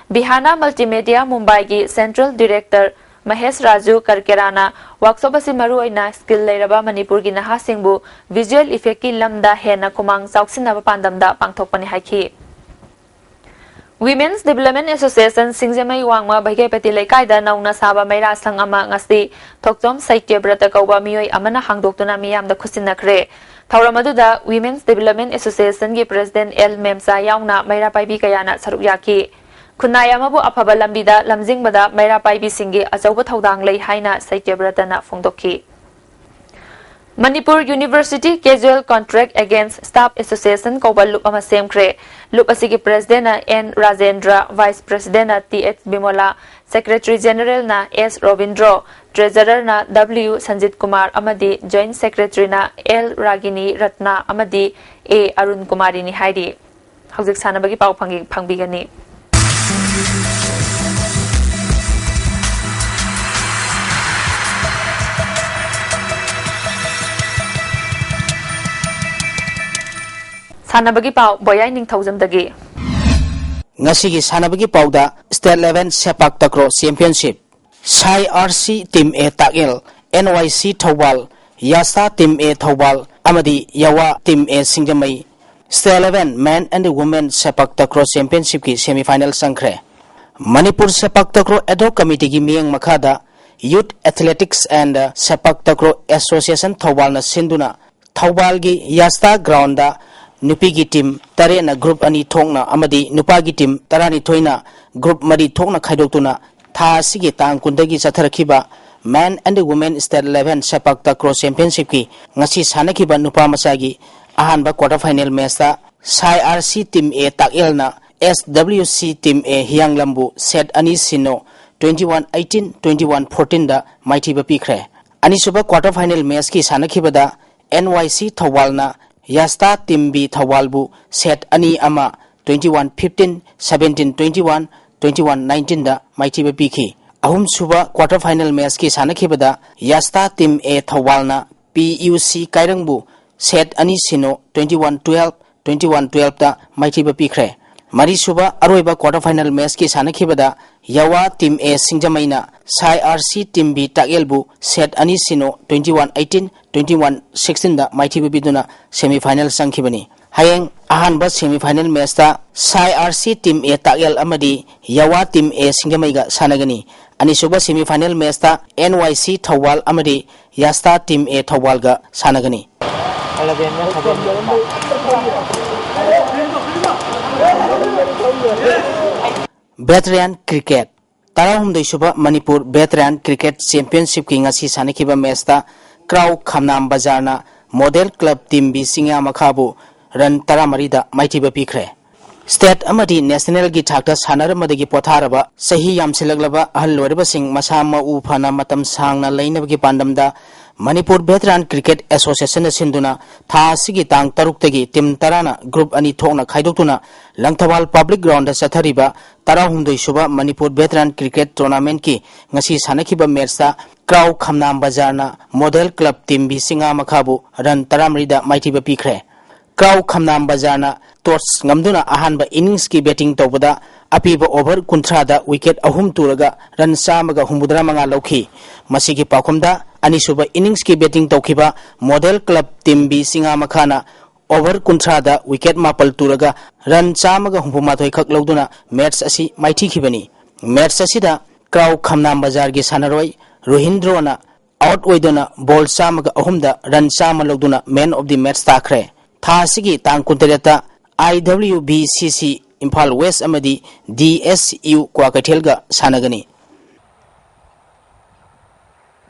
ꯕꯤꯍꯥꯅꯥ ꯃꯜꯇꯤꯃꯦꯗꯤꯌꯥ ꯃꯨꯝꯕꯥꯏꯒꯤ ꯁꯦꯟꯇ꯭ꯔꯦꯜ ꯗꯤꯔꯦꯛꯇꯔ ꯃꯍꯦꯁ ꯔꯥꯖꯨ ꯀꯔꯀꯦꯔꯥꯅ ꯋꯥꯔꯛꯁꯣꯞ ꯑꯁꯤ ꯃꯔꯨꯑꯣꯏꯅ ꯁ꯭ꯀꯤꯜ ꯂꯩꯔꯕ ꯃꯅꯤꯄꯨꯔꯒꯤ ꯅꯍꯥꯁꯤꯡꯕꯨ ꯚꯤꯖꯨꯑꯦꯜ ꯏꯐꯦꯛꯀꯤ ꯂꯝꯗ ꯍꯦꯟꯅ ꯈꯨꯃꯥꯡ ꯆꯥꯎꯁꯤꯟꯅꯕ ꯄꯥꯟꯗꯝꯗ ꯄꯥꯡꯊꯣꯛꯄꯅꯤ ꯍꯥꯏꯈꯤ꯫ Women's Development Association ꯁꯤꯡꯖꯃꯩ ꯋꯥꯡꯃ ꯚꯩꯒꯩꯄꯇꯤ ꯂꯩꯀꯥꯏꯗ ꯅꯧꯅ ꯁꯥꯕ ꯃꯩꯔꯥ ꯁꯪ ꯑꯃ ꯉꯁꯤ ꯊꯣꯛꯆꯣꯝ ꯁꯩꯇ꯭ꯌꯕ꯭ꯔꯇ ꯀꯧꯕ ꯃꯤꯑꯣꯏ ꯑꯃꯅ ꯍꯥꯡꯗꯣꯛꯇꯨꯅ ꯃꯤꯌꯥꯝꯗ ꯈꯨꯠꯁꯤꯟꯅꯈ꯭ꯔꯦ꯫ ꯊꯧꯔꯝ ꯑꯗꯨꯗ Women's Development Association ꯒꯤ President ꯑꯦꯜ ꯃꯦꯝꯆꯥ ꯌꯥꯎꯅ ꯃꯩꯔꯥ ꯄꯥꯏꯕꯤ ꯀꯌꯥꯅ ꯁꯔꯨꯛ ꯌꯥꯈꯤ꯫ ꯈꯨꯟꯅꯥꯏ ꯑꯃꯕꯨ ꯑꯐꯕ ꯂꯝꯕꯤꯗ ꯂꯝꯖꯤꯡꯕꯗ ꯃꯩꯔꯥ ꯄꯥꯏꯕꯤꯁꯤꯡꯒꯤ ꯑꯆꯧꯕ ꯊꯧꯗꯥꯡ ꯂꯩ ꯍꯥꯏꯅ ꯁꯩꯇ꯭ꯌꯕ꯭ꯔꯇꯅ ꯐꯣꯡꯗꯣꯛꯈꯤ꯫ Manipur University Casual Contract Against Staff Association ꯀꯧꯕ ꯂꯨꯞ ꯑꯃ ꯁꯦꯝꯈ꯭ꯔꯦ꯫ ꯂꯨꯞ ꯑꯁꯤꯒꯤ President ꯅ ꯑꯦꯟ ꯔꯥꯖꯦꯟꯗ꯭ꯔ, Vice President ꯅ ꯇꯤ ꯑꯦꯆ ꯕꯤꯃꯣꯂꯥ, Secretary General ꯅ ꯑꯦꯁ ꯔꯣꯕꯤꯟꯗ꯭ꯔꯣ, Treasurer ꯅ ꯗꯕ꯭ꯂꯤꯎ ꯁꯟꯖꯤꯠ ꯀꯨꯃꯥꯔ ꯑꯃꯗꯤ Joint Secretary ꯅ ꯑꯦꯜ ꯔꯥꯒꯤꯅꯤ ꯔꯠꯅ ꯑꯃꯗꯤ ꯑꯦ ꯑꯔꯨꯟ ꯀꯨꯃꯥꯔꯤꯅꯤ ꯍꯥꯏꯔꯤ꯫ ꯍꯧꯖꯤꯛ ꯁꯥꯟꯅꯕꯒꯤ ꯄꯥꯎ ꯐꯪꯒꯤ-, ꯐꯪꯕꯤꯒꯅꯤ꯫ ꯁꯥꯟꯅꯕꯒꯤ ꯄꯥꯎ ꯕꯣꯌꯥꯏ ꯅꯤꯡꯊꯧꯖꯝꯗꯒꯤ꯫ ꯉꯁꯤꯒꯤ ꯁꯥꯟꯅꯕꯒꯤ ꯄꯥꯎꯗ State Level Sepak Takraw Championship, SAI R C Team A Takyel, N Y C Thoubal, ꯌꯥꯁꯥ Team A Thoubal ꯑꯃꯗꯤ ꯌꯥꯋꯥ Team A Singjamei State Level Men and Women Sepak Takraw Championship ꯀꯤ semi final ꯆꯪꯈ꯭ꯔꯦ꯫ Manipur Sepak Takraw Ad Hoc Committee ꯒꯤ ꯃꯤꯠꯌꯦꯡ ꯃꯈꯥꯗ Youth Athletics and Sepak Takraw Association ꯊꯧꯕꯥꯜꯅ ꯁꯤꯟꯗꯨꯅ ꯊꯧꯕꯥꯜꯒꯤ ꯌꯥꯁꯇꯥ ground ꯗ ꯅꯨꯄꯤꯒꯤ team ꯇꯔꯦꯠꯅ group ꯑꯅꯤ ꯊꯣꯛꯅ ꯑꯃꯗꯤ ꯅꯨꯄꯥꯒꯤ team ꯇꯔꯥꯅꯤꯊꯣꯏꯅ group ꯃꯔꯤ ꯊꯣꯛꯅ ꯈꯥꯏꯗꯣꯛꯇꯨꯅ ꯊꯥ ꯑꯁꯤꯒꯤ ꯇꯥꯡ ꯀꯨꯟꯗꯒꯤ ꯆꯠꯊꯔꯛꯈꯤꯕ Men and Women State Level Sepak Takraw Championship ꯀꯤ ꯉꯁꯤ ꯁꯥꯟꯅꯈꯤꯕ ꯅꯨꯄꯥ ꯃꯆꯥꯒꯤ ꯑꯍꯥꯟꯕ quarter final match ꯇ ꯁꯥꯏ ꯑꯥꯔ ꯁꯤ Team A ꯇꯥꯛꯌꯦꯜꯅ S W C Team A ꯍꯤꯌꯥꯡꯂꯝꯕꯨ set ꯑꯅꯤ ꯁꯤꯅꯣ, twenty one eighteen, twenty one fourteen ꯗ ꯃꯥꯏꯊꯤꯕ ꯄꯤꯈ꯭ꯔꯦ꯫ ꯑꯅꯤꯁꯨꯕ quarter final match ꯀꯤ ꯁꯥꯟꯅꯈꯤꯕꯗ ꯑꯦꯟ ꯋꯥꯏ ꯁꯤ ꯊꯧꯕꯥꯜꯅ ꯌꯥꯁꯇꯥ Team B ꯊꯧꯕꯥꯜꯕꯨ set ꯑꯅꯤ ꯑꯃ, twenty one fifteen, seventeen twenty one, twenty one nineteen ꯗ ꯃꯥꯏꯊꯤꯕ ꯄꯤꯈꯤ꯫ ꯑꯍꯨꯝꯁꯨꯕ quarter final match ꯀꯤ ꯁꯥꯟꯅꯈꯤꯕꯗ ꯌꯥꯁꯇꯥ Team A ꯊꯧꯕꯥꯜꯅ ꯄꯤ ꯌꯨ ꯁꯤ ꯀꯥꯏꯔꯪꯕꯨ set ꯑꯅꯤ ꯁꯤꯅꯣ, twenty one twelve, twenty one twelve ꯗ ꯃꯥꯏꯊꯤꯕ ꯄꯤꯈ꯭ꯔꯦ꯫ ꯃꯔꯤꯁꯨꯕ ꯑꯔꯣꯏꯕ quarter final match ꯀꯤ ꯁꯥꯟꯅꯈꯤꯕꯗ ꯌꯥꯋꯥ Team A ꯁꯤꯡꯖꯃꯩꯅ ꯁꯥꯏ R C Team B ꯇꯥꯛꯌꯦꯜꯕꯨ set ꯑꯅꯤ ꯁꯤꯅꯣ, twenty one eighteen, twenty one ꯁꯤꯛꯁꯇꯤꯟꯗ ꯃꯥꯏꯊꯤꯕ ꯄꯤꯗꯨꯅ semi final ꯆꯪꯈꯤꯕꯅꯤ꯫ ꯍꯌꯦꯡ ꯑꯍꯥꯟꯕ semi final matchꯇ ꯁꯥꯏ ꯑꯥꯔ ꯁꯤ Team A ꯇꯥꯛꯌꯦꯜ ꯑꯃꯗꯤ ꯌꯥꯋꯥ Team A ꯁꯤꯡꯖꯃꯩꯒ ꯁꯥꯟꯅꯒꯅꯤ꯫ ꯑꯅꯤꯁꯨꯕ semi final matchꯇ and Y C Thoubal ꯑꯃꯗꯤ ꯌꯥꯁꯇꯥ Team A ꯊꯧꯕꯥꯜꯒ ꯁꯥꯟꯅꯒꯅꯤ꯫ Veteran cricket꯫ ꯇꯔꯥꯍꯨꯝꯗꯣꯏ ꯁꯨꯕ ꯃꯅꯤꯄꯨꯔ Veteran Cricket Championshipꯀꯤ ꯉꯁꯤ ꯁꯥꯟꯅꯈꯤꯕ matchꯇ ꯀ꯭ꯔꯥꯎ ꯈꯝꯅꯥꯝ ꯕꯖꯥꯔꯅ Model Club Team B ꯆꯤꯡꯌꯥ ꯃꯈꯥꯕꯨ run ꯇꯔꯥꯃꯔꯤꯗ ꯃꯥꯏꯊꯤꯕ ꯄꯤꯈ꯭ꯔꯦ꯫ State ꯑꯃꯗꯤ nationalꯒꯤ ꯊꯥꯛꯇ ꯁꯥꯟꯅꯔꯝꯕꯗꯒꯤ ꯄꯣꯊꯥꯔꯕ, ꯆꯍꯤ ꯌꯥꯝꯁꯤꯜꯂꯛꯂꯕ ꯑꯍꯜ ꯑꯣꯏꯔꯕꯁꯤꯡ ꯃꯁꯥ ꯃꯎ ꯐꯅ ꯃꯇꯝ ꯁꯥꯡꯅ ꯂꯩꯅꯕꯒꯤ ꯄꯥꯟꯗꯝꯗ ꯃꯅꯤꯄꯨꯔ Veteran Cricket Associationꯅ ꯁꯤꯟꯗꯨꯅ ꯊꯥ ꯑꯁꯤꯒꯤ ꯇꯥꯡ ꯇꯔꯨꯛꯇꯒꯤ team ꯇꯔꯥꯅ group ꯑꯅꯤ ꯊꯣꯛꯅ ꯈꯥꯏꯗꯣꯛꯇꯨꯅ ꯂꯪꯊꯕꯥꯜ Public Groundꯗ ꯆꯠꯊꯔꯤꯕ ꯇꯔꯥꯍꯨꯝꯗꯣꯏ ꯁꯨꯕ ꯃꯅꯤꯄꯨꯔ Veteran Cricket Tournamentꯀꯤ ꯉꯁꯤ ꯁꯥꯟꯅꯈꯤꯕ matchꯇ ꯀ꯭ꯔꯥꯎ ꯈꯝꯅꯥꯝ ꯕꯖꯥꯔꯅ Model Club Team B ꯆꯤꯡꯌꯥ ꯃꯈꯥꯕꯨ run ꯇꯔꯥꯃꯔꯤꯗ ꯃꯥꯏꯊꯤꯕ ꯄꯤꯈ꯭ꯔꯦ꯫ ꯀ꯭ꯔꯥꯎ ꯈꯝꯅꯥꯝ ꯕꯖꯥꯔꯅ toss ꯉꯝꯗꯨꯅ ꯑꯍꯥꯟꯕ inningsꯀꯤ batting ꯇꯧꯕꯗ ꯑꯄꯤꯕ over ꯀꯨꯟꯊ꯭ꯔꯥꯗ wicket ꯑꯍꯨꯝ ꯇꯨꯔꯒ run ꯆꯥꯝꯃꯒ ꯍꯨꯝꯐꯨꯇꯔꯥ ꯃꯉꯥ ꯂꯧꯈꯤ꯫ ꯃꯁꯤꯒꯤ ꯄꯥꯎꯈꯨꯝꯗ ꯑꯅꯤꯁꯨꯕ inningsꯀꯤ batting ꯇꯧꯈꯤꯕ Model Club Team B ꯆꯤꯡꯌꯥ ꯃꯈꯥꯅ over ꯀꯨꯟꯊ꯭ꯔꯥꯗ wicket ꯃꯥꯄꯜ ꯇꯨꯔꯒ run ꯆꯥꯝꯃꯒ ꯍꯨꯝꯐꯨꯃꯥꯊꯣꯏ ꯈꯛ ꯂꯧꯗꯨꯅ match ꯑꯁꯤ ꯃꯥꯏꯊꯤꯈꯤꯕꯅꯤ꯫ Match ꯑꯁꯤꯗ ꯀ꯭ꯔꯥꯎ ꯈꯝꯅꯥꯝ ꯕꯖꯥꯔꯒꯤ ꯁꯥꯟꯅꯔꯣꯏ ꯔꯣꯍꯤꯟꯗ꯭ꯔꯣꯅ out ꯑꯣꯏꯗꯨꯅ ball ꯆꯥꯝꯃꯒ ꯑꯍꯨꯝꯗ run ꯆꯥꯝꯃ ꯂꯧꯗꯨꯅ man of the match ꯇꯥꯈ꯭ꯔꯦ꯫ ꯊꯥ ꯑꯁꯤꯒꯤ ꯇꯥꯡ ꯀꯨꯟꯇꯔꯦꯠꯇ I W B C C Imphal West ꯑꯃꯗꯤ D S U ꯀ꯭ꯋꯥꯀꯩꯊꯦꯜꯒ ꯁꯥꯟꯅꯒꯅꯤ꯫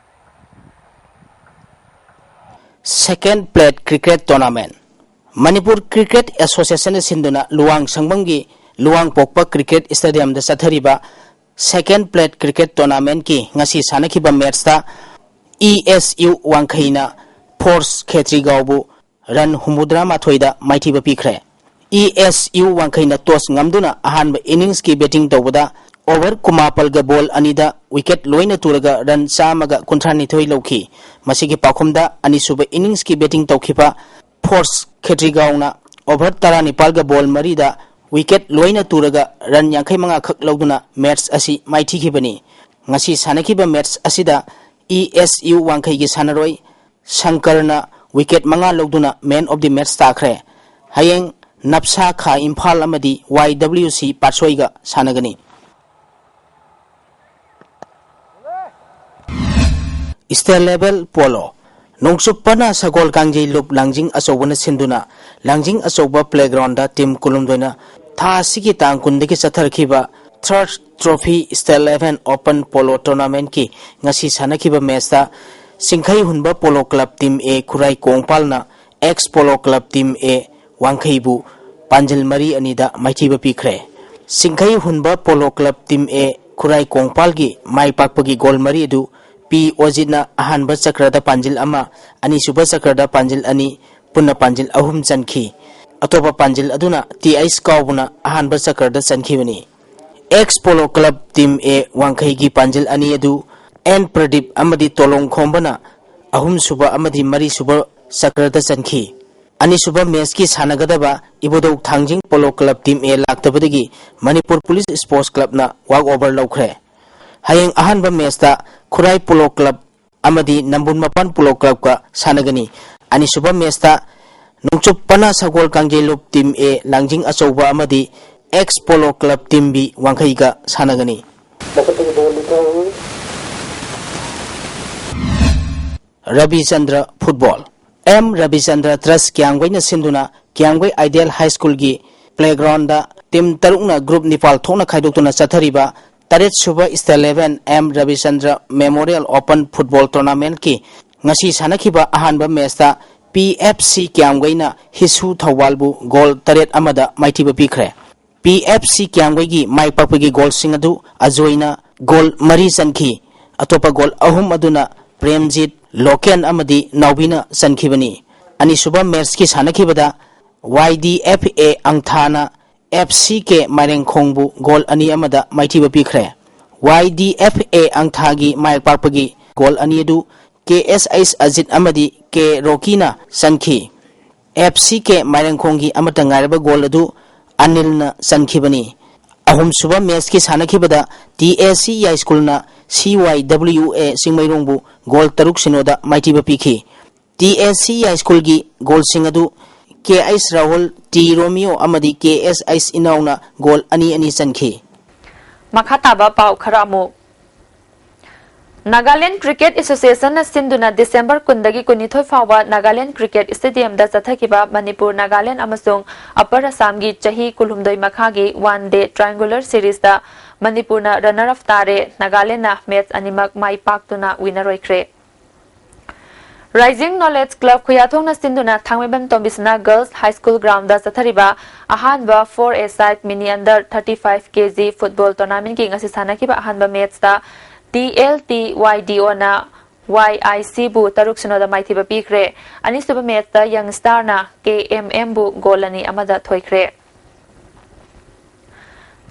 Second Plate Cricket Tournament꯫ Manipur Cricket Associationꯅ ꯁꯤꯟꯗꯨꯅ ꯂꯨꯋꯥꯡ ꯁꯪꯕꯝꯒꯤ ꯂꯨꯋꯥꯡꯄꯣꯛꯄ Cricket Stadiumꯗ ꯆꯠꯊꯔꯤꯕ Second Plate Cricket Tournamentꯀꯤ ꯉꯁꯤ ꯁꯥꯟꯅꯈꯤꯕ matchꯇ E S U ꯋꯥꯡꯈꯩꯅ Force ꯈꯦꯇ꯭ꯔꯤꯒꯥꯎꯕꯨ run ꯍꯨꯝꯐꯨꯇꯔꯥ ꯃꯥꯊꯣꯏꯗ ꯃꯥꯏꯊꯤꯕ ꯄꯤꯈ꯭ꯔꯦ꯫ E S U ꯋꯥꯡꯈꯩꯅ toss ꯉꯝꯗꯨꯅ ꯑꯍꯥꯟꯕ inningsꯀꯤ batting ꯇꯧꯕꯗ over ꯀꯨꯟꯃꯥꯄꯜꯒ ball ꯑꯅꯤꯗ wicket ꯂꯣꯏꯅ ꯇꯨꯔꯒ run ꯆꯥꯝꯃꯒ ꯀꯨꯟꯊ꯭ꯔꯥꯅꯤꯊꯣꯏ ꯂꯧꯈꯤ꯫ ꯃꯁꯤꯒꯤ ꯄꯥꯎꯈꯨꯝꯗ ꯑꯅꯤꯁꯨꯕ inningsꯀꯤ batting ꯇꯧꯈꯤꯕ Force ꯈꯦꯇ꯭ꯔꯤꯒꯥꯎꯅ over ꯇꯔꯥꯅꯤꯄꯥꯜꯒ ball ꯃꯔꯤꯗ wicket ꯂꯣꯏꯅ ꯇꯨꯔꯒ run ꯌꯥꯡꯈꯩ ꯃꯉꯥ ꯈꯛ ꯂꯧꯗꯨꯅ match ꯑꯁꯤ ꯃꯥꯏꯊꯤꯈꯤꯕꯅꯤ꯫ ꯉꯁꯤ ꯁꯥꯟꯅꯈꯤꯕ match ꯑꯁꯤꯗ E S U ꯋꯥꯡꯈꯩꯒꯤ ꯁꯥꯟꯅꯔꯣꯏ ꯁꯪꯀꯔꯅ wicket ꯃꯉꯥ ꯂꯧꯗꯨꯅ man of the match ꯇꯥꯈ꯭ꯔꯦ꯫ ꯍꯌꯦꯡ ꯅꯞꯁꯥ ꯈꯥ ꯏꯝꯐꯥꯜ ꯑꯃꯗꯤ ꯋꯥꯏ ꯗꯕ꯭ꯂꯤꯎ ꯁꯤ ꯄꯥꯠꯁꯣꯏꯒ ꯁꯥꯟꯅꯒꯅꯤ꯫ State level polo꯫ ꯅꯣꯡꯆꯨꯞ ꯄꯅꯥ ꯁꯒꯣꯜ ꯀꯥꯡꯖꯩ ꯂꯨꯞ ꯂꯥꯡꯖꯤꯡ ꯑꯆꯧꯕꯅ ꯁꯤꯟꯗꯨꯅ ꯂꯥꯡꯖꯤꯡ ꯑꯆꯧꯕ playground ꯇꯤꯝ ꯀꯨꯟꯍꯨꯝꯗꯣꯏꯅ ꯊꯥ ꯑꯁꯤꯒꯤ ꯇꯥꯡ ꯀꯨꯟꯗꯒꯤ ꯆꯠꯊꯔꯛꯈꯤꯕ Third Trophy State Eleven Open Polo Tournamentꯀꯤ ꯉꯁꯤ ꯁꯥꯟꯅꯈꯤꯕ matchꯇ ꯁꯤꯡꯈꯩ ꯍꯨꯟꯕ ꯄꯣꯂꯣ ꯀ꯭ꯂꯕ ꯇꯤꯝ ꯑꯦ ꯈꯨꯔꯥꯏ ꯀꯣꯡꯄꯥꯜꯅ ꯑꯦꯛꯁ ꯄꯣꯂꯣ ꯀ꯭ꯂꯕ ꯇꯤꯝ ꯑꯦ ꯋꯥꯡꯈꯩꯕꯨ ꯄꯥꯟꯖꯤꯜ ꯃꯔꯤ ꯑꯅꯤꯗ ꯃꯥꯏꯊꯤꯕ ꯄꯤꯈ꯭ꯔꯦ꯫ ꯁꯤꯡꯈꯩ ꯍꯨꯟꯕ ꯄꯣꯂꯣ ꯀ꯭ꯂꯕ ꯇꯤꯝ ꯑꯦ ꯈꯨꯔꯥꯏ ꯀꯣꯡꯄꯥꯜꯒꯤ ꯃꯥꯏ ꯄꯥꯛꯄꯒꯤ ꯒꯣꯜ ꯃꯔꯤ ꯑꯗꯨ ꯄꯤ ꯑꯣꯖꯤꯠꯅ ꯑꯍꯥꯟꯕ ꯆꯀ꯭ꯔꯗ ꯄꯥꯟꯖꯤꯜ ꯑꯃ, ꯑꯅꯤꯁꯨꯕ ꯆꯀ꯭ꯔꯗ ꯄꯥꯟꯖꯤꯜ ꯑꯅꯤ, ꯄꯨꯟꯅ ꯄꯥꯟꯖꯤꯜ ꯑꯍꯨꯝ ꯆꯟꯈꯤ꯫ ꯑꯇꯣꯞꯄ ꯄꯥꯟꯖꯤꯜ ꯑꯗꯨꯅ ꯇꯤ ꯑꯩꯆ ꯀꯥꯎꯕꯅ ꯑꯍꯥꯟꯕ ꯆꯀ꯭ꯔꯗ ꯆꯟꯈꯤꯕꯅꯤ꯫ ꯑꯦꯛꯁ ꯄꯣꯂꯣ ꯀ꯭ꯂꯕ ꯇꯤꯝ ꯑꯦ ꯋꯥꯡꯈꯩꯒꯤ ꯄꯥꯟꯖꯤꯜ ꯑꯅꯤ ꯑꯗꯨ ꯑꯦꯟ ꯄ꯭ꯔꯗꯤꯞ ꯑꯃꯗꯤ ꯇꯣꯂꯣꯡ ꯈꯣꯝꯕꯅ ꯑꯍꯨꯝꯁꯨꯕ ꯑꯃꯗꯤ ꯃꯔꯤꯁꯨꯕ ꯆꯀ꯭ꯔꯗ ꯆꯟꯈꯤ꯫ ꯑꯅꯤꯁꯨꯕ ꯃꯦꯆꯀꯤ ꯁꯥꯟꯅꯒꯗꯕ ꯏꯕꯣꯗꯧ Thangjing polo club team A ꯂꯥꯛꯇꯕꯗꯒꯤ ꯃꯅꯤꯄꯨꯔ ꯄꯨꯂꯤꯁ ꯁ꯭ꯄꯣꯔꯠꯁ ꯀ꯭ꯂꯕꯅ walk over ꯂꯧꯈ꯭ꯔꯦ꯫ ꯍꯌꯦꯡ ꯑꯍꯥꯟꯕ ꯃꯦꯆꯇ ꯈꯨꯔꯥꯏ ꯄꯣꯂꯣ ꯀ꯭ꯂꯕ ꯑꯃꯗꯤ ꯅꯝꯕꯨꯜ ꯃꯄꯥꯟ ꯄꯣꯂꯣ ꯀ꯭ꯂꯕꯀ ꯁꯥꯟꯅꯒꯅꯤ꯫ ꯑꯅꯤꯁꯨꯕ ꯃꯦꯆꯇ ꯅꯣꯡꯆꯨꯞ ꯄꯅꯥ ꯁꯒꯣꯜ ꯀꯥꯡꯖꯩꯂꯨꯞ ꯇꯤꯝ ꯑꯦ ꯂꯥꯡꯖꯤꯡ ꯑꯆꯧꯕ ꯑꯃꯗꯤ X polo club team B ꯋꯥꯡꯈꯩꯒ ꯁꯥꯟꯅꯒꯅꯤ꯫ ꯔꯕꯤꯆꯟꯗ꯭ꯔ ꯐꯨꯠꯕꯣꯜ꯫ ꯑꯦꯝ ꯔꯕꯤꯆꯟꯗ꯭ꯔ ꯇ꯭ꯔꯁ ꯀꯤꯌꯥꯝꯒꯩꯅ ꯁꯤꯟꯗꯨꯅ ꯀꯤꯌꯥꯝꯒꯩ ꯑꯥꯏꯗꯤꯌꯦꯜ ꯍꯥꯏ ꯁ꯭ꯀꯨꯜꯒꯤ playgroundꯗ ꯇꯤꯝ ꯇꯔꯨꯛꯅ ꯒ꯭ꯔꯨꯞ ꯅꯤꯄꯥꯜ ꯊꯣꯛꯅ ꯈꯥꯏꯗꯣꯛꯇꯨꯅ ꯆꯠꯊꯔꯤꯕ ꯇꯔꯦꯠꯁꯨꯕ State Eleven M Rabichandra Memorial Open Football Tournamentꯀꯤ ꯉꯁꯤ ꯁꯥꯟꯅꯈꯤꯕ ꯑꯍꯥꯟꯕ ꯃꯦꯆꯇ ꯄꯤ ꯑꯦꯐ ꯁꯤ ꯀꯤꯌꯥꯝꯒꯩꯅ ꯍꯤꯁꯨ ꯊꯧꯕꯥꯜꯕꯨ ꯒꯣꯜ ꯇꯔꯦꯠ ꯑꯃꯗ ꯃꯥꯏꯊꯤꯕ ꯄꯤꯈ꯭ꯔꯦ꯫ ꯄꯤ ꯑꯦꯐ ꯁꯤ ꯀꯤꯌꯥꯝꯒꯩꯒꯤ ꯃꯥꯏ ꯄꯥꯛꯄꯒꯤ ꯒꯣꯜꯁꯤꯡ ꯑꯗꯨ ꯑꯖꯣꯏꯅ ꯒꯣꯜ ꯃꯔꯤ ꯆꯟꯈꯤ꯫ ꯑꯇꯣꯞꯄ ꯒꯣꯜ ꯑꯍꯨꯝ ꯑꯗꯨꯅ ꯄ꯭ꯔꯦꯝꯖꯤꯠ, ꯂꯣꯀꯦꯟ ꯑꯃꯗꯤ ꯅꯥꯎꯕꯤꯅ ꯆꯟꯈꯤꯕꯅꯤ꯫ ꯑꯅꯤꯁꯨꯕ ꯃꯦꯆꯀꯤ ꯁꯥꯟꯅꯈꯤꯕꯗ ꯋꯥꯏ D F A ꯑꯪꯊꯥꯅ F C K ꯃꯥꯏꯔꯦꯡꯈꯣꯡꯕꯨ goal ꯑꯅꯤ ꯑꯃꯗ ꯃꯥꯏꯊꯤꯕ ꯄꯤꯈ꯭ꯔꯦ꯫ ꯋꯥꯏ D F A ꯑꯪꯊꯥꯒꯤ my ꯄꯥꯛꯄꯒꯤ goal ꯑꯅꯤ ꯑꯗꯨ ꯀꯦ ꯑꯦꯁ ꯑꯩꯆ ꯑꯖꯤꯠ ꯑꯃꯗꯤ ꯀꯦ ꯔꯣꯀꯤꯅ ꯆꯟꯈꯤ꯫ ꯑꯦꯐ ꯁꯤ ꯀꯦ ꯃꯥꯏꯔꯦꯡꯈꯣꯡꯒꯤ ꯑꯃꯠꯇ ꯉꯥꯏꯔꯕ ꯒꯣꯜ ꯑꯗꯨ ꯑꯅꯤꯜꯅ ꯆꯟꯈꯤꯕꯅꯤ꯫ ꯑꯍꯨꯝꯁꯨꯕ ꯃꯦꯆꯀꯤ ꯁꯥꯟꯅꯈꯤꯕꯗ ꯇꯤ ꯑꯦ ꯁꯤ ꯌꯥꯏꯁ꯭ꯀꯨꯜꯅ ꯁꯤ ꯋꯥꯏ ꯗꯕ꯭ꯂꯤꯎ ꯑꯦ ꯆꯤꯡꯃꯩꯔꯣꯡꯕꯨ ꯒꯣꯜ ꯇꯔꯨꯛ ꯁꯤꯅꯣꯗ ꯃꯥꯏꯊꯤꯕ ꯄꯤꯈꯤ꯫ ꯇꯤ ꯑꯦꯁ ꯁꯤ ꯌꯥꯏꯁ꯭ꯀꯨꯜꯒꯤ ꯒꯣꯜꯁꯤꯡ ꯑꯗꯨ ꯀꯦ ꯑꯩꯆ ꯔꯥꯍꯨꯜ, ꯇꯤ ꯔꯣꯃꯤꯌꯣ ꯑꯃꯗꯤ ꯀꯦ ꯑꯦꯁ ꯑꯩꯆ ꯏꯅꯥꯎꯅ ꯒꯣꯜ ꯑꯅꯤ ꯑꯅꯤ ꯆꯟꯈꯤ꯫ ꯃꯈꯥ ꯇꯥꯕ ꯄꯥꯎ ꯈꯔ ꯑꯃꯨꯛ꯫ ꯅꯥꯒꯥꯂꯦꯟ ꯀ꯭ꯔꯤꯀꯦꯠ ꯑꯦꯁꯣꯁꯤꯌꯦꯁꯟꯅ ꯁꯤꯟꯗꯨꯅ ꯗꯤꯁꯦꯝꯕꯔ ꯀꯨꯟꯗꯒꯤ ꯀꯨꯟꯅꯤꯊꯣꯏ ꯐꯥꯎꯕ ꯅꯥꯒꯥꯂꯦꯟ ꯀ꯭ꯔꯤꯀꯦꯠ ꯁ꯭ꯇꯦꯗꯤꯌꯝꯗ ꯆꯠꯊꯈꯤꯕ ꯃꯅꯤꯄꯨꯔ, ꯅꯥꯒꯥꯂꯦꯟ ꯑꯃꯁꯨꯡ ꯑꯄꯔ ꯑꯁꯥꯝꯒꯤ ꯆꯍꯤ ꯀꯨꯟꯍꯨꯝꯗꯣꯏ ꯃꯈꯥꯒꯤ ꯋꯥꯟ ꯗꯦ ꯇ꯭ꯔꯥꯏꯡꯒꯨꯂꯔ ꯁꯤꯔꯤꯖꯇ ꯃꯅꯤꯄꯨꯔꯅ ꯔꯟꯅꯔ ꯑꯞ ꯇꯥꯔꯦ꯫ ꯅꯥꯒꯥꯂꯦꯟꯅ ꯃꯦꯆ ꯑꯅꯤꯃꯛ ꯃꯥꯏ ꯄꯥꯛꯇꯨꯅ ꯋꯤꯟꯅꯔ ꯑꯣꯏꯈ꯭ꯔꯦ꯫ ꯔꯥꯏꯖꯤꯡ ꯅꯣꯂꯦꯖ ꯀ꯭ꯂꯕ ꯈꯨꯌꯥꯊꯣꯡꯅ ꯁꯤꯟꯗꯨꯅ ꯊꯥꯡꯃꯩꯕꯟ ꯇꯣꯝꯕꯤꯁꯅꯥ ꯒꯔꯜꯁ ꯍꯥꯏ ꯁ꯭ꯀꯨꯜ ꯒ꯭ꯔꯥꯎꯟꯗ ꯆꯠꯊꯔꯤꯕ ꯑꯍꯥꯟꯕ ꯐꯣꯔ ꯑꯦ ꯁꯥꯏꯠ ꯃꯤꯅꯤ ꯑꯟꯗꯔ ꯊꯥꯔꯇꯤ ꯐꯥꯏꯚ ꯀꯦ ꯖꯤ ꯐꯨꯠꯕꯣꯜ ꯇꯣꯔꯅꯥꯃꯦꯟꯠꯀꯤ ꯉꯁꯤ ꯁꯥꯟꯅꯈꯤꯕ ꯑꯍꯥꯟꯕ ꯃꯦꯆꯇ ꯇꯤ ꯑꯦꯜ ꯇꯤ ꯋꯥꯏ ꯗꯤ ꯑꯣꯅ ꯋꯥꯏ ꯑꯥꯏ ꯁꯤꯕꯨ ꯇꯔꯨꯛ ꯁꯤꯅꯣꯗ ꯃꯥꯏꯊꯤꯕ ꯄꯤꯈ꯭ꯔꯦ꯫ ꯑꯅꯤꯁꯨꯕ ꯃꯦꯆꯇ ꯌꯪ ꯁ꯭ꯇꯥꯔꯅ ꯀꯦ ꯑꯦꯝ ꯑꯦꯝꯕꯨ ꯒꯣꯜ ꯑꯅꯤ ꯑꯃꯗ ꯊꯣꯏꯈ꯭ꯔꯦ꯫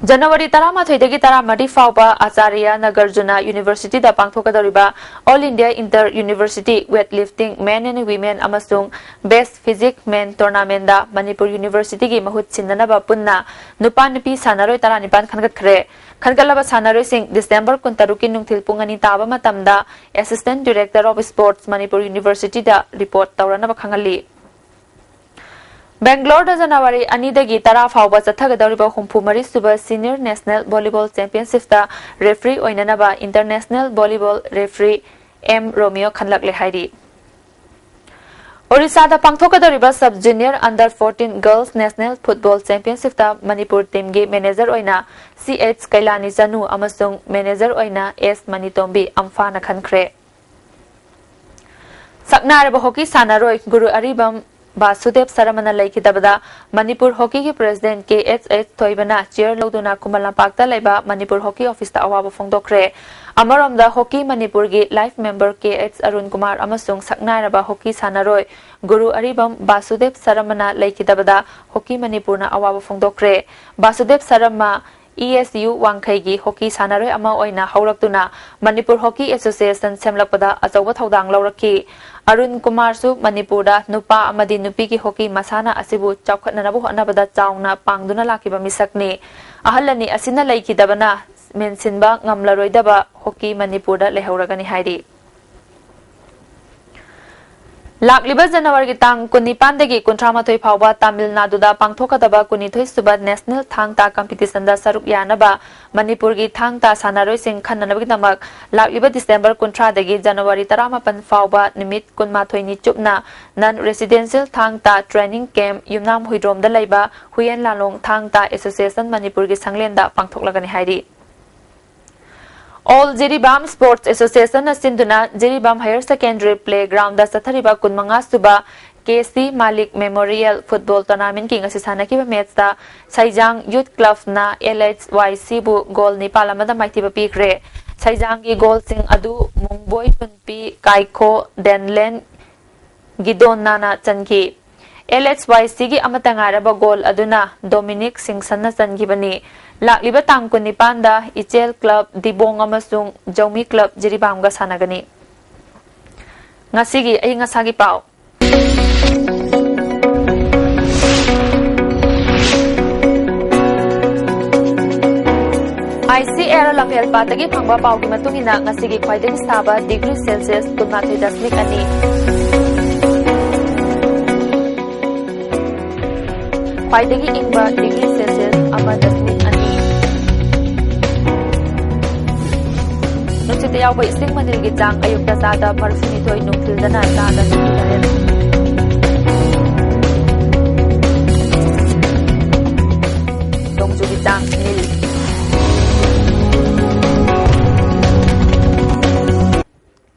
ꯖꯅꯋꯥꯔꯤ ꯇꯔꯥꯃꯥꯊꯣꯏꯗꯒꯤ ꯇꯔꯥꯃꯔꯤ ꯐꯥꯎꯕ ꯑꯆꯥꯔꯌ ꯅꯥꯒꯔꯖꯨꯅꯥ ꯌꯨꯅꯤꯚꯔꯁꯤꯇꯤꯗ ꯄꯥꯡꯊꯣꯛꯀꯗꯧꯔꯤꯕ All India Inter University Weightlifting Men and Women ꯑꯃꯁꯨꯡ Best Physique Men ꯇꯣꯔꯅꯥꯃꯦꯟꯗ ꯃꯅꯤꯄꯨꯔ ꯌꯨꯅꯤꯚꯔꯁꯤꯇꯤꯒꯤ ꯃꯍꯨꯠ ꯁꯤꯟꯅꯅꯕ ꯄꯨꯟꯅ ꯅꯨꯄꯥ ꯅꯨꯄꯤ ꯁꯥꯟꯅꯔꯣꯏ ꯇꯔꯥꯅꯤꯄꯥꯟ ꯈꯟꯒꯠꯈ꯭ꯔꯦ꯫ ꯈꯟꯒꯠꯂꯕ ꯁꯥꯟꯅꯔꯣꯏꯁꯤꯡ ꯗꯤꯁꯦꯝꯕꯔ ꯀꯨꯟꯇꯔꯨꯛꯀꯤ ꯅꯨꯡꯊꯤꯜ ꯄꯨꯡ ꯑꯅꯤ ꯇꯥꯕ ꯃꯇꯝꯗ Assistant Director of Sports Manipur ꯌꯨꯅꯤꯚꯔꯁꯤꯇꯤꯗ ꯔꯤꯄꯣꯔꯠ ꯇꯧꯔꯅꯕ ꯈꯪꯍꯜꯂꯤ꯫ ꯕꯦꯡꯒ꯭ꯂꯣꯔꯗ ꯖꯅꯋꯥꯔꯤ ꯑꯅꯤꯗꯒꯤ ꯇꯔꯥ ꯐꯥꯎꯕ ꯆꯠꯊꯒꯗꯧꯔꯤꯕ ꯍꯨꯝꯐꯨ ꯃꯔꯤ ꯁꯨꯕ ꯁꯤꯅꯤꯌꯔ ꯅꯦꯁꯅꯦꯜ ꯚꯣꯂꯤꯕꯣꯜ ꯆꯦꯝꯄꯤꯌꯟꯁꯤꯞꯇ ꯔꯦꯐ꯭ꯔꯤ ꯑꯣꯏꯅꯅꯕ international volleyball referee M Romeo ꯈꯟꯂꯛꯂꯦ ꯍꯥꯏꯔꯤ꯫ ꯑꯣꯔꯤꯁꯥꯗ ꯄꯥꯡꯊꯣꯛꯀꯗꯧꯔꯤꯕ sub junior under fourteen girls national football ꯆꯦꯝꯄꯤꯌꯟꯁꯤꯞꯇ ꯃꯅꯤꯄꯨꯔ ꯇꯤꯝꯒꯤ ꯃꯦꯅꯦꯖꯔ ꯑꯣꯏꯅ ꯁꯤ ꯑꯩꯆ ꯀꯩꯂꯥꯅꯤ ꯆꯅꯨ ꯑꯃꯁꯨꯡ ꯃꯦꯅꯦꯖꯔ ꯑꯣꯏꯅ ꯑꯦꯁ ꯃꯅꯤꯇꯣꯝꯕꯤ ꯑꯝꯐꯥꯅ ꯈꯟꯈ꯭ꯔꯦ꯫ ꯁꯛꯅꯥꯏꯔꯕ ꯍꯣꯀꯤ ꯁꯥꯟꯅꯔꯣꯏ ꯒꯨꯔꯨ ꯑꯔꯤꯕꯝ ꯕꯥꯁꯨꯗꯦꯕ ꯁꯔꯃꯅ ꯂꯩꯈꯤꯗꯕꯗ ꯃꯅꯤꯄꯨꯔ ꯍꯣꯀꯤꯒꯤ ꯄ꯭ꯔꯦꯁꯤꯗꯦꯟꯠ ꯀꯦ ꯑꯩꯆ ꯑꯩꯆ ꯊꯣꯏꯕꯅ ꯆꯤꯌꯔ ꯂꯧꯗꯨꯅ ꯈꯨꯃꯟ ꯂꯝꯄꯥꯛꯇ ꯂꯩꯕ ꯃꯅꯤꯄꯨꯔ ꯍꯣꯀꯤ ꯑꯣꯐꯤꯁꯇ ꯑꯋꯥꯕ ꯐꯣꯡꯗꯣꯛꯈ꯭ꯔꯦ꯫ ꯑꯃꯔꯣꯝꯗ ꯍꯣꯀꯤ ꯃꯅꯤꯄꯨꯔꯒꯤ ꯂꯥꯏꯐ ꯃꯦꯝꯕꯔ ꯀꯦ ꯑꯩꯆ ꯑꯔꯨꯟ ꯀꯨꯃꯥꯔ ꯑꯃꯁꯨꯡ ꯁꯛꯅꯥꯏꯔꯕ ꯍꯣꯀꯤ ꯁꯥꯟꯅꯔꯣꯏ ꯒꯨꯔꯨ ꯑꯔꯤꯕꯝ ꯕꯥꯁꯨꯗꯦꯕ ꯁꯔꯃꯅ ꯂꯩꯈꯤꯗꯕꯗ ꯍꯣꯀꯤ ꯃꯅꯤꯄꯨꯔꯅ ꯑꯋꯥꯕ ꯐꯣꯡꯗꯣꯛꯈ꯭ꯔꯦ꯫ Basudev Sharma E S U ꯋꯥꯡꯈꯩꯒꯤ ꯍꯣꯀꯤ ꯁꯥꯟꯅꯔꯣꯏ ꯑꯃ ꯑꯣꯏꯅ ꯍꯧꯔꯛꯇꯨꯅ ꯃꯅꯤꯄꯨꯔ ꯍꯣꯀꯤ ꯑꯦꯁꯣꯁꯤꯌꯦꯁꯟ ꯁꯦꯝꯂꯛꯄꯗ ꯑꯆꯧꯕ ꯊꯧꯗꯥꯡ ꯂꯧꯔꯛꯈꯤ꯫ ꯑꯔꯨꯟ ꯀꯨꯃꯥꯔꯁꯨ ꯃꯅꯤꯄꯨꯔꯗ ꯅꯨꯄꯥ ꯑꯃꯗꯤ ꯅꯨꯄꯤꯒꯤ ꯍꯣꯀꯤ ꯃꯁꯥꯟꯅ ꯑꯁꯤꯕꯨ ꯆꯥꯎꯈꯠꯅꯅꯕ ꯍꯣꯠꯅꯕꯗ ꯆꯥꯎꯅ ꯄꯥꯡꯗꯨꯅ ꯂꯥꯛꯈꯤꯕ ꯃꯤꯁꯛꯅꯤ꯫ ꯑꯍꯜ ꯑꯅꯤ ꯑꯁꯤꯅ ꯂꯩꯈꯤꯗꯕꯅ ꯃꯦꯟꯁꯤꯟꯕ ꯉꯝꯂꯔꯣꯏꯗꯕ ꯍꯣꯀꯤ ꯃꯅꯤꯄꯨꯔꯗ ꯂꯩꯍꯧꯔꯒꯅꯤ ꯍꯥꯏꯔꯤ꯫ ꯂꯥꯛꯂꯤꯕ ꯖꯅꯋꯥꯔꯤꯒꯤ ꯇꯥꯡ ꯀꯨꯟꯅꯤꯄꯥꯟꯗꯒꯤ ꯀꯨꯟꯊ꯭ꯔꯥ ꯃꯥꯊꯣꯏ ꯐꯥꯎꯕ ꯇꯥꯃꯤꯜ ꯅꯥꯗꯨꯗ ꯄꯥꯡꯊꯣꯛꯀꯗꯕ ꯀꯨꯟꯅꯤꯊꯣꯏ ꯁꯨꯕ ꯅꯦꯁꯅꯦꯜ ꯊꯥꯡ ꯇꯥ ꯀꯝꯄꯤꯇꯤꯁꯟꯗ ꯁꯔꯨꯛ ꯌꯥꯅꯕ ꯃꯅꯤꯄꯨꯔꯒꯤ ꯊꯥꯡ ꯇꯥ ꯁꯥꯟꯅꯔꯣꯏꯁꯤꯡ ꯈꯟꯅꯅꯕꯒꯤꯗꯃꯛ ꯂꯥꯛꯂꯤꯕ ꯗꯤꯁꯦꯝꯕꯔ ꯀꯨꯟꯊ꯭ꯔꯥꯗꯒꯤ ꯖꯅꯋꯥꯔꯤ ꯇꯔꯥꯃꯥꯄꯟ ꯐꯥꯎꯕ ꯅꯨꯃꯤꯠ ꯀꯨꯟꯃꯥꯊꯣꯏꯅꯤ ꯆꯨꯞꯅ ꯅꯟ ꯔꯦꯁꯤꯗꯦꯟꯁꯤꯌꯦꯜ ꯊꯥꯡ ꯇꯥ ꯇ꯭ꯔꯦꯅꯤꯡ ꯀꯦꯝꯞ ꯌꯨꯝꯅꯥꯝ ꯍꯨꯏꯗ꯭ꯔꯣꯝꯗ ꯂꯩꯕ ꯍꯨꯌꯦꯟ ꯂꯥꯂꯣꯡ ꯊꯥꯡ ꯇꯥ ꯑꯦꯁꯣꯁꯤꯌꯦꯁꯟ ꯃꯅꯤꯄꯨꯔꯒꯤ ꯁꯪꯂꯦꯟꯗ ꯄꯥꯡꯊꯣꯛꯂꯒꯅꯤ ꯍꯥꯏꯔꯤ꯫ ꯑꯣꯜ ꯖꯤꯔꯤꯕꯥꯝ ꯁ꯭ꯄꯣꯔꯠꯁ ꯑꯦꯁꯣꯁꯤꯌꯦꯁꯟꯅ ꯁꯤꯟꯗꯨꯅ ꯖꯤꯔꯤꯕꯥꯝ ꯍꯥꯌꯔ ꯁꯦꯀꯦꯟꯗꯔꯤ ꯄ꯭ꯂꯦꯒ꯭ꯔꯥꯎꯟꯗ ꯆꯠꯊꯔꯤꯕ ꯀꯨꯟꯃꯉꯥ ꯁꯨꯕ ꯀꯦ ꯁꯤ ꯃꯥꯂꯤꯛ ꯃꯦꯃꯣꯔꯤꯌꯦꯜ ꯐꯨꯠꯕꯣꯜ ꯇꯣꯔꯅꯥꯃꯦꯟꯠꯀꯤ ꯉꯁꯤ ꯁꯥꯟꯅꯈꯤꯕ ꯃꯦꯆꯇ ꯁꯩꯖꯥꯡ ꯌꯨꯠ ꯀ꯭ꯂꯕꯅ ꯑꯦꯜ ꯑꯩꯆ ꯋꯥꯏ ꯁꯤꯕꯨ ꯒꯣꯜ ꯅꯤꯄꯥꯜ ꯑꯃꯗ ꯃꯥꯏꯊꯤꯕ ꯄꯤꯈ꯭ꯔꯦ꯫ ꯁꯩꯖꯥꯡꯒꯤ ꯒꯣꯜꯁꯤꯡ ꯑꯗꯨ ꯃꯨꯡꯕꯣꯏ ꯊꯨꯟꯄꯤ, ꯀꯥꯏꯈꯣ, ꯗꯦꯟꯂꯦꯟ, ꯒꯤꯗꯣꯟꯅꯥꯅ ꯆꯟꯈꯤ꯫ ꯑꯦꯜ ꯑꯩꯆ ꯋꯥꯏ ꯁꯤꯒꯤ ꯑꯃꯠꯇ ꯉꯥꯏꯔꯕ ꯒꯣꯜ ꯑꯗꯨꯅ ꯗꯣꯃꯤꯅꯤꯛ ꯁꯤꯡꯁꯟꯅ ꯆꯟꯈꯤꯕꯅꯤ꯫ ꯂꯥꯛꯂꯤꯕ ꯇꯥꯡ ꯀꯨꯟꯅꯤꯄꯥꯟꯗ ꯏꯆꯦꯜ ꯀ꯭ꯂꯕ ꯗꯤꯕꯣꯡ ꯑꯃꯁꯨꯡ ꯖꯧꯃꯤ ꯀ꯭ꯂꯕ ꯖꯤꯔꯤꯕꯥꯝꯒ ꯁꯥꯟꯅꯒꯅꯤ꯫ ꯉꯁꯤꯒꯤ ꯑꯏꯪ ꯑꯁꯥꯒꯤ ꯄꯥꯎ꯫ ꯑꯥꯏ ꯁꯤ ꯑꯦꯜ ꯂꯝꯐꯦꯜꯄꯥꯠꯇꯒꯤ ꯐꯪꯕ ꯄꯥꯎꯒꯤ ꯃꯇꯨꯡ ꯏꯟꯅ, ꯉꯁꯤꯒꯤ ꯈ꯭ꯋꯥꯏꯗꯒꯤ ꯁꯥꯕ ꯗꯤꯒ꯭ꯔꯤ ꯁꯦꯜꯁꯤꯌꯁ ꯀꯨꯟꯃꯥꯊꯣꯏ ꯗꯁꯃꯤꯛ ꯑꯅꯤ, ꯈ꯭ꯋꯥꯏꯗꯒꯤ ꯏꯪꯕ ꯗꯤꯒ꯭ꯔꯤ ꯁꯦꯜꯁꯤꯌꯁ ꯑꯃ ꯗꯁꯃꯤꯛ ꯑꯅꯤ꯫ ꯅꯨꯡꯁꯤꯠꯇ ꯌꯥꯎꯕ ꯏꯁꯤꯡ ꯃꯅꯤꯜꯒꯤ ꯆꯥꯡ ꯑꯌꯨꯛꯇ ꯆꯥꯗ ꯃꯔꯤꯐꯨꯅꯤꯊꯣꯏ, ꯅꯨꯡꯊꯤꯜꯗꯅ ꯆꯥꯗ ꯅꯤꯐꯨꯇꯔꯦꯠ꯫ ꯅꯣꯡꯖꯨꯒꯤ ꯆꯥꯡ ꯅꯤꯜ꯫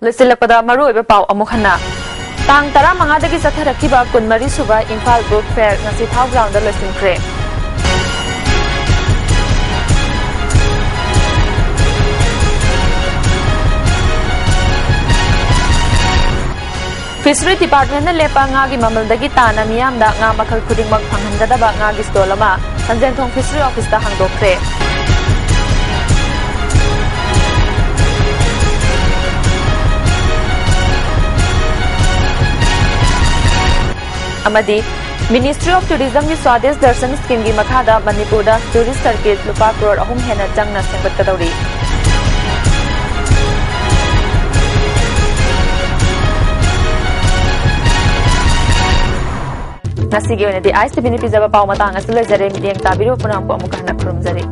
ꯂꯣꯏꯁꯤꯜꯂꯛꯄꯗ ꯃꯔꯨꯑꯣꯏꯕ ꯄꯥꯎ ꯑꯃꯨꯛ ꯍꯟꯅ꯫ ꯇꯥꯡ ꯇꯔꯥꯃꯉꯥꯗꯒꯤ ꯆꯠꯊꯔꯛꯈꯤꯕ ꯀꯨꯟꯃꯔꯤ ꯁꯨꯕ ꯏꯝꯐꯥꯜ ꯕꯨꯛ ꯐꯦꯌꯔ ꯉꯁꯤ ꯊꯥꯎ ꯒ꯭ꯔꯥꯎꯟꯗ ꯂꯣꯏꯁꯤꯟꯈ꯭ꯔꯦ꯫ ꯐꯤꯁꯔꯤ ꯗꯤꯄꯥꯔꯠꯃꯦꯟꯅ ꯂꯦꯞꯄ ꯉꯥꯒꯤ ꯃꯃꯜꯗꯒꯤ ꯇꯥꯅ ꯃꯤꯌꯥꯝꯗ ꯉꯥ ꯃꯈꯜ ꯈꯨꯗꯤꯡꯃꯛ ꯐꯪꯍꯟꯒꯗꯕ ꯉꯥꯒꯤ ꯁ꯭ꯇꯣꯜ ꯑꯃ ꯁꯟꯖꯦꯟꯊꯣꯡ ꯐꯤꯁꯔꯤ ꯑꯣꯐꯤꯁꯇ ꯍꯥꯡꯗꯣꯛꯈ꯭ꯔꯦ꯫ ꯑꯃꯗꯤ Ministry of Tourismꯒꯤ ꯁ꯭ꯋꯥꯗꯦꯁ ꯗꯔꯁꯟ ꯁ꯭ꯀꯤꯝꯒꯤ ꯃꯈꯥꯗ ꯃꯅꯤꯄꯨꯔꯗ ꯇꯨꯔꯤꯁ ꯁꯔꯀꯤꯠ ꯂꯨꯄꯥ ꯀ꯭ꯔꯣꯔ ꯑꯍꯨꯝ ꯍꯦꯟꯅ ꯆꯪꯅ ꯁꯦꯝꯒꯠꯀꯗꯧꯔꯤ꯫ ꯉꯁꯤꯒꯤ ꯑꯣꯏꯅꯗꯤ ꯑꯥꯏ ꯑꯦꯁ ꯇꯤ ꯚꯤꯅ ꯄꯤꯖꯕ ꯄꯥꯎ ꯃꯇꯥꯡ ꯑꯁꯤ ꯂꯣꯏꯖꯔꯦ꯫ ꯃꯤꯠꯌꯦꯡ ꯇꯥꯕꯤꯔꯤꯕ ꯄꯨꯝꯅꯃꯛꯄꯨ ꯑꯃꯨꯛꯀ ꯍꯟꯅ ꯈꯨꯔꯨꯝꯖꯔꯤ꯫